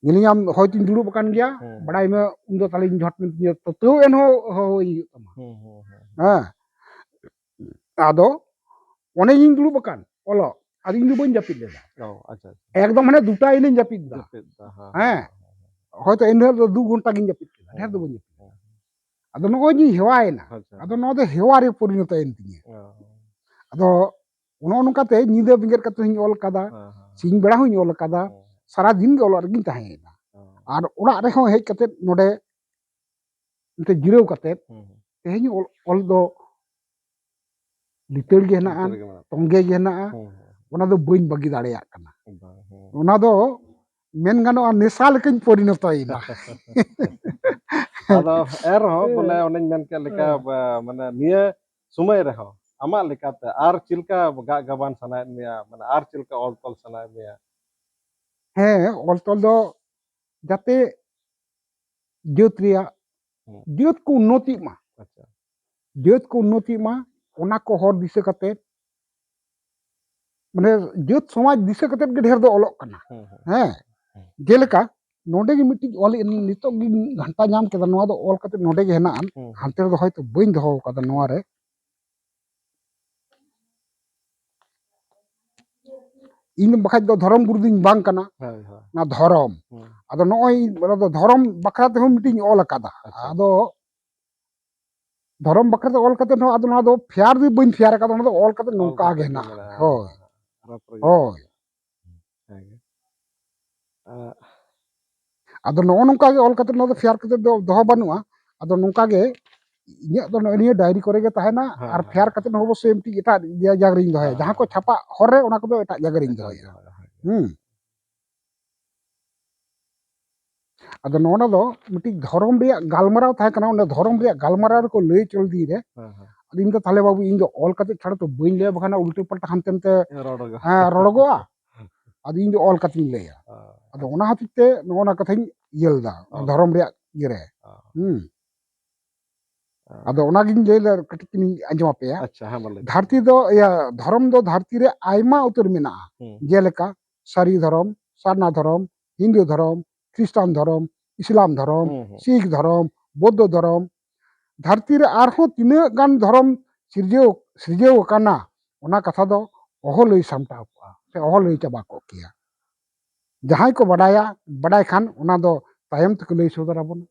ᱧᱮᱞᱤᱧᱟᱢ ᱦᱚᱭᱛᱚᱧ ᱫᱩᱲᱩᱵ ᱟᱠᱟᱱ ᱜᱮᱭᱟ, ᱦᱩᱸ᱾ ᱵᱟᱲᱟᱭ ᱢᱮ ᱩᱱᱫᱚ ᱛᱟᱦᱞᱮᱧ ᱡᱷᱚᱴ ᱢᱮᱱ ᱛᱤᱧᱟᱹ, ᱛᱚ ᱛᱟᱹᱣ ᱮᱱᱦᱚᱸ ᱦᱚᱦᱚᱣᱟᱹᱧ ᱦᱩᱭᱩᱜ ᱛᱟᱢᱟ᱾" ᱦᱩᱸ, ᱦᱩᱸ, ᱦᱩᱸ᱾ ᱦᱮᱸ, ᱟᱫᱚ ᱚᱱᱮ ᱤᱧ ᱫᱩᱲᱩᱵ ᱟᱠᱟᱱ ᱚᱞᱚᱜ, ᱟᱫᱚ ᱤᱧ ᱫᱚ ᱵᱟᱹᱧ ᱡᱟᱹᱯᱤᱫ ᱞᱮᱫᱟ᱾ ᱚ, ᱟᱪᱪᱷᱟ, ᱟᱪᱪᱷᱟ᱾ ᱮᱠᱫᱚᱢ ᱦᱟᱱᱮ ᱫᱩᱴᱟ ᱤᱧ ᱡᱟᱹᱯᱤᱫ ᱮᱫᱟ᱾ ᱡᱟᱹᱯᱤᱫ ᱮᱫᱟ, ᱦᱮᱸ, ᱦᱮᱸ᱾ ᱦᱮᱸ, ᱦᱮᱸ, ᱦᱮᱸ᱾ ᱦᱚᱭᱛᱚ ᱮᱱ ᱦᱤᱞᱳᱜ ᱫᱚ ᱫᱩ ᱜᱷᱚᱱᱴᱟ ᱜᱤᱧ ᱡᱟᱹᱯᱤᱫ ᱠᱮᱫᱟ, ᱰᱷᱮᱨ ᱫᱚ ᱵᱟᱹᱧ ᱡᱟᱹᱯᱤᱫ ᱠᱮᱫᱟ᱾ ᱦᱮᱸ᱾ ᱟᱫᱚ ᱱᱚᱜᱼᱚᱭ ᱡᱮᱧ ᱦᱮᱣᱟᱭᱮᱱᱟ, ᱟᱪᱪᱷᱟ᱾ ᱟᱫᱚ ᱱᱚᱣᱟ ᱫᱚ ᱦᱮᱣᱟ ᱨᱮ ᱯᱚᱨᱤᱱᱚᱛ ᱮᱱ ᱛᱤᱧᱟᱹ᱾ ᱚ᱾ ᱟᱫᱚ ᱱᱚᱜᱼᱚ ᱱᱚᱝᱠᱟᱛᱮ ᱧᱤᱫᱟᱹ ᱵᱮᱸᱜᱮᱫ ᱠᱟᱛᱮ ᱦᱚᱸᱧ ᱚᱞ ᱠᱟᱫᱟ, ᱦᱮᱸ, ᱦᱮᱸ᱾ ᱥᱤᱧ ᱵᱮᱲᱟ ᱦᱚᱸᱧ ᱚᱞ ᱠᱟᱫᱟ, ᱦᱮᱸ᱾ ᱥᱟᱨᱟ ᱫᱤᱱ ᱜᱮ ᱚᱞᱚᱜ ᱨᱮᱜᱤᱧ ᱛᱟᱦᱮᱸᱭᱮᱱᱟ᱾ ᱚ᱾ ᱟᱨ ᱚᱲᱟᱜ ᱨᱮᱦᱚᱸ ᱦᱮᱡ ᱠᱟᱛᱮ ᱱᱚᱰᱮ ᱮᱱᱛᱮ ᱡᱤᱨᱟᱹᱣ ᱠᱟᱛᱮ ᱦᱩᱸ, ᱦᱩᱸ᱾ ᱛᱮᱦᱮᱧ ᱚᱞ, ᱚᱞ ᱫᱚ ᱞᱤᱛᱟᱹᱲ ᱜᱮ ᱦᱮᱱᱟᱜᱼᱟ, ᱞᱤᱛᱟᱹᱲ ᱜᱮ ᱢᱮᱱᱟᱜᱼᱟ᱾ ᱛᱚᱸᱜᱮ ᱜᱮ ᱦᱮᱱᱟᱜᱼᱟ, ᱦᱩᱸ, ᱦᱩᱸ᱾ ᱚᱱᱟ ᱫᱚ ᱵᱟᱹᱧ ᱵᱟᱹᱜᱤ ᱫᱟᱲᱮᱭᱟᱜ ᱠᱟᱱᱟ᱾ ᱵᱟᱝ, ᱦᱩᱸ᱾ ᱚᱱᱟ ᱫᱚ ᱢᱮᱱ ᱜᱟᱱᱚᱜᱼᱟ ᱱᱮᱥᱟ ᱞᱮᱠᱟᱧ ᱯᱚᱨᱤᱱᱚᱛᱚᱭᱮᱱᱟ᱾ ᱟᱫᱚ ᱮᱱ ᱨᱮᱦᱚᱸ ᱵᱚᱞᱮ ᱚᱱᱮᱧ ᱢᱮᱱ ᱠᱮᱫ ᱞᱮᱠᱟ, ᱦᱮᱸ᱾ ᱵᱟ-, ᱢᱟᱱᱮ ᱱᱤᱭᱟᱹ ᱥᱚᱢᱚᱭ ᱨᱮᱦᱚᱸ ᱟᱢᱟᱜ ᱞᱮᱠᱟᱛᱮ ᱟᱨ ᱪᱮᱫ ᱞᱮᱠᱟ ᱜᱟᱜ ᱜᱟᱵᱟᱱ ᱥᱟᱱᱟᱭᱮᱫ ᱢᱮᱭᱟ, ᱢᱟᱱᱮ ᱟᱨ ᱪᱮᱫ ᱞᱮᱠᱟ ᱚᱞ ᱛᱚᱞ ᱥᱟᱱᱟᱭᱮᱫ ᱢᱮᱭᱟ? ᱦᱮᱸ, ᱚᱞ ᱛᱚᱞ ᱫᱚ ᱡᱟᱛᱮ ᱡᱟᱹᱛ ᱨᱮᱭᱟᱜ, ᱦᱩᱸ᱾ ᱡᱟᱹᱛ ᱠᱚ ᱩᱱᱱᱚᱛᱤᱜ ᱢᱟ᱾ ᱟᱪᱪᱷᱟ᱾ ᱡᱟᱹᱛ ᱠᱚ ᱩᱱᱱᱚᱛᱤᱜ ᱢᱟ, ᱚᱱᱟ ᱠᱚ ᱦᱚᱨ ᱫᱤᱥᱟᱹ ᱠᱟᱛᱮ, ᱢᱟᱱᱮ ᱡᱟᱹᱛ ᱥᱚᱢᱟᱡᱽ ᱫᱤᱥᱟᱹ ᱠᱟᱛᱮ ᱜᱮ ᱰᱷᱮᱨ ᱫᱚ ᱚᱞᱚᱜ ᱠᱟᱱᱟ᱾ ᱦᱩᱸ, ᱦᱩᱸ᱾ ᱦᱮᱸ᱾ ᱦᱩᱸ᱾ ᱡᱮᱞᱮᱠᱟ ᱱᱚᱰᱮ ᱜᱮ ᱢᱤᱫᱴᱤᱡ ᱚᱞ ᱤᱧ ᱱᱤᱛᱚᱜ ᱜᱤᱧ ᱜᱷᱟᱱᱴᱟ ᱧᱟᱢ ᱠᱮᱫᱟ, ᱱᱚᱣᱟ ᱫᱚ ᱚᱞ ᱠᱟᱛᱮ ᱱᱚᱰᱮ ᱜᱮ ᱦᱮᱱᱟᱜᱼᱟ᱾ ᱦᱩᱸ᱾ ᱦᱟᱱᱛᱮ ᱨᱮᱫᱚ ᱦᱚᱭᱛᱳ ᱵᱟᱹᱧ ᱫᱚᱦᱚ ᱟᱠᱟᱫᱟ ᱱᱚᱣᱟ ᱨᱮ᱾ ᱤᱧ ᱫᱚ ᱵᱟᱠᱷᱟᱡ ᱫᱚ ᱫᱷᱚᱨᱚᱢ ᱜᱩᱨᱩ ᱫᱚᱧ ᱵᱟᱝ ᱠᱟᱱᱟ᱾ ᱦᱳᱭ, ᱦᱳᱭ᱾ ᱚᱱᱟ ᱫᱷᱚᱨᱚᱢ᱾ ᱦᱩᱸ᱾ ᱟᱫᱚ ᱱᱚᱜᱼᱚᱭ ᱚᱱᱟ ᱫᱚ ᱫᱷᱚᱨᱚᱢ ᱵᱟᱠᱷᱨᱟ ᱛᱮᱦᱚᱸ ᱢᱤᱫᱴᱤᱡ ᱤᱧ ᱚᱞ ᱟᱠᱟᱫᱟ᱾ ᱟᱪᱪᱷᱟ᱾ ᱟᱫᱚ ᱫᱷᱚᱨᱚᱢ ᱵᱟᱠᱷᱨᱟ ᱛᱮ ᱚᱞ ᱠᱟᱛᱮ ᱦᱚᱸ ᱟᱫᱚ ᱱᱚᱣᱟ ᱫᱚ ᱯᱷᱮᱭᱟᱨ ᱫᱚ ᱵᱟᱹᱧ ᱯᱷᱮᱭᱟᱨ ᱟᱠᱟᱫᱟ, ᱚᱱᱟ ᱫᱚ ᱚᱞ ᱠᱟᱛᱮ ᱚᱞ ᱱᱚᱝᱠᱟ ᱠᱟᱛᱮ ᱜᱮ ᱜᱮ ᱦᱮᱱᱟᱜᱼᱟ᱾ ᱢᱮᱱᱟᱜᱼᱟ᱾ ᱦᱳᱭ᱾ ᱟᱨᱚ ᱯᱨᱚᱭᱳᱡᱚᱱ ᱦᱳᱭ᱾ ᱦᱮᱸ ᱜᱮ᱾ ᱟᱸ, ᱟᱫᱚ ᱱᱚᱜᱼᱚ ᱱᱚᱝᱠᱟ ᱜᱮ ᱚᱞ ᱠᱟᱛᱮ ᱱᱚᱣᱟ ᱫᱚ ᱯᱷᱮᱭᱟᱨ ᱠᱟᱛᱮ ᱫᱚ ᱫᱚᱦᱚ ᱵᱟᱹᱱᱩᱜᱼᱟ᱾ ᱟᱫᱚ ᱱᱚᱝᱠᱟ ᱜᱮ ᱤᱧᱟᱹᱜ ᱫᱚ ᱱᱚᱜᱼᱚ ᱱᱤᱭᱟᱹ ᱰᱟᱭᱨᱤ ᱠᱚᱨᱮ ᱜᱮ ᱛᱟᱦᱮᱱᱟ᱾ ᱦᱮᱸ, ᱟᱨ ᱦᱮᱸ᱾ ᱯᱷᱮᱭᱟᱨ ᱠᱟᱛᱮ ᱦᱚᱸ ᱚᱵᱚᱥᱥᱳᱭ ᱢᱤᱫᱴᱤᱡ ᱮᱴᱟᱜ ᱡᱟᱭᱜᱟ ᱨᱮᱧ ᱫᱚᱦᱚᱭᱟ᱾ ᱦᱮᱸ, ᱡᱟᱦᱟᱸ ᱠᱚ ᱦᱮᱸ᱾ ᱪᱷᱟᱯᱟ ᱦᱚᱨ ᱨᱮ, ᱚᱱᱟ ᱠᱚᱫᱚ ᱮᱴᱟᱜ ᱡᱟᱭᱜᱟ ᱨᱮᱧ ᱮᱴᱟᱜ ᱫᱚᱦᱚᱭᱟ᱾ ᱡᱟᱭᱜᱟ, ᱦᱳᱭ, ᱦᱳᱭ᱾ ᱦᱩᱸ᱾ ᱟᱫᱚ ᱱᱚᱣᱟ ᱫᱚ ᱢᱤᱫᱴᱤᱡ ᱫᱷᱚᱨᱚᱢ ᱨᱮᱭᱟᱜ ᱜᱟᱞᱢᱟᱨᱟᱣ ᱛᱟᱦᱮᱸ ᱠᱟᱱᱟ, ᱚᱸᱰᱮ ᱫᱷᱚᱨᱚᱢ ᱨᱮᱭᱟᱜ ᱜᱟᱞᱢᱟᱨᱟᱣ ᱨᱮᱠᱚ ᱞᱟᱹᱭ ᱪᱚᱞ ᱫᱤᱧ ᱨᱮ, ᱦᱮᱸ, ᱦᱮᱸ᱾ ᱟᱫᱚ ᱤᱧ ᱫᱚ ᱛᱟᱦᱞᱮ ᱵᱟᱹᱵᱩ, ᱤᱧ ᱫᱚ ᱚᱞ ᱠᱟᱛᱮ ᱪᱷᱟᱲᱟ ᱛᱚ ᱵᱟᱹᱧ ᱞᱟᱹᱭᱟ, ᱵᱟᱠᱷᱟᱱ ᱩᱞᱴᱟᱹ ᱯᱟᱞᱴᱟ ᱦᱟᱱᱛᱮ ᱱᱟᱛᱮ ᱨᱚᱲ ᱜᱚ- ᱦᱮᱸ, ᱨᱚᱲᱚᱜᱚᱜᱼᱟ᱾ ᱟᱫᱚ ᱤᱧ ᱫᱚ ᱚᱞ ᱠᱟᱛᱮᱧ ᱞᱟᱹᱭᱟ᱾ ᱦᱮᱸ᱾ ᱟᱫᱚ ᱚᱱᱟ ᱦᱚᱛᱮᱡ ᱛᱮ ᱱᱚᱜᱼᱚ ᱱᱟ ᱠᱟᱛᱷᱟᱧ ᱤᱭᱟᱹ ᱞᱮᱫᱟ, ᱦᱮᱸ᱾ ᱫᱷᱚᱨᱚᱢ ᱨᱮᱭᱟᱜ ᱤᱭᱟᱹᱨᱮ᱾ ᱦᱮᱸ᱾ ᱦᱩᱸ᱾ ᱦᱮᱸ᱾ ᱟᱫᱚ ᱚᱱᱟᱜᱤᱧ ᱞᱟᱹᱭ ᱞᱮᱫᱟ, ᱠᱟᱹᱴᱤᱡ ᱪᱩᱞᱩᱝ ᱟᱸᱡᱚᱢ ᱟᱯᱮᱭᱟ᱾ ᱟᱪᱪᱷᱟ, ᱦᱮᱸ, ᱢᱟ ᱞᱟᱹᱭ ᱢᱮ᱾ ᱫᱷᱟᱹᱨᱛᱤ ᱫᱚ, ᱤᱭᱟᱹ, ᱫᱷᱚᱨᱚᱢ ᱫᱚ ᱫᱷᱟᱹᱨᱛᱤ ᱨᱮ ᱟᱭᱢᱟ ᱩᱛᱟᱹᱨ ᱢᱮᱱᱟᱜᱼᱟ, ᱦᱩᱸ᱾ ᱡᱮᱞᱮᱠᱟ ᱥᱟᱹᱨᱤ ᱫᱷᱚᱨᱚᱢ, ᱥᱟᱨᱱᱟ ᱫᱷᱚᱨᱚᱢ, ᱦᱤᱱᱫᱩ ᱫᱷᱚᱨᱚᱢ, ᱠᱷᱨᱤᱥᱴᱟᱱ ᱫᱷᱚᱨᱚᱢ, ᱤᱥᱞᱟᱢ ᱫᱷᱚᱨᱚᱢ, ᱦᱩᱸ, ᱦᱩᱸ᱾ ᱥᱤᱠᱷ ᱫᱷᱚᱨᱚᱢ, ᱵᱳᱫᱽᱫᱷᱚ ᱫᱷᱚᱨᱚᱢ᱾ ᱫᱷᱟᱹᱨᱛᱤ ᱨᱮ ᱟᱨᱦᱚᱸ ᱛᱤᱱᱟᱹᱜ ᱜᱟᱱ ᱫᱷᱚᱨᱚᱢ ᱥᱤᱨᱡᱟᱹᱣ, ᱥᱤᱨᱡᱟᱹᱣ ᱟᱠᱟᱱᱟ, ᱚᱱᱟ ᱠᱟᱛᱷᱟ ᱫᱚ ᱚᱦᱚ ᱞᱟᱹᱭ ᱥᱟᱢᱴᱟᱣ ᱠᱚᱜᱼᱟ, ᱥᱮ ᱚᱦᱚ ᱞᱟᱹᱭ ᱪᱟᱵᱟ ᱠᱚᱜ ᱠᱮᱭᱟ᱾ ᱡᱟᱦᱟᱸᱭ ᱠᱚ ᱵᱟᱰᱟᱭᱟ, ᱵᱟᱰᱟᱭ ᱠᱷᱟᱱ ᱚᱱᱟ ᱫᱚ ᱛᱟᱭᱚᱢ ᱛᱮᱠᱚ ᱞᱟᱹᱭ ᱥᱚᱫᱚᱨ ᱟᱵᱚᱱᱟ᱾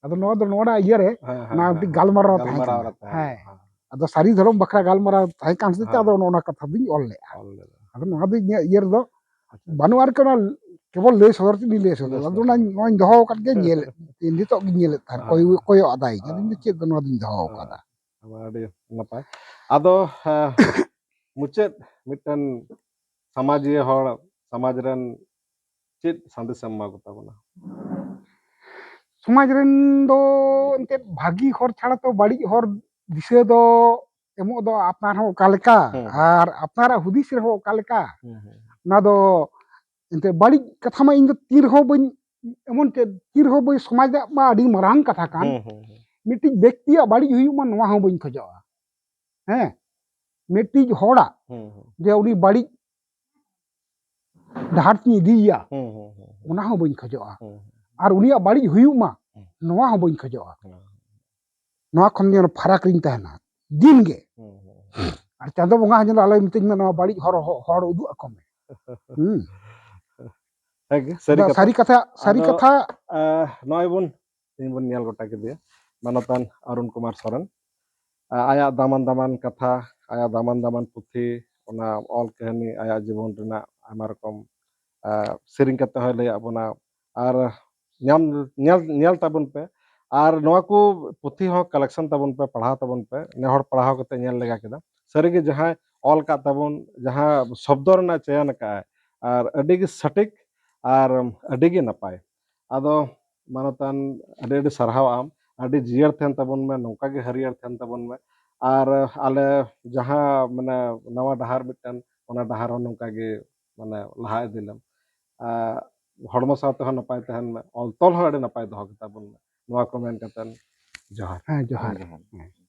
ᱟᱫᱚ ᱱᱚᱣᱟ ᱫᱚ ᱱᱚᱣᱟ ᱤᱭᱟᱹ ᱨᱮ, ᱦᱮᱸ, ᱦᱮᱸ, ᱚᱱᱟ ᱦᱮᱸ, ᱢᱤᱫᱴᱤᱡ ᱦᱮᱸ᱾ ᱜᱟᱞᱢᱟᱨᱟᱣ ᱨᱮ ᱛᱟᱦᱮᱸ ᱜᱟᱞᱢᱟᱨᱟᱣ ᱠᱟᱱᱟ᱾ ᱨᱮ ᱛᱟᱦᱮᱸ ᱦᱮᱸ᱾ ᱠᱟᱱᱟ᱾ ᱟᱫᱚ ᱥᱟᱹᱨᱤ ᱫᱷᱚᱨᱚᱢ ᱵᱟᱠᱷᱨᱟ ᱜᱟᱞᱢᱟᱨᱟᱣ ᱛᱟᱦᱮᱸ ᱠᱟᱱ ᱦᱚᱛᱮᱡ ᱛᱮ ᱦᱮᱸ᱾ ᱟᱫᱚ ᱚᱱᱟ ᱠᱟᱛᱷᱟ ᱫᱚᱧ ᱚᱞ ᱞᱮᱫᱼᱟ᱾ ᱚᱞ ᱞᱮᱫᱟ᱾ ᱟᱫᱚ ᱱᱚᱣᱟ ᱫᱚ ᱤᱧᱟᱹᱜ ᱤᱭᱟᱹ ᱨᱮᱫᱚ ᱟᱪᱪᱷᱟ, ᱟᱪᱪᱷᱟ᱾ ᱵᱟᱹᱱᱩᱜᱼᱟ, ᱟᱨᱠᱤ ᱚᱱᱟ ᱠᱮᱵᱚᱞ ᱞᱟᱹᱭ ᱥᱚᱫᱚᱨ ᱛᱮ ᱤᱧ ᱞᱟᱹᱭ ᱥᱚᱫᱚᱨ᱾ ᱞᱟᱹᱭ ᱟᱫᱚ ᱥᱚᱫᱚᱨ᱾ ᱚᱱᱟ ᱱᱚᱣᱟᱧ ᱫᱚᱦᱚ ᱟᱠᱟᱫ ᱜᱮ, ᱧᱮᱞ, ᱱᱤᱛᱚᱜ ᱜᱤᱧ ᱧᱮᱞᱮᱫ ᱛᱟᱦᱮᱸᱫ, ᱠᱚᱭ-, ᱦᱮᱸ᱾ ᱠᱚᱭᱚᱜ ᱟᱫᱟᱭ᱾ ᱟᱫᱚ ᱤᱧ ᱫᱚ ᱦᱮᱸ᱾ ᱪᱮᱫ ᱫᱚ ᱱᱚᱣᱟ ᱫᱚᱧ ᱫᱚᱦᱚ ᱦᱮᱸ᱾ ᱟᱠᱟᱫᱟ᱾ ᱟᱹᱰᱤ ᱱᱟᱯᱟᱭ᱾ ᱟᱫᱚ, ᱦᱮᱸ, ᱢᱩᱪᱟᱹᱫ ᱢᱤᱫᱴᱮᱱ ᱥᱚᱢᱟᱡᱤᱭᱟᱹ ᱦᱚᱲ, ᱥᱚᱢᱟᱡᱽ ᱨᱮᱱ ᱪᱮᱫ ᱥᱟᱸᱫᱮᱥ ᱮᱢ ᱮᱢᱟ ᱠᱚ ᱛᱟᱵᱚᱱᱟ? ᱥᱚᱢᱟᱡᱽ ᱨᱮᱱ ᱫᱚ ᱮᱱᱛᱮᱫ ᱵᱷᱟᱹᱜᱤ ᱦᱚᱨ ᱪᱷᱟᱲᱟ ᱛᱚ ᱵᱟᱹᱲᱤᱡ ᱦᱚᱨ ᱫᱤᱥᱟᱹ ᱫᱚ ᱮᱢᱚᱜ ᱫᱚ ᱟᱯᱱᱟᱨ ᱦᱚᱸ ᱚᱠᱟ ᱞᱮᱠᱟ, ᱦᱮᱸ, ᱦᱮᱸ᱾ ᱟᱨ ᱟᱯᱱᱟᱨᱟᱜ ᱦᱩᱫᱤᱥ ᱨᱮᱦᱚᱸ ᱚᱠᱟ ᱞᱮᱠᱟ, ᱦᱮᱸ, ᱦᱮᱸ᱾ ᱚᱱᱟ ᱫᱚ ᱮᱱᱛᱮᱫ ᱵᱟᱹᱲᱤᱡ ᱠᱟᱛᱷᱟ ᱢᱟ ᱤᱧ ᱫᱚ ᱛᱤ ᱨᱮᱦᱚᱸ ᱵᱟᱹᱧ, ᱮᱢᱚᱱ ᱪᱮᱫ ᱛᱤ ᱨᱮᱦᱚᱸ ᱵᱟᱹᱧ, ᱥᱚᱢᱟᱡᱽ ᱨᱮᱭᱟᱜ ᱢᱟ ᱟᱹᱰᱤ ᱢᱟᱨᱟᱝ ᱠᱟᱛᱷᱟ ᱠᱟᱱ, ᱦᱮᱸ, ᱦᱮᱸ, ᱦᱮᱸ᱾ ᱢᱤᱫᱴᱤᱡ ᱵᱮᱠᱛᱤᱭᱟᱜ ᱵᱟᱹᱲᱤᱡ ᱦᱩᱭᱩᱜ ᱢᱟ, ᱱᱚᱣᱟ ᱦᱚᱸ ᱵᱟᱹᱧ ᱠᱷᱚᱡᱚᱜᱼᱟ᱾ ᱦᱮᱸ, ᱢᱤᱫᱴᱤᱡ ᱦᱚᱲᱟᱜ ᱦᱮᱸ, ᱦᱮᱸ᱾ ᱡᱮ ᱩᱱᱤ ᱵᱟᱹᱲᱤᱡ ᱰᱟᱦᱟᱨ ᱛᱤᱧ ᱤᱫᱤᱭᱮᱭᱟ, ᱦᱮᱸ, ᱦᱮᱸ, ᱦᱮᱸ, ᱦᱮᱸ᱾ ᱚᱱᱟ ᱦᱚᱸ ᱵᱟᱹᱧ ᱠᱷᱚᱡᱚᱜᱼᱟ᱾ ᱦᱮᱸ, ᱦᱮᱸ᱾ ᱟᱨ ᱩᱱᱤᱭᱟᱜ ᱵᱟᱹᱲᱤᱡ ᱦᱩᱭᱩᱜ ᱢᱟ, ᱦᱮᱸ᱾ ᱱᱚᱣᱟ ᱦᱚᱸ ᱵᱟᱹᱧ ᱠᱷᱚᱡᱚᱜᱼᱟ᱾ ᱦᱮᱸ᱾ ᱱᱚᱣᱟ ᱠᱷᱚᱱ ᱡᱮᱱᱚ ᱯᱷᱟᱨᱟᱠ ᱨᱤᱧ ᱛᱟᱦᱮᱱᱟ ᱫᱤᱱ ᱜᱮ᱾ ᱦᱮᱸ, ᱦᱮᱸ, ᱦᱮᱸ᱾ ᱟᱨ ᱪᱟᱸᱫᱚ ᱵᱚᱸᱜᱟ ᱦᱚᱸ ᱡᱮᱱᱚ ᱟᱞᱚᱭ ᱢᱤᱛᱟᱹᱧ ᱢᱟ, ᱱᱚᱣᱟ ᱵᱟᱹᱲᱤᱡ ᱦᱚᱨ, ᱦᱚ-, ᱦᱚᱲ ᱩᱫᱩᱜ ᱟᱠᱚ ᱢᱮ᱾ ᱦᱩᱸ᱾ ᱦᱮᱸ ᱜᱮ, ᱥᱟᱹᱨᱤ ᱟᱫᱚ ᱠᱟᱛᱷᱟ᱾ ᱥᱟᱹᱨᱤ ᱠᱟᱛᱷᱟ, ᱥᱟᱹᱨᱤ ᱟᱫᱚ, ᱠᱟᱛᱷᱟ ᱟᱸ, ᱱᱚᱜᱼᱚᱭ ᱵᱚᱱ, ᱛᱮᱦᱮᱧ ᱵᱚᱱ ᱧᱮᱞ ᱜᱚᱴᱟ ᱠᱮᱫᱮᱭᱟ ᱢᱟᱱᱚᱛᱟᱱ ᱚᱨᱩᱱ ᱠᱩᱢᱟᱨ ᱥᱚᱨᱮᱱ᱾ ᱟ-, ᱟᱭᱟᱜ ᱫᱟᱢᱟᱱ ᱫᱟᱢᱟᱱ ᱠᱟᱛᱷᱟ, ᱟᱭᱟᱜ ᱫᱟᱢᱟᱱ ᱫᱟᱢᱟᱱ ᱯᱩᱛᱷᱤ, ᱚᱱᱟ ᱚᱞ ᱠᱟᱹᱦᱱᱤ, ᱟᱭᱟᱜ ᱡᱤᱵᱚᱱ ᱨᱮᱱᱟᱜ ᱟᱭᱢᱟ ᱨᱚᱠᱚᱢ, ᱟ, ᱥᱮᱨᱮᱧ ᱠᱟᱛᱮ ᱦᱚᱸᱭ ᱞᱟᱹᱭᱟᱫ ᱵᱚᱱᱟ᱾ ᱟᱨ ᱧᱟᱢ, ᱧᱮᱞ, ᱧᱮᱞ ᱛᱟᱵᱚᱱ ᱯᱮ᱾ ᱟᱨ ᱱᱚᱣᱟ ᱠᱚ ᱯᱩᱛᱷᱤ ᱦᱚᱸ collection ᱛᱟᱵᱚᱱ ᱯᱮ, ᱯᱟᱲᱦᱟᱣ ᱛᱟᱵᱚᱱ ᱯᱮ᱾ ᱱᱮ ᱦᱚᱲ ᱯᱟᱲᱦᱟᱣ ᱠᱟᱛᱮ ᱧᱮᱞ ᱞᱮᱜᱟ ᱠᱮᱫᱟ᱾ ᱥᱟᱹᱨᱤᱜᱮ ᱡᱟᱦᱟᱸᱭ ᱚᱞ ᱠᱟᱜ ᱛᱟᱵᱚᱱ, ᱡᱟᱦᱟᱸ ᱥᱚᱵᱫᱚ ᱨᱮᱱᱟᱜ ᱪᱚᱭᱚᱱ ᱟᱠᱟᱫᱼᱟᱭ, ᱟᱨ ᱟᱹᱰᱤ ᱜᱮ ᱥᱚᱴᱷᱤᱠ ᱟᱨ ᱟᱹᱰᱤ ᱜᱮ ᱱᱟᱯᱟᱭ᱾ ᱟᱫᱚ ᱢᱟᱱᱚᱛᱟᱱ, ᱟᱹᱰᱤ ᱟᱹᱰᱤ ᱥᱟᱨᱦᱟᱣ ᱟᱢ᱾ ᱟᱹᱰᱤ ᱡᱤᱭᱟᱹᱲ ᱛᱟᱦᱮᱱ ᱛᱟᱵᱚᱱ ᱢᱮ, ᱱᱚᱝᱠᱟ ᱜᱮ ᱦᱟᱹᱨᱭᱟᱹᱲ ᱛᱟᱦᱮᱱ ᱛᱟᱵᱚᱱ ᱢᱮ᱾ ᱟᱨ ᱟᱞᱮ ᱡᱟᱦᱟᱸ ᱢᱟᱱᱮ ᱱᱟᱣᱟ ᱰᱟᱦᱟᱨ ᱢᱤᱫᱴᱮᱱ, ᱚᱱᱟ ᱰᱟᱦᱟᱨ ᱦᱚᱸ ᱱᱚᱝᱠᱟ ᱜᱮ ᱢᱟᱱᱮ ᱞᱟᱦᱟ ᱤᱫᱤ ᱞᱮᱢ᱾ ᱟᱨ ᱦᱚᱲᱢᱚ ᱥᱟᱶᱛᱮ ᱦᱚᱸ ᱱᱟᱯᱟᱭ ᱛᱟᱦᱮᱱ ᱢᱮ, ᱚᱞ ᱛᱚᱞ ᱦᱚᱸ ᱟᱹᱰᱤ ᱱᱟᱯᱟᱭ ᱫᱚᱦᱚ ᱠᱟᱛᱟ ᱵᱚᱱ ᱢᱮ᱾ ᱱᱚᱣᱟ ᱠᱚ ᱢᱮᱱ ᱠᱟᱛᱮ ᱡᱚᱦᱟᱨ᱾ ᱦᱮᱸ, ᱡᱚᱦᱟᱨ᱾ ᱡᱚᱦᱟᱨ᱾